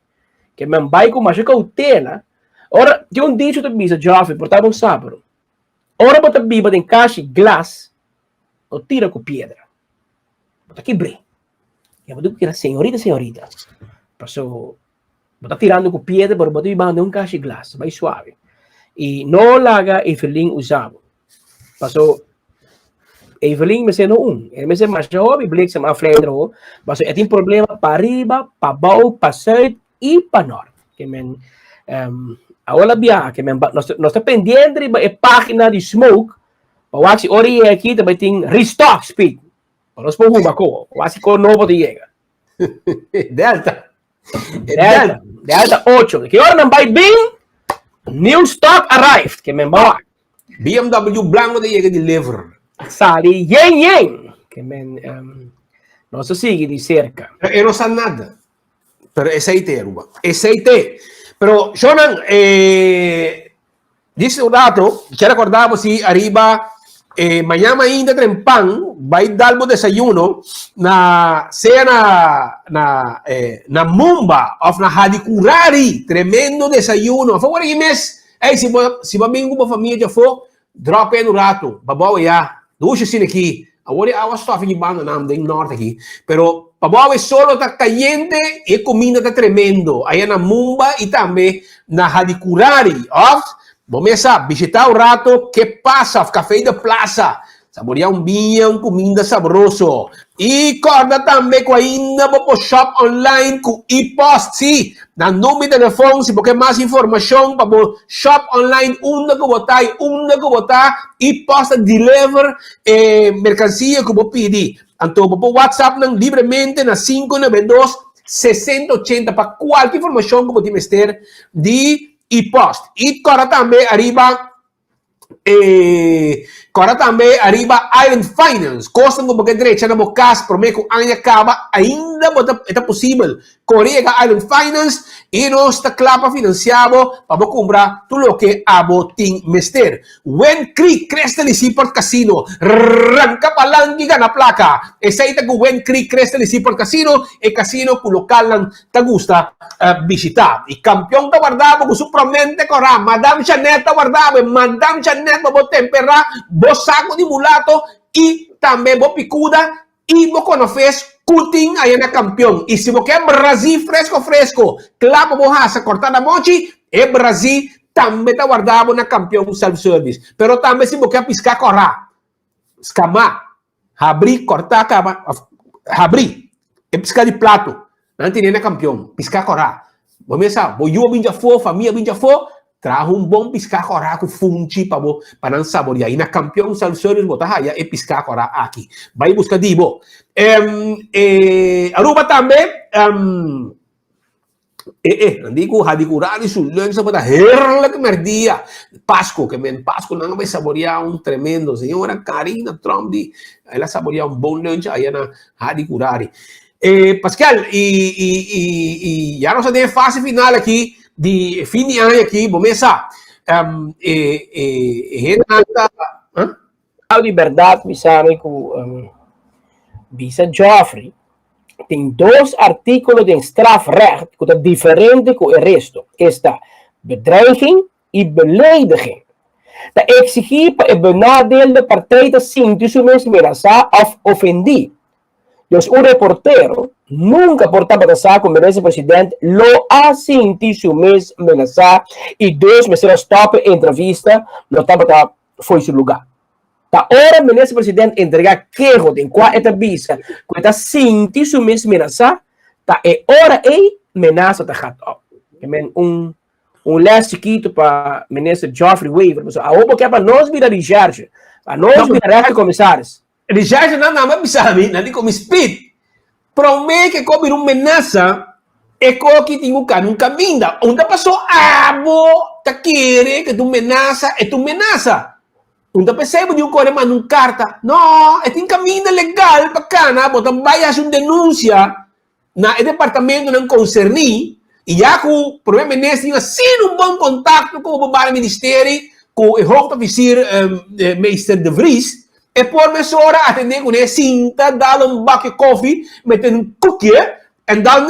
S24: Ke men bai ku masha koutela. Ora, tin un dicho ta bisa, Geoffrey, por ta bo sa, pero ora bo ta biba den kashi glas, no tira ku piedra. Bo ta kibr'é. Ya bo tin ku keda señorita, señorita. Paso bo ta tirando ku piedra, pero bo ta bibando den un kashi glas. Bai suave. I no laga Evelyn usa bo. Paso Evelyn mester no un. E mester masha hopi bliksem afleider ho. Paso e tin problema pa riba, pa bou, pa zuid i pa nort. Ke men um, awor la biaha, ke men nos, nos ta pendiente riba e pagina di Smoke, pa wak si ora yega aki ta bai tin restock speed. Pa nos por huma ko, wak si ko nobo ta yega.
S3: Delta.
S24: Delta. Delta 8. Ki ora nan bai bin, new stock arrived. Ke men ba wak.
S3: BMW blanco ta yega di lever.
S24: Sali yen yen. Ke men um, nos ta sigui di cerca.
S3: Pero e no sa nada. Pero esei te, Aruba. Esei te. Pero, Shonan, eh, dice un rato, quiero recordar si arriba, eh, mañana ainda trempan, vai dar bo desayuno na, sea na, na, eh, na Mumba of na Hadicurari, tremendo desayuno. Favor, y mes, Ey, si bo, si bo bin ku bo famia djafó, drop in un ratu, babou ya, dushi asina aki. Awor e awa stòf aki banda nan den nort aki. Pero pabou e solo ta kayente i e kuminda ta tremendo. Aya na Mumba i tambe na Hadicurari. Òf, bo mes sa, bishitá un ratu Ke Pasa òf Café de Plaza. Saboreá un biña, un kuminda sabroso. I kòrda tambe ku ainda bo por shòp online ku e-post. Sí, na number di telefòn si bo ke mas informashon pa bo shòp online unda ku bo ta i unda ku bo ta, e-post ta deliver e merkansia ku bo pidi. Anto bo por whatsapp nan libremente na 592 6080 pa kualke informashon ku bo tin mester di e-post. I kòrda tambe ariba E kòrda tambe ariba Island Finance, kosnan ku bo ke drecha na bo kas promé ku aña kaba ainda bo ta e ta posibel. Kore yega Island Finance i nos ta kla pa finansiá bo pa bo kumpra tur loke abo tin mester. Wind Creek Crystal i Seaport Casino, ranka palanki gana plaka! Esei ta ku Wind Creek Crystal i Seaport Casino, e kasino ku lokalnan ta gusta bishita. E kampion ta warda bo ku su promente kòrá. Madam Jeanette ta warda bo. E Madam Jeanette pa bo temperá bo saku di mulato i tambe bo pikuda i bo konofes ku tin aya na kampion. I si bo ke brazí fresko fresko kla pa bo hasa kòrtá na mochi, e brazí tambe ta warda bo na kampion self service. Pero tambe si bo ke piská kòrá, skamá. Habrí, kòrtá kaba, òf habrí e piská di plato. Nan tene na kampion, piská kòrá. Bo mes sa, bo yu a bin djafó, famia a bin djafó, traha un bon piská kòrá ku funchi pa bo, pa nan saboriá. I na Kampion Self Service bo ta haya e piská kòrá aki. Bai buska di bo. E Aruba tambe. Eh eh, nan di ku Hadicurari su lunch tabata heerlijk merdia. Pasco, ke men Pasco nan a bai saborea un tremendo. Señora Karina Trump di, el a saborea un bon lunch aya na Hadicurari. Eh, Pascal, i, i, i, i ya nos ta den e fase final aki di fin di aña aki, bo mes sa, um, e, e, e hendenan ta, huh?
S24: Au di berdad mi sabi cu um, bisa Geoffrey tin dos articulo den strafrecht cu ta diferente cu e resto, esta bedreiging y belediging. Ta exigi pa e benadeelde partij ta sinti su mes menasa of ofendi. Dus un reportero nunca por tabata sa cu minister president lo a sinti su mes menasa y dus mester a stop e entrevista, lo tabata fo'i su lugá. Ta ora Minister President entregá keho den kua e ta bisa ku e ta sinti su mes menasá, ta e ora ei menasa ta gat òp. I men un un lès chikitu pa Minister Geoffrey Wever, pasobra awor bo ke pa nos bira recherche, pa nos bira rechtercommissaris.
S3: Recherche nan nan a bisa mi, nan di ku mi speed. Promé ke ko bira un menasa, e koki tin ku kami un kaminda. Un ta pasó abo ta kere ke ta un menasa, e ta un menasa. Un ta pensá bo di un kore manda un karta. No, e tin kaminda legal pa kana, bo ta bai hasi un denunsia na e departamentonan konserní i ya ku Prome Minister tin asina un bon kontakto ku Openbare Ministerie ku e hoofdofficier Meester De Vries, e por mesora atendé kuné sinta dal un bakje koffie mete un koekje. En dan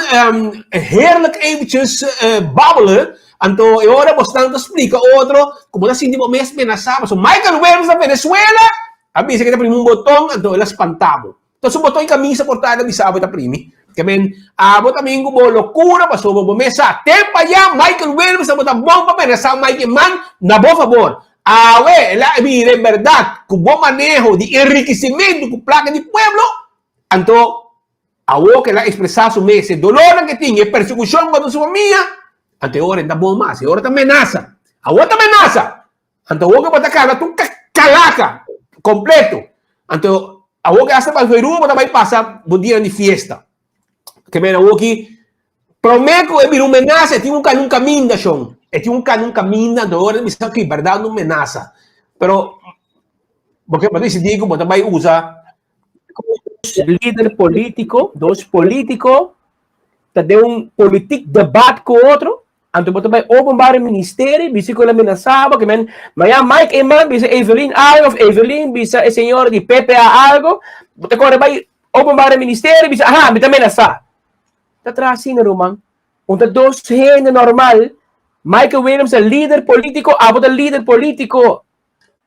S3: heerlijk eventjes babbelen. Anto e ora bosnan ta splika otro ku bo ta sinti bo mes menasá. Pasobra Michael Williams na Venezuela a bisa ku e ta primi un boton, anto el a spanta bo. Ta su boton i kamisa por ta el a bisa bo e ta primi. Ke men abo ta bin ku bo lokura pasobra bo mes sa tempu ayá Michael Williams tabata bon pa menasá Mike Eman na bo fabor. Awe el a bira en bèrdat ku bo maneho di enrikisimentu ku plaka di pueblo, anto Awor ku el a ekspresá su mes e dolornan ku e tin, e persekushon kontra su famia, anto e ora e ta bon mas, e ora ta menasa. Awor ta menasa! Anto awor ku bo ta karga tur kalaka kompleto. Anto awor ku asta pa Veruba bo ta bai pasa bo dianan di fiesta. Ke men awor ki promé ku e bira un menasa e tin un kana un kaminda shon. E tin un kana un kaminda anto ora e bisa ok bèrdat un menasa. Pero bo ke bo ta disidí ku bo ta bai usa
S24: Lider politico, dos politico ta den un politiek debat cu otro, anto bo ta bay openbare ministerie, bisa cu el a menasa bo, ke men, mañana Mike Eman bisa Evelyn algo, of Evelyn bisa e señora di PPA algo, bo ta core bay openbare ministerie, bisa, aha, mi ta menasa. Ta traha asina, ruman. Un ta dos hende normal, Michael Williams ta lider politico, abo ta lider politico.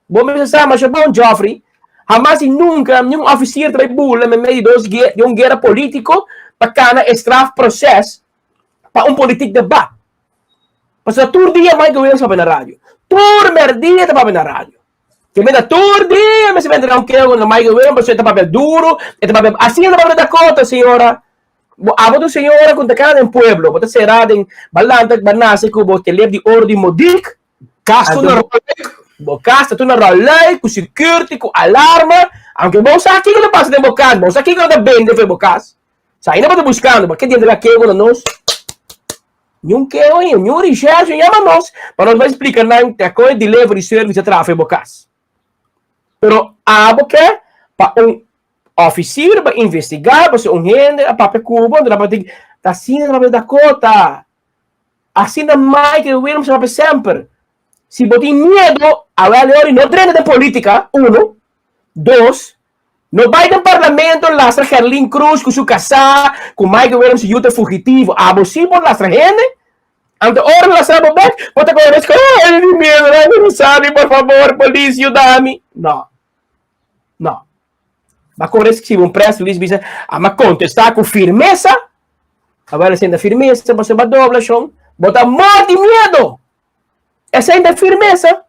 S24: Bo mester sa masha bon, Geoffrey. Hamas i nunka niun ofisier ta bai bula meimei di dos di un guera politiko pa kana e strafproses pa un politik debat. Pasobra tur dia Michael Williams papia na radio. Tur merdia ta papia na radio. Ke menda tur dia mester benta na un keo kontra Michael Williams pasobra e ta papia duru, e ta papia asina ta papia Dakota, señora. Bo abo ta un señora ku ta kana den pueblo, bo ta sera den, bo a lanta, bo a nase ku bo telep di oro di Modik.
S3: Kas tur na rolluik.
S24: Bo kas ta tur na rolluik, ku security, ku alarma. Aunke bo sa kiko ta pasa den bo kas, bo sa kiko nan ta bende for bo kas. Sa ainda bo ta buskando, bo ke di entrega kego na nos? Niun kego ainda, niun recherche yama nos pa nos bai splika nan te kon e delivery service ta traha for bo kas. Pero abo ke pa un officier bai investiga pasobra un hende a papia ku bo, anto nan ta ta asina nan papia Dakota. Asina Michael Williams a papia semper. Si bo tin miedo, awel e ora no drenta den politica, uno. Dos, no bai den parlamento lastra Gerlin Croes cu su casá, cu Michael Williams su yu ta fugitivo. Abo si por lastra hende? Anto ora lastra bo bek, bo ta kore esco, oh, mi tin miedo, ay, mi no sabi, por favor, polis, yuda mi. No. No. Ba kore escribi un press release bisa, ama contesta cu firmeza. Awel esei ta firmeza, pasobra ba dobla shon. Bo ta mor di miedo. Esei ta firmeza.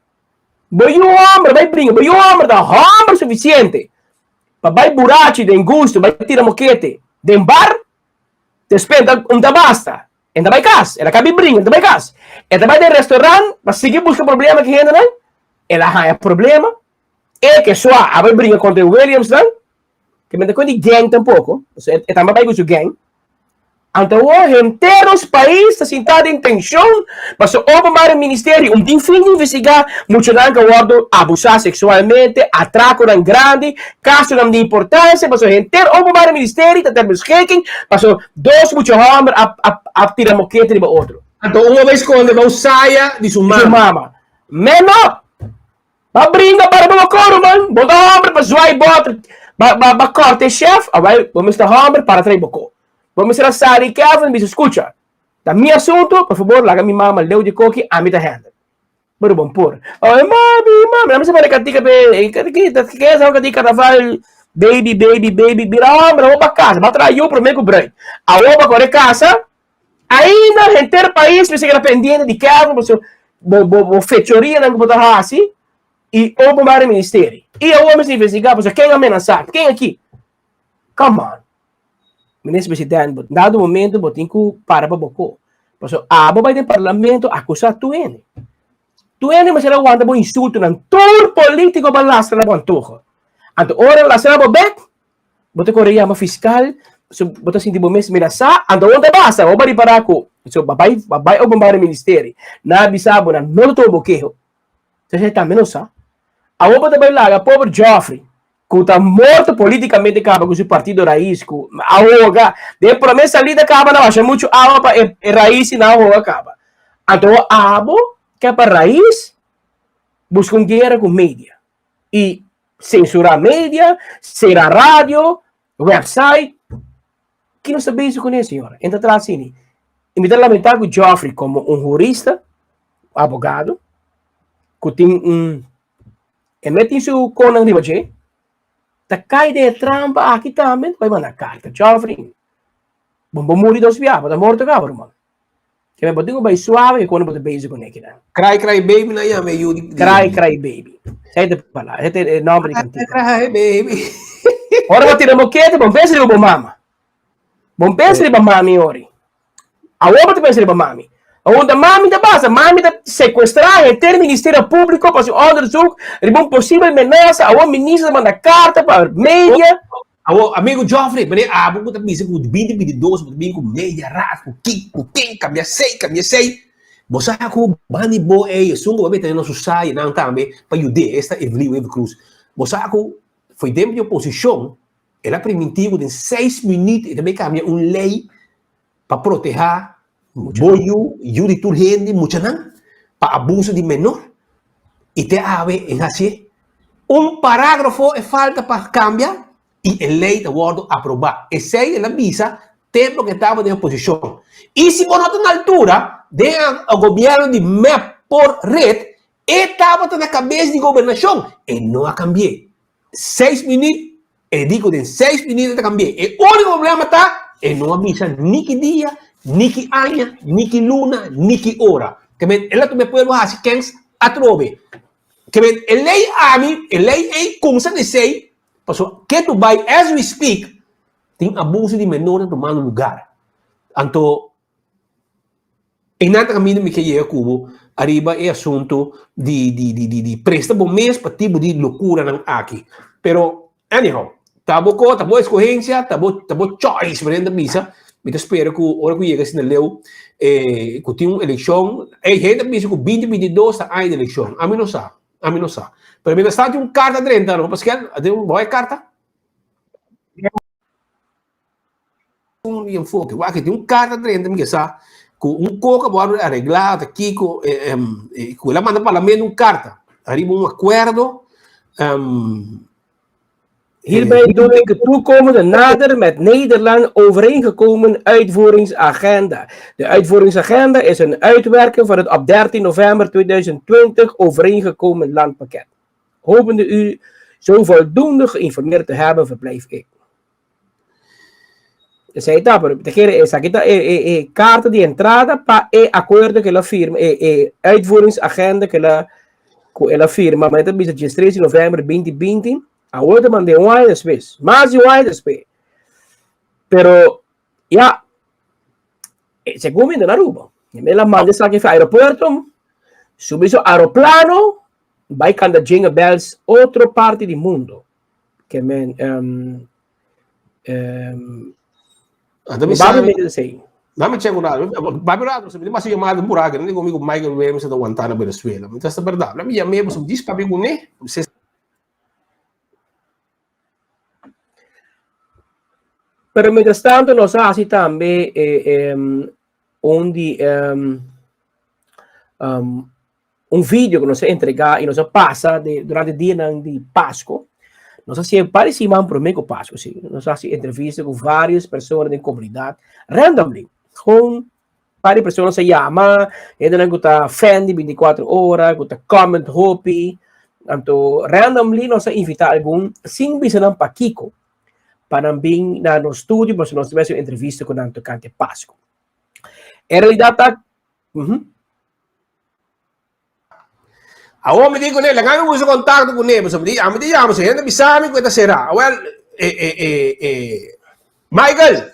S24: Bo yu homber bai bringa, bo yu homber ta homber suficiente pa bai burachi den gusto, bai tira mokete den bar, despues un ta basta, en ta bai kas, el a kabi bringa, el ta bai kas. E ta bai den restaurant pa sigui buska problema ki hendenan, el a haña problema. E ke sua a bai bringa kontra e Williamsnan, ke men ta kon di gang tampoko, pasobra e tambe a bai ku su gang. Anto awor henter nos pais ta sintá den tenshon pasobra Openbare Ministerio un tin fin di investigá muchanan ku a wòrdu abusá seksualmente, atrakonan grandi, kasonan di importansia, pasobra henter Openbare Ministerio ta ter beschikking pasobra dos mucha hòmber a a a tira mokete riba otro.
S3: Anto un a bai skonde bou saya di su mama.
S24: Man up! Ba bringa para bo koro man. Bo ta homber pa zwaai boter. Ba ba ba korte chef. Awel bo mester homber para trae bo ko. Bo mester a sali Kevin bisa skucha. Ta mi asunto, por fabor laga mi mama leu di koki ami ta handle. Pero bon por. Ay mami mami. Ami sa pone kantika pe ki ta ke sa kantika karnaval baby baby baby bira homber awor ba kasa ba traha yu prome ku bruid. Awor ba kore kasa Ainda henter pais mester keda pendiente di Kevin pasobra bo bo bo fechorianan ku bo ta hasi i openbare ministerie. I awor mester investigá pasobra ken a menasá, ken aki. Come on. Minister president, bo dado momento bo tin ku para pa bo ko. Pasobra abo bai den parlamento akusá tur hende. Tur hende mester a wanta bo insultonan. Tur polítiko ba lastra na bo antoho. Anto ora lastra bo bek, Bo ta kore yama fiskal, so bo ta sinti bo mes menasá, anto awor ta basta, bo a ripará ku so bo bai bo bai openbare ministerie, nan a bisa bo nan no ta tuma bo keho, entonces tambe no sa. Awor bo ta bai laga pober Geoffrey ku ta morto politikamente kaba ku su partido Raiz ku a hoga den prome salida kaba nan basha muchu awa pa e Raiz i nan a hoga kaba. Anto abo ke pa Raiz buska un guera ku media i Censurá media, sera radio, website. Ki nos ta bezig kuné, señora? E ta traha asina. I mi ta lamentá ku Geoffrey komo un hurista, abogado, ku tin un e mes tin su konan riba dje, ta kai den e trampa aki tambe, ta bai manda karta. Geoffrey, bo bo muri dos bia, bo ta morto kaba, ruman. Keme bo tin ku bai suave ke kono bo ta bezig kuné kinan.
S3: Cry cry baby na yama e yu di
S24: Cry cry baby. Esei ta palabra, esei ta e nomber di kantika.
S3: Cry baby.
S24: Ora bo tira mokete, bo pensa riba bo mama. Bo pensa riba mami ori. Awor bo ta pensa riba mami. Unda mami ta basa, mami ta secuestra henter Ministerio Publico pa su onderzoek riba un posibel menasa. Awor minister ta manda carta pa media.
S3: Awor, amigo Geoffrey, meneer abo ku ta bisa ku 2022 bo ta bin ku media ras, ku ki, ku ken, kambia esei, kambia esei. Bo sa ku bandi bo ei, esun ku bo a mete na su sayanan tambe pa yud'é, esta Evelyn Wever Croes. Bo sa ku foi den di oposishon, el a primintí ku den seis minüt e ta bai kambia un lei pa protehá bo yu, yu di tur hende, muchanan, pa abuso di menor. I te awe e hasié. Un parágrafo e falta pa kambia i e lei ta wòrdu aprobá. Esei el a bisa tempu ku e tabata den oposishon. I si bo no ta na altura, den e gobièrnu di mep por red, e tabata na kabes di gobernashon. E no a kambi'é. Seis minüt, e di ku den seis minüt e ta kambi'é. E úniko problema ta, e no a bisa ni ki dia, ni ki aña, ni ki luna, ni ki ora. Ke men, el a tuma e pueblo hasi kens atrobe. Ke men, e lei ami, e lei ei kumsa di esei, pasobra ke tu bai as we speak, tin abuso di menornan tumando lugar. Anto, Einan ta kaminda mi ke yega ku bo ariba e asuntu di di di di di presta bo mes pa tipo di lokuranan aki. Pero anyhow, ta bo ko, ta bo eskohensia, ta bo ta bo choice manera nan ta bisa. Mi ta spera ku ora ku yega asina leu ku tin un elekshon, ey hende ta bisa ku binti 22 ta aña di elekshon. Ami no sa, ami no sa. Pero mientras tanto tin un karta drenta no, Paskel, a tin un bo e karta? Un di enfoke. Wak, tin un karta drenta mi ke sa ku un koka bo a areglá ta kiko ku el a manda parlamento un karta ariba un akuerdo
S24: Hierbij doe ik de toekomende nader met Nederland overeengekomen uitvoeringsagenda. De uitvoeringsagenda is een uitwerking van het op 13 november 2020 overeengekomen landpakket. Hopende u zo voldoende geïnformeerd te hebben, verblijf ik. Esei ta, pero te kere esaki ta e, e, e karta di entrada pa e akuerdo ke el a firma, e, e uitvoeringsagenda ke el a, ku el a firma, ma e ta bisa 13 di november 2020, awor ta mand'é un aña despues, mas di un aña despues. Pero, ya, segun mi na Aruba, el a manda esaki for aeropuerto, subi su aeroplano, bai kanta Jingle Bells otro parti di mundo. Ke men, um, um,
S3: Anda mi sabe. Dame check un rato. Babi rato, se me mas llamada por aqui, não digo comigo Michael Williams da Guantánamo Venezuela. Mas esta verdade. La minha mesmo, se me diz papi com né, você
S24: Pero mientras tanto nos a hasi tambe eh, um, un di um, um, un video ku nos a entregá i nos a pasa de, durante dianan di Pasku. Nos a hasi par di siman promé ku Pasku, sí. Nos a hasi entrevista ku vários persona den komunidat, randomly. Gewoon par di persona sa yama, hendenan ku ta fan di 24 ora, ku ta comment hopi. Anto randomly nos a invitá algun sin bisa nan pakiko pa nan bin na nos studio pasobra nos ta bai hasi un entrevista ku nan tokante Pasku. En realidat ta, mhm.
S3: Awor mi di kuné, laga mi buska kontakto kuné, pasobra mi di, ami ta yama, si hende bisa mi ku e ta será. Awel, e, e, e, e, Michael,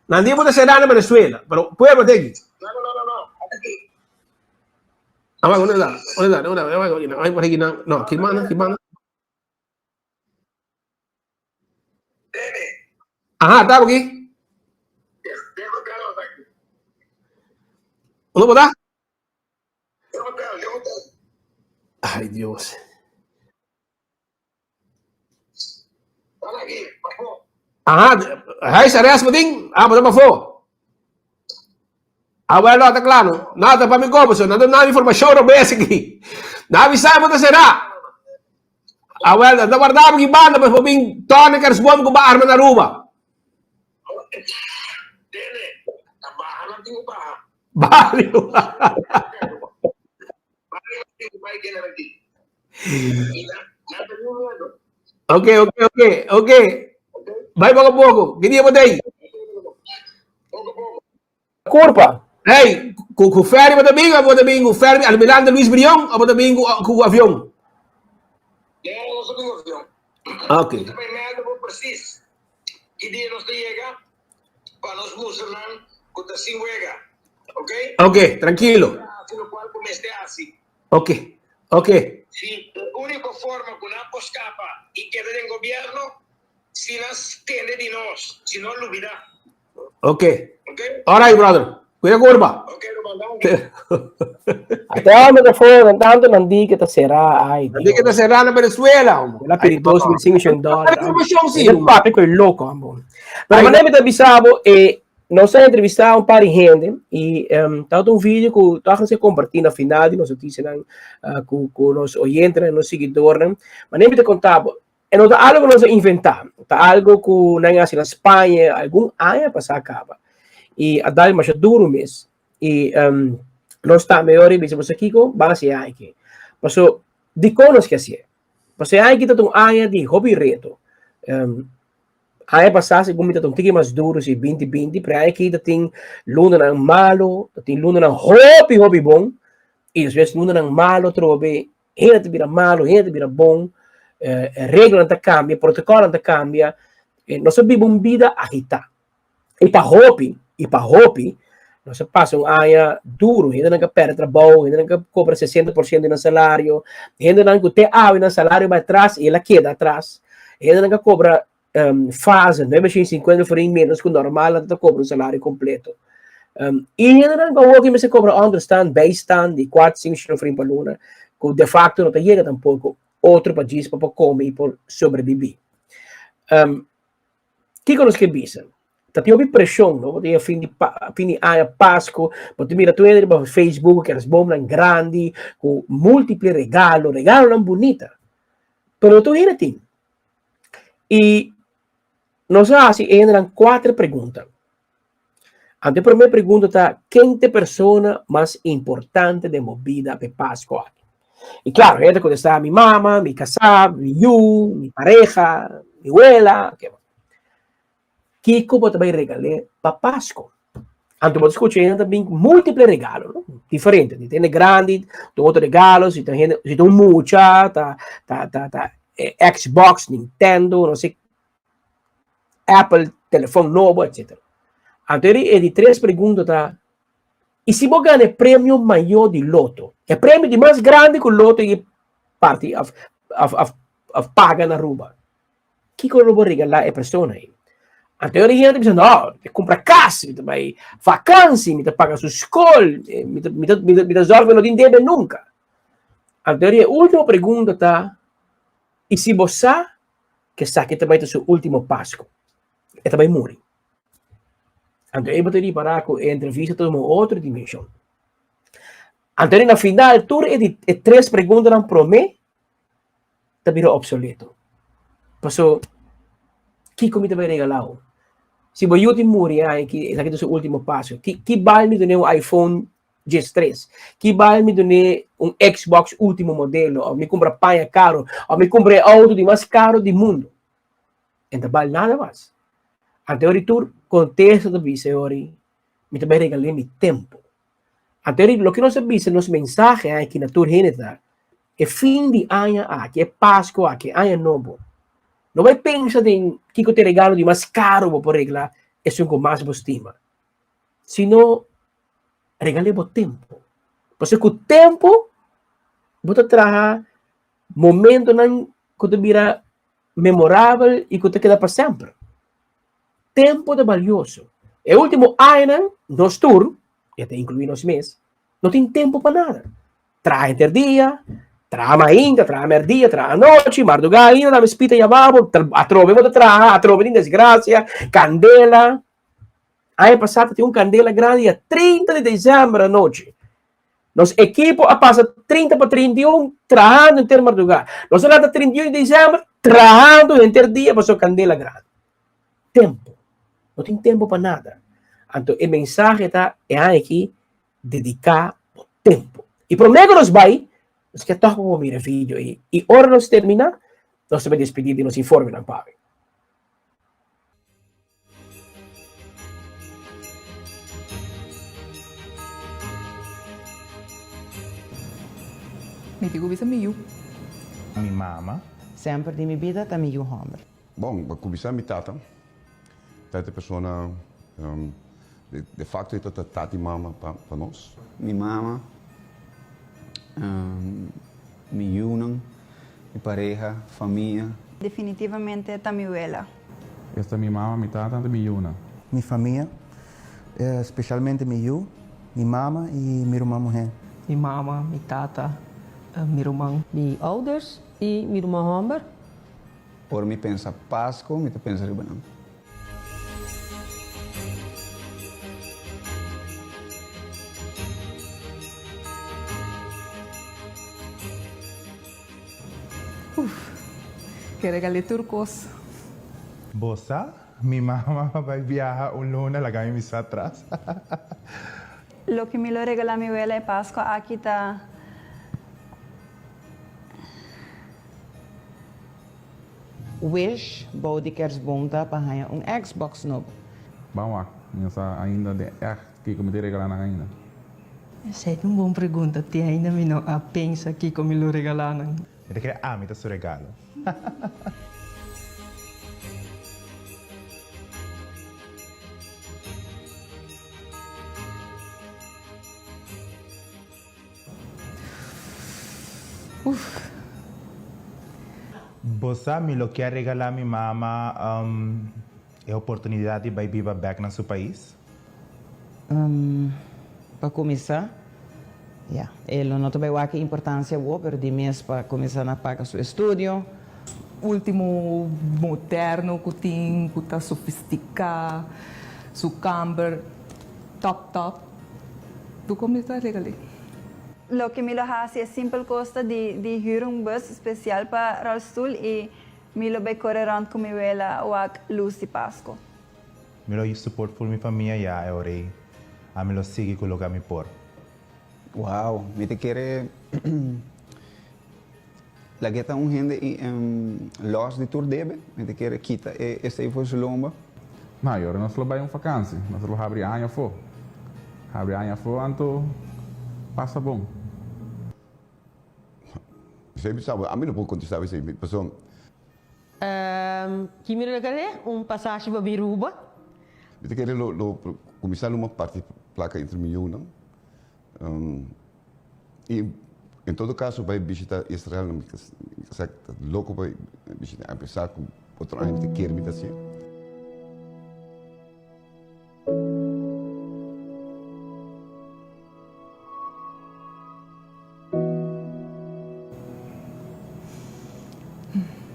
S3: nan di bo ta será na Venezuela, pero pueblo ta aki. Awel, unda ta? Unda ta? Unda ta? Ay, por aki nan, no, ki banda, ki banda? Aha, ta aki. Unda bo ta? Ay, Dios. Aha, huisarrest bo tin? Ah, bo ta pafó. Ah, bueno, ta klaro. Nada pa mi kopo, so nan ta duna informashon robes aki. Nan a bisa bo ta será. Ah, bueno, nan ta warda bo ki banda, pues bo bin tòne kersboom ku bo arma na Aruba. Bario. Ok, ok, ok, ok. Bai poco a poco. Ki dia bo ta ei?
S24: Curpa.
S3: Hey, ku ku ferry bo ta bin of bo ta bin ku ferry Almirante Luis Brion of bo ta bin ku ku avion? Ok. Ok, tranquilo. Ok, ok. Ok. Alright, brother. Cuida curva.
S24: Até ando ta fora, tanto nan di que ta será. Ay,
S3: Nan di que ta será na Venezuela.
S24: El a pidi 2.500 dólares.
S3: Información, sí.
S24: El papi coi loco, ambo. Pero mané mi ta bisabo, eh, nos a entrevistá un par di hende y um, ta un video ku toch se compartí na final di nos noticianan uh, ku, ku nos oyentenan, nos seguidornan. Mané mi ta contabo, E no ta algo ku nos a inventá, ta algo ku nan a hasi na Spaña algun aña pasá kaba. I a dal masha duru mes. I um, nos tambe ora i bisa boso kiko ban hasi e aña aki. Paso, dikon nos ke hasié? Paso e aña aki ta un aña di hopi reto. Um, aña pasá segun mi ta un tiki mas duru si binti binti, pero e aña aki ta tin lunanan malo, ta tin lunanan hopi hopi bon, i despues lunanan malo atrobe. Hende ta bira malu, hende ta bira bon, eh, reglanan ta kambia, protokolnan ta kambia. Eh, nos a biba un bida agitá. I pa hopi, i pa hopi, nos a pasa un aña duru. Hendenan ka pèrdè trabou, hendenan ka kobra 60% di nan salario, hendenan ku te awe nan salario bai atras i el a keda atras. Hendenan ka kobra um, fase, 950 florin menos ku normal, nan ta kobra un salario kompleto. Um, i hendenan ku awor mester kobra onderstand, bijstand, di 4, 5 florin pa luna, ku de facto no ta yega tampoko otro pa djis pa por kome i por sobreviví. Um, kiko nos ke bisa? Ta tin hopi preshon, no? Bo tin fin di pa, fin di aña, Pasco, bo ta mira tur hende riba Facebook, kerstboomnan grandi, ku múltiple regalo, regalonan bunita. Pero no tur hende tin. I nos a hasi e hendenan kuater pregunta. Anto e promé pregunta ta, ken ta e persona mas importante den bo bida pa e Pasku aki? I klaro, hende ta kontestá, mi mama, mi kasá, mi yu, mi pareha, mi wela. Kiko bo ta bai regal'é pa Pasku? Anto bo ta skucha hende ta bin ku múltiple regalo, no? Diferente. Si ta hende grandi, ta otro regalo, si ta hende, si ta un mucha, ta ta ta ta Xbox, Nintendo, no sé, Apple, telefòn nobo, etcétera. Anto e di tres pregunta ta, i si bo gana e premio mayó di loto, e premio di mas grandi ku loto i parti òf òf òf òf paga na Aruba, Kiko lo bo regalá e persona ei? Anto e ora hende ta bisa, no, mi ta kumpra kas, mi ta bai vakansi, mi ta paga su skol, mi ta, mi ta, mi ta, mi ta zòrg pa e no tin debe nunka. Anto e ora e último pregunta ta, i si bo sa ku esaki ta bai ta su último Pasku, e ta bai muri? Anto ei bo ta ripará ku e entrevista ta tuma un otro dimenshon. Anto na final tur e di e tres preguntanan promé ta bira obsoleto. Paso, kiko mi ta bai regalá bo? Si bo yu tin muri ai, ki esaki ta su último paso, ki ki bal mi dun'é un iPhone 13? Ki bal mi dun'é un Xbox último modelo? Òf mi kumpra paña karo? Òf mi kumpra e outo di mas karo di mundu? E no ta bal nada mas. Anto ori tur kontesta ta bisa e ori, mi ta bai regal'é mi tempu. Anto eri loke nos a bisa nos mensahe aki na tur hende ta, e fin di aña aki, e Pasku aki, e aña nobo, no bai pensa den kiko ta e regalo di mas karo bo por regla esun ku mas bo stima, sino regal'é bo tempu. Pasobra ku tempu bo ta traha momentonan ku ta bira memorabel i ku ta keda pa semper. Tempu ta balioso. E último añanan, nos tur, e ta inkluí nos mes, no tin tempu pa nada. Traha henter dia, traha mainta, traha merdia, traha anochi, mardugá ainda ta mi spita yama bo, atrobe bo ta traha, atrobe tin desgrasia, kandela. Aña pasá ta tin un kandela grandi dia 30 di desèmber anochi. Nos ekipo a pasa 30 pa 31 trahando henter mardugá. Nos a lanta 31 di desèmber trahando henter dia pasobra kandela grandi. Tempu. No tin tempu pa nada. Anto e mensahe ta e aña aki dediká bo tempu. I promé ku nos bai, nos ke tòg pa bo mira e video ei. I ora nos terminá, nos ta bai despedí di nos informenan pa awe.
S5: Mi tin ku bisa mi yu.
S9: Mi mama.
S10: Semper di mi bida ta mi yu hòmber.
S11: Bon, pa kuminsá mi tata. Tata e persona, de facto e ta tata i mama pa nos.
S25: Mi mama, mi yunan, mi pareha, famia.
S26: Definitivamente ta mi wela.
S27: Esta mi mama, mi tata anto mi yunan.
S28: Mi famia, specialmente mi yu, mi mama y mi ruman muher.
S29: Mi mama, mi tata, mi ruman.
S30: Mi ouders y mi ruman homber.
S25: Ora mi pensa Pasco, mi ta pensa riba nan.
S5: Uf, ke regal'é tur kos.
S9: Bo sa, mi mama a bai biaha un luna laga mi misa atras.
S26: Loke mi lo regalá mi wela e Pascua aki ta.
S10: Wish bou di kersboom ta pa haña un Xbox nobo.
S27: Ban wak, mi no sa ainda den ègt kiko mi tin regalá nan ainda.
S29: Esei ta un bon pregunta, te ainda mi no a pensa kiko mi lo regalá nan.
S9: Mi ta kere ami ta su regalo.
S5: Uf.
S9: Bo sa mi lo kier regalá mi mama e oportunidat di bai biba bek na su pais?
S10: Pa kuminsá, ya, e lo no ta bai wak e importansia awor, pero di mes pa kuminsá na paga su estudio.
S5: Ultimo moderno ku tin, ku ta sofistiká, su kamber top top. Dukon mi ta regal'é?
S26: Loke mi lo hasi e simpel kos ta di di hür un bus spesial pa rolstoel i mi lo bai kore rònt ku mi wela wak lus di Pasko.
S9: Mi lo support ful mi famia ya e ora ei. Ami lo sigui ku loke ami por.
S25: Wow, mi ta kere lag'é ta un hende lòs di tur debe, mi ta kere kita esei for su lomba.
S27: Na, y ora nos lo bay un vakantie, nos lo habri aña afo. Habri aña afo anto pasa bon.
S11: Esei mi sa, ami no por contesta esei, pasobra.
S30: Ki mi regal'é? Un pasashi pa Biruba.
S11: Mi ta kere lo lo kuminsá luma parti plaka entre mi yunan. I en todo kaso bai bishita Israel mi sa ta loko pa bishita apesar ku otro aña mi ta kere mi ta hasié.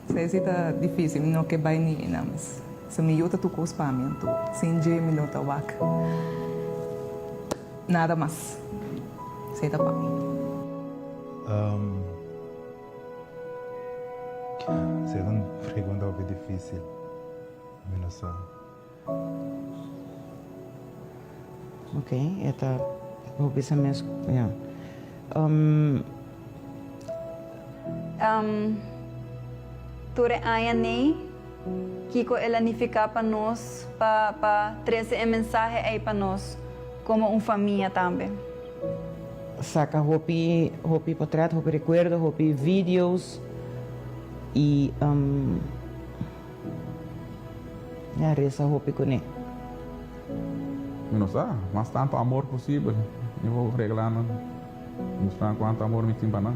S5: Esei si ta difícil, mi no ke bai ni einan mes. So mi yu ta tur kos pa mi, anto sin dje mi no ta wak nada mas. Esei ta pa mi.
S9: Esei ta un pregunta hopi difícil. Mi no sa.
S10: Ok, e ta hopi sa mes, ja.
S26: Tur e aña nei, kiko el a nifiká pa nos pa pa trese e mensahe ei pa nos komo un famia tambe.
S10: Saka hopi hopi potret, hopi rekuerdo, hopi videos i. Mi a resa hopi kuné.
S27: Mi no sa, mas tantu amor posibel mi por regla nan, mustra nan kuantu amor mi tin pa nan.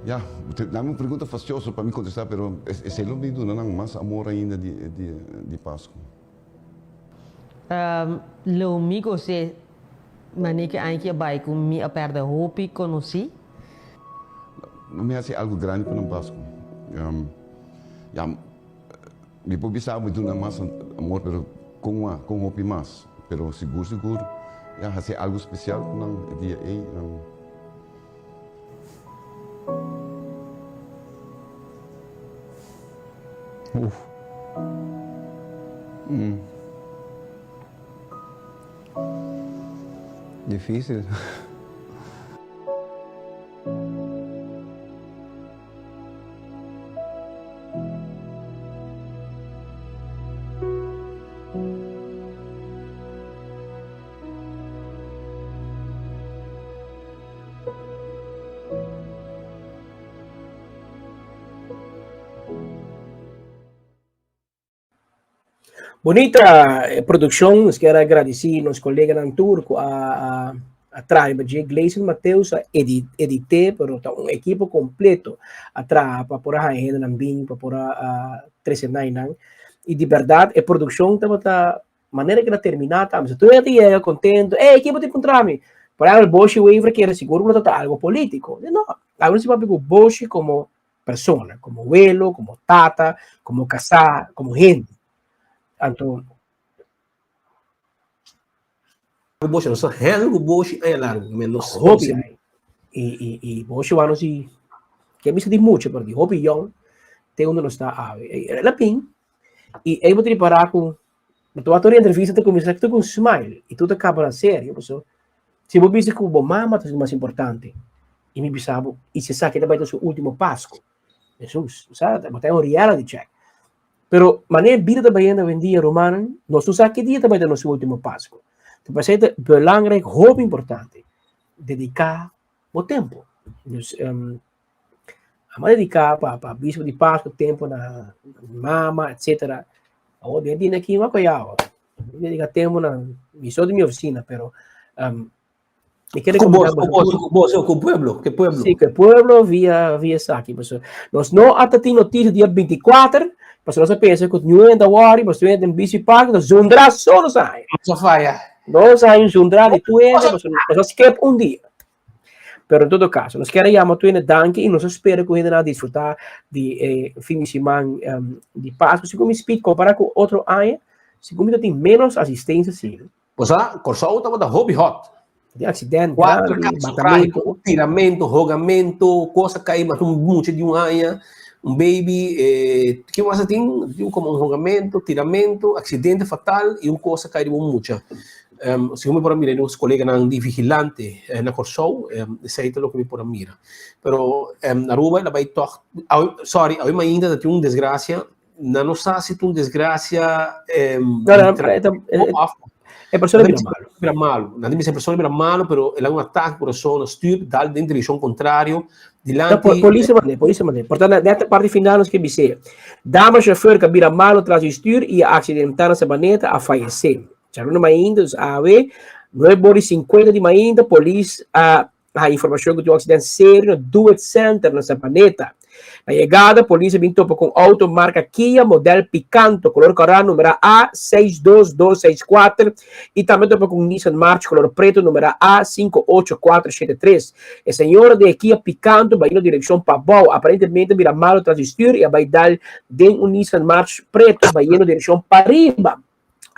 S11: Ya, nan un pregunta fastioso pa mi kontestá, pero esei lo mi duna nan mas amor ainda di Pasku.
S30: Lo mi gos'é manera ki aña ki a bai ku mi a pèrdè hopi konosí.
S11: Mi hasi algu grandi pa nan Pasku. Ya, mi por bisa mi duna mas amor, pero kon a, kon hopi mas. Pero sigur sigur, ya, hasi algu spesial pa nan e dia ei.
S27: Uf. Mm.
S25: Difícil.
S24: Bunita eh, produccion, nos kier agradeci nos coleganan tur cu a, a, a traha riba dje. Gleison Mateus a edi, edite, pero ta un ekipo completo a traha pa por a haña hendenan bin, pa por a, a trece nainan. Y di berdad e produccion tabata manera cu el a termina tambe. So tur hende ta yega contento, ey, kico bo tin contra mi? Por ehempel, Boshi Wever kere sigur cu lo ta algo politico. No, algo si papia cu Boshi como persona, como welo, como tata, como casá, como hende. Anto,
S3: Boshi, nos handle ku Boshi aña largo, men nos
S24: hopi aña. I, i, i Boshi wano si, ke bisa di mucho, pero di hopi yong, te unda nos ta awe. El a bin, i ei bo ta ripará ku, bo ta wak tur e entrevista ta kuminsá ku un smile, i tur ta kaba na serio, paso si bo bisa ku bo mama ta su mas importante, i mi bisa bo, i si esaki ta bai ta su ultimo Pasku, Hesus, bo sa, bo ta un reality check. Pero manera bida ta bayendo awendia, rumannan, nos no sa ki dia ta bai ta nos ultimo Pasku. Ta p'esei ta belangrijk, hopi importante, dediká bo tempu. Dus, um, amo dediká pa pa bispo di Pasku tempu na mama, etcetera. Awor den dia aki no a koyao. Dediká tempu na mi so di mi ofisina, pero um, Mi quiere
S3: Ku bos, ku bos, ku bos, ku pueblo, ku pueblo.
S24: Sí, ku pueblo via via esaki. Paso nos no a tin noticia dia 24, paso nos a pensa ku niun hende a worry, paso tur hende den bici park, nos zundra so nos a haña.
S3: Nos a faya.
S24: Nos a haña un zundra di tur hende, paso nos a skip un dia. Pero en todo caso, nos kier a yama tur hende danki i nos a spera ku hendenan a disfruta di e fin di siman di Pasku. Segun mi speed, kompara ku otro aña, segun mi ta tin menos asistencia si.
S3: Bo sa, Kòrsou tabata hopi hòt.
S24: Di aksident
S3: Kuater
S24: grandi,
S3: kaso
S24: matamentu.
S3: trágiko, tiramentu, hogamentu, kos a kai mata un mucha di un aña, un baby, eh, ki mas a tin? Tin komo un hogamentu, tiramentu, aksidente fatal i un kos a kai riba un mucha. Em, segun mi por a mira di nos koleganan di vigilante eh, na Kòrsou, em, esei ta loke mi por a mira. Pero em, na Aruba el a bai tòg, awe, sorry, awe mainta ta tin un desgrasia Nan no sa si ta un desgracia eh,
S24: No, no,
S3: of
S24: e persona bira malo.
S3: Bira malo. Nan ta bisa e persona bira malo, pero el a un ataque corazón, a stuur, dal den direccion contrario, dilanti...
S24: No, polis a mande, polis a mande. Por tanto, net parte final nos ke bis'é. Dama chauffeur ka bira malo tras di stuur y a accidenta na Sabaneta a fayece. Djaluna mainta, dus awe, nuebe ora y cincuenta di mainta, polis a A informacion cu tin un accident serio na Duet Center na Sabaneta. Na yegada, polis a bin topa cu un auto marca Kia model Picanto color cora numera A 62264 y tambe topa cu un Nissan March color preto numera A 58473. E señora den e Kia Picanto bay na direccion pabao, aparentemente a bira malo tras di stuur y a bay dal den un Nissan March preto bayendo direccion pariba.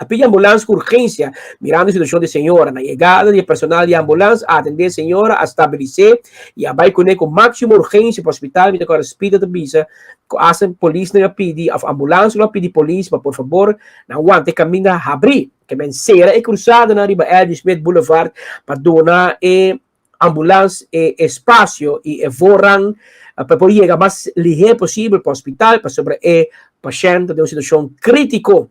S24: A pidi ambulans ku urgensia mirando e situashon di e señora. Na yegada di e personal di ambulans a atendé e señora, a stabilis'é i a bai kuné ku máksimo urgensia pa hospital. Mi ta kòrda Speed ta bisa ku asta polisnan a pidi òf ambulans lo a pidi polis pa por fabor nan wanta e kaminda habrí ke men sera e krusadanan riba L. G. Smith Boulevard pa duna e ambulans e espasio i e voorrang pa e por yega mas lihé posibel pa hospital pasobra e pashènt ta den un situashon krítiko.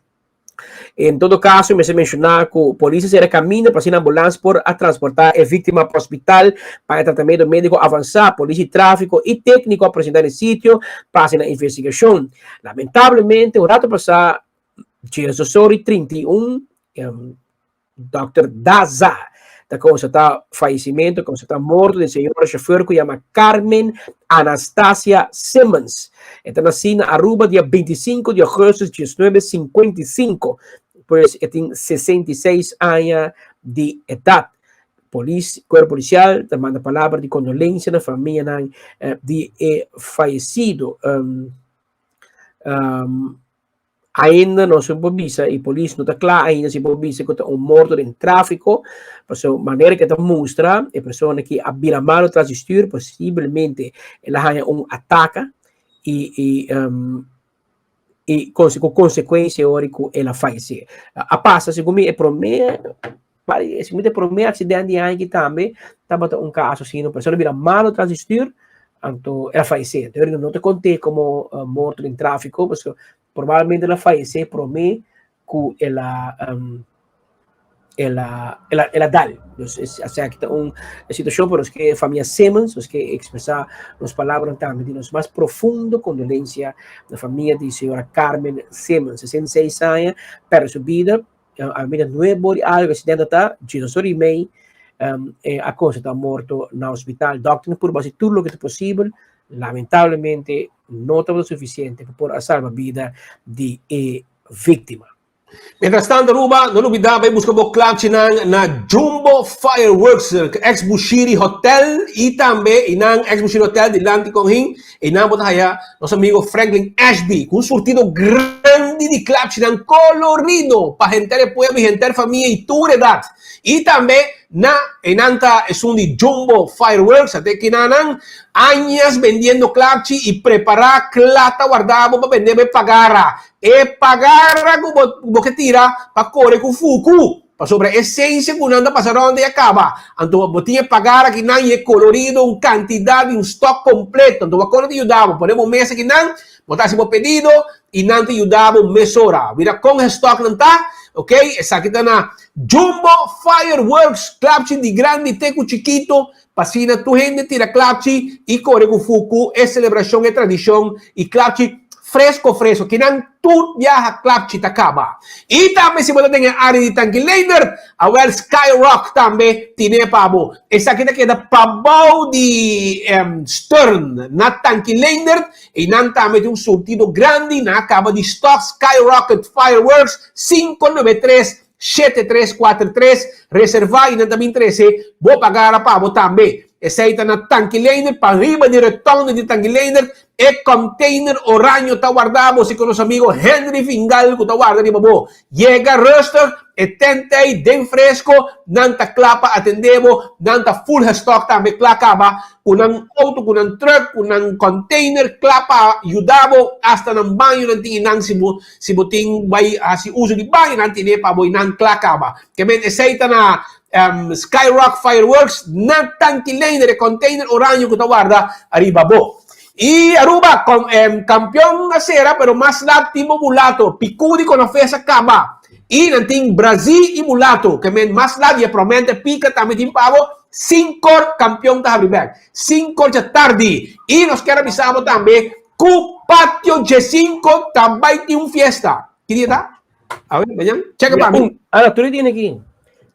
S24: En todo caso, mester menciona cu polis a cera caminda pa asina ambulans por a transporta e victima pa hospital pa e tratamento medico avansa. Polis di trafico y tecnico a presenta n'e sitio pa haci nan investigacion. Lamentablemente, un rato pasa, Jesusori 31, Dòkter Daza ta konstatá fayesimentu, konstatá morto di señora shofùr ku yama Carmen Anastasia Simmons. E ta nasí na Aruba dia 25 di ougùstùs 1955, pues e tin 66 aña di edat. Polis, kuerpo polisial ta manda palabra di kondolensia na famianan di e fayesido. Ainda no se por bisa y polis no ta cla ainda si por bisa cu ta un morto den trafico, pasobra manera cu e ta mustra e persona ki a bira malo tras di stuur posiblemente el a haya un ataca y y y cu consecuencia ora cu el a fayece. A pasa segun mi e prome. Si e promé aksidente di aña aki tambe tabata un kaso asina, un persona bira malo tras di stür, anto el a fayesé. Anto no ta kont'é komo morto den tráfiko, pasobra probablemente el a fayesé promé ku el a el a el a el a dal. Dus esaki ta un situashon pa nos ke famia Simmons, nos ke ekspresá nos palabranan tambe di nos mas profundo kondolensia na famia di señora Carmen Simmons, 66 aña, pèrdè su bida a mira nuevo di algo accidente ta Jesus ori mei a constata morto na hospital. Dokter purba haci tur loke ta posibel, lamentablemente no tabata suficiente pa por a salba bida di e victima.
S3: Mientras tanto Aruba, no lubida bay busca bo klapchinan na Jumbo Fireworks, ex Bushiri Hotel y tambe y nan ex Bushiri Hotel dilanti Conjin. Einan bo ta haya nos amigo Franklin Ashby ku un surtido grandi di klapchinan kolorido pa henter e pueblo i henter famia i tur edat. I tambe na einan ta esun di Jumbo Fireworks a te kinanan añas bendiendo klapchi i prepará kla ta warda bo pa bende bo e pagara. E pagara ku bo ke tira pa kore ku fuku. Pasobra e sensia ku nan ta pasa rònt ei a kaba. Anto bo tin e pagar akinan i e kolorido, un kantidat di un stòk kompleto. Anto wak ora ta yuda bo. Pone bo mes akinan, bo ta hasi bo pedido i nan ta yuda bo mesora. Mira kon e stòknan ta, ok. Esaki ta na Jumbo Fireworks, klapchi di grandi te ku chikito, pa asina tur hende tira klapchi i kore ku fuku e selebrashon, e tradishon i klapchi fresco fresco. Kinan tur biaha klapchi ta kaba. I tambe si bo ta den e área di Tanki Leendert, awel Sky Rock tambe tine pa bo. Esaki ta keda pabou di Stern na Tanki Leendert. Einan tambe tin un surtido grandi. Nan a kaba di stock Sky Rocket Fireworks 593 7343, reservá i nan ta bin trese bo pagara pa bo tambe. Esei ta na Tanki Leendert, pa riba di rotonde di Tanki Leendert, e container oraño ta warda bo, si ku nos amigo Henry Fingal ku ta warda riba bo. Yega rustig, e tent ei den fresco, nan ta kla pa atendé bo, nan ta full gestock tambe kla kaba ku nan auto, ku nan truck, ku nan container kla pa yuda bo, hasta nan baño nan tin einan si bo Si bo tin bai hasi uso di baño nan tene pa bo y nan kla kaba. Ke men esey ta na Skyrock Fireworks na Tanki Leender e container oraño ku ta warda ariba bo. Y Aruba campeon a sera pero mas lat tin bo mulato Picudi con a fesa kaba y nan tin Brazi y mulato ke men mas lat y e promente pika tambe tin pa bo sinkor campeon ta habri bek sinkor dja tardi y nos kier a bisa bo tambe Ku Patio Djesinko ta bai tin un fiesta. Ki dia ta? A ver, mañan. Cheka pa mi.
S24: Ana, tur tin aki.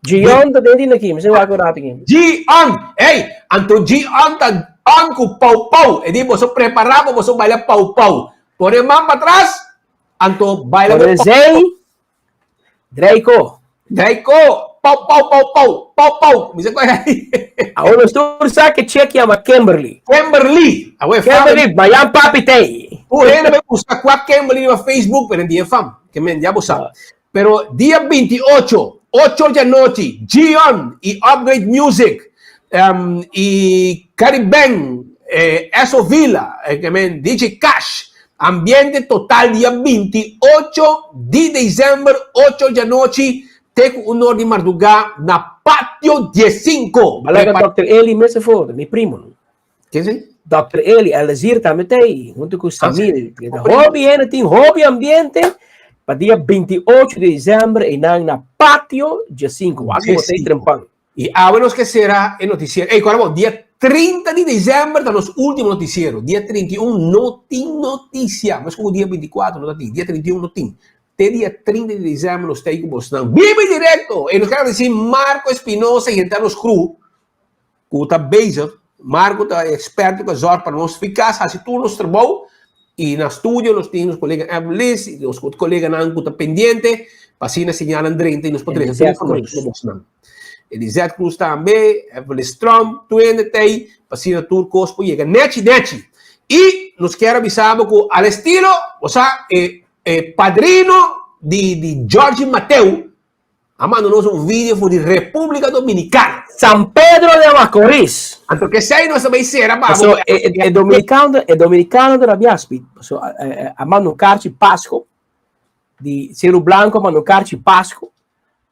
S24: Gion ta den tin aki. Mi se wak un rato aki.
S3: Gion! Ey, anto Gion ta on ku pau pau. E di boso prepara pa boso baila pau pau. Pone man pa tras, anto baila
S24: Pone
S3: pau pau.
S24: Draco.
S3: Draco! Pau, pau, pau, pau, pau, pau. Mi sa koi ahí.
S24: Awor nos tur sa ke check yama Kimberly.
S3: Kimberly. Awe,
S24: Kimberly, mayan papi tei.
S3: Tur hende bai buska kua Kimberly riba Facebook, pero dia fam. Ke men ya bo sa. Pero dia 28, 8 di anochi, Gion i Upgrade Music um, i Caribbean, eh, Esso Villa, eh, ke men DJ Cash, Ambiente total dia 28 di december 8 di anochi te cu un or di marduga na Patio Diesinco.
S24: Balaga Dòkter Eli mes afo, mi primo.
S3: Ken si?
S24: Dòkter Eli, Elazir tambe ta ei, hunto cu Samil. Hopi hende tin hopi ambiente pa dia 28 di december einan na Patio Diesinco. Wak bo ta ei trempan.
S3: I awe nos ke sera e notisiero. Ey, kòrda bo, dia 30 di desèmber ta nos último notisiero. Dia 31 no tin notisia. Mes ku dia 24 no ta tin. Dia 31 no tin. Te dia 30 di desèmber nos ta ei ku bosnan. Biba i direkto! E nos ke agradesí Marco Espinosa i henter nos crew ku ta bezig. Marco ta e eksperto ku a zòrg pa nos fikas hasi tur nos trabou. I na studio nos tin nos kolega Evelis i nos otro koleganan ku ta pendiente pa asina señalnan drenta i nos por trese tur informashon pa bosnan. Elizette Cruz tambe, Evelis Tromp, tur hende ta ei pa asina tur kos por yega nechi nechi. I nos kier a bisa bo ku al estilo, bo sa e e padrino di di Georgie Mateu a manda nos un video for di Republica Dominicana.
S24: San Pedro de Macorís.
S3: Anto kesei nos ta bai sera pa bo.
S24: Paso e e dominicano e dominicano ta rabia spi. Paso a manda un karchi Pasco di Seru Blanco a manda un karchi Pasco.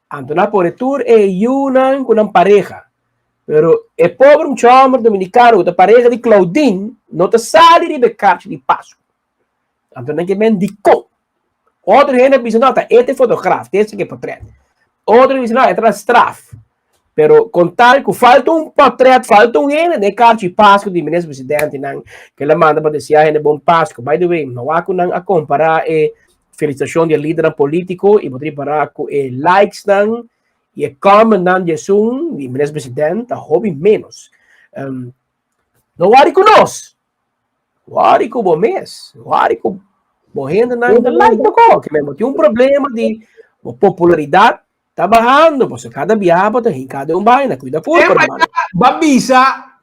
S24: Anto nan a pone tur e yunan ku nan pareha. Pero e pober mucha hòmber dominikano ku ta pareha di Claudine no ta sali riba e karchi di Pasku. Anto nan ke men dikon. Otro hende a bisa no, ta e ta e fotograaf, ta e saka e portret. Otro a bisa no, e ta na straf. Pero kon tal ku falta un portret, falta un hende den e karchi Pasku di minister presidentenan ku el a manda pa deseá hende bon Pasku. By the way, no wak ku nan a kompará e felicitacion di e lidernan politico y bo ta ripara cu e likesnan y e commentnan di esun di minister president ta hopi menos. Um, no wari cu nos, wari cu bo mes, wari cu bo hendenan ta like bo ko, ke men bo tin un problema di bo popularidad Ta bahando, pasobra kada biaha bo ta hinka den un baina. Kuida kurpa, hermano.
S3: Ba bisa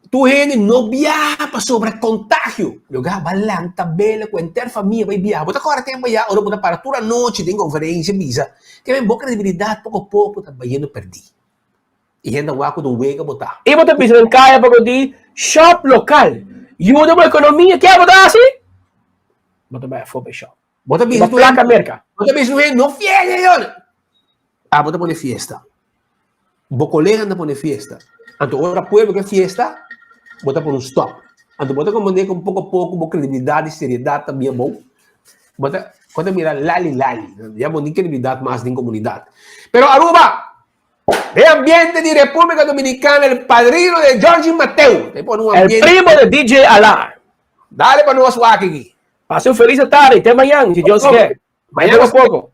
S3: tur hende no biaha pasobra kontagio. Lugar ba lanta bela ku henter famia bai biaha. Bo ta kòrda tempu ya ora bo ta para tur anochi den konferensia bisa ke men bo kredibilidat poko poko ta bayendo pèrdí. I hende a wak ku ta un wega bo ta.
S24: I bo ta bisa den kaya pa bo di shop lokal. Yuda bo ekonomia. Ke bo ta hasi? Bo ta bai afó pa e shop.
S3: Bo ta bisa
S24: Bo plaka Merka.
S3: Bo ta bisa no fiesta, señor. Ah, bo ta pone fiesta. Bo colega ta pone fiesta. Anto ora pueblo ke fiesta, bo ta pone un stop. Anto bo ta comprende con poco a poco bo credibilidad y seriedad ta bia bou. Bo ta, bo ta mira lali lali. Ya bo ni credibilidad mas den comunidad. Pero Aruba, den ambiente di República Dominicana, el padrino de Georgie Mateo. Te pone un
S24: El
S3: ambiente.
S24: primo de DJ Alar.
S3: Dale pa nos wak aki.
S24: Pasa un feliz tarde. Te mañan, si Dios quiere.
S3: Mañana
S24: Mañana poco.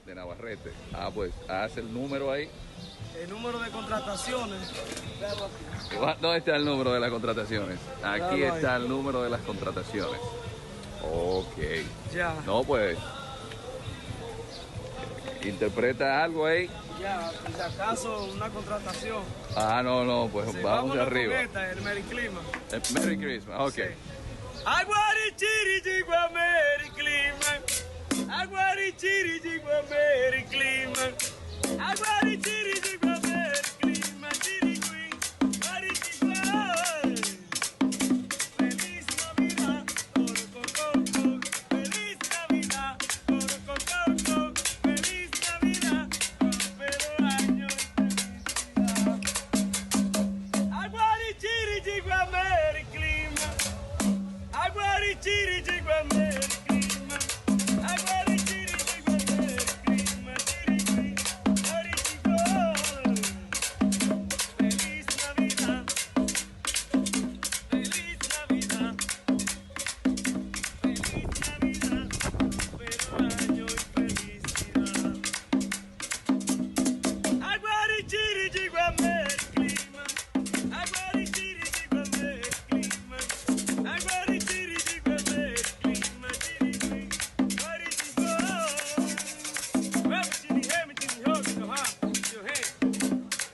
S2: De Navarrete. Ah, pues, haz el número ahí.
S6: El número de contrataciones.
S2: ¿Dónde está el número de las contrataciones? Aquí
S6: Claro, ahí.
S2: está el número de las contrataciones. Ok.
S6: Ya.
S2: No, pues. Interpreta algo ahí.
S6: Ya, por si acaso una contratación.
S2: Ah, no, no, pues
S6: Sí,
S2: vamos
S6: vámonos
S2: arriba.
S6: Con esta, el Merry Clima.
S2: Eh, Merry Christmas, ok.
S6: Aguarichiri, chigua, Merry Clima. Aguarichiri, chigua, Merry Clima. Aguarichiri, chigua, Merry Clima. Chirigüí, guarichigua. Feliz Navidad, coro, Feliz Navidad, coro, Feliz Navidad, próspero año y felicidad. Aguarichiri, chigua, Merry Clima. Aguarichiri, chigua, Merry Clima. Aguarichiri, chigua, Merry Clima. Chirigüí, guarichigua. Feliz Navidad. Feliz Navidad. Feliz Navidad. Próspero año y felicidad. Aguarichiri, chigua, Merry Clima. Aguarichiri, chigua, Merry Clima. Aguarichiri, chigua, Merry Clima. Chirigüí, guarichigua.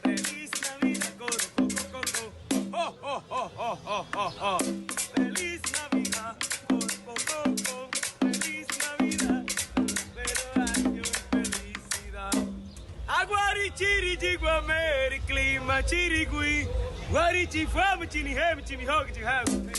S6: Feliz Navidad, coro, coco, coco. Ho, ho, ho, ho, ho, ho, ho. Feliz Navidad, coco, coco. Feliz Navidad, próspero año y felicidad. Aguarichiri, jigua, Merry Clima, chirigui. Guarichi, fuami, chini, hemi, chini, hogi, chi, hami.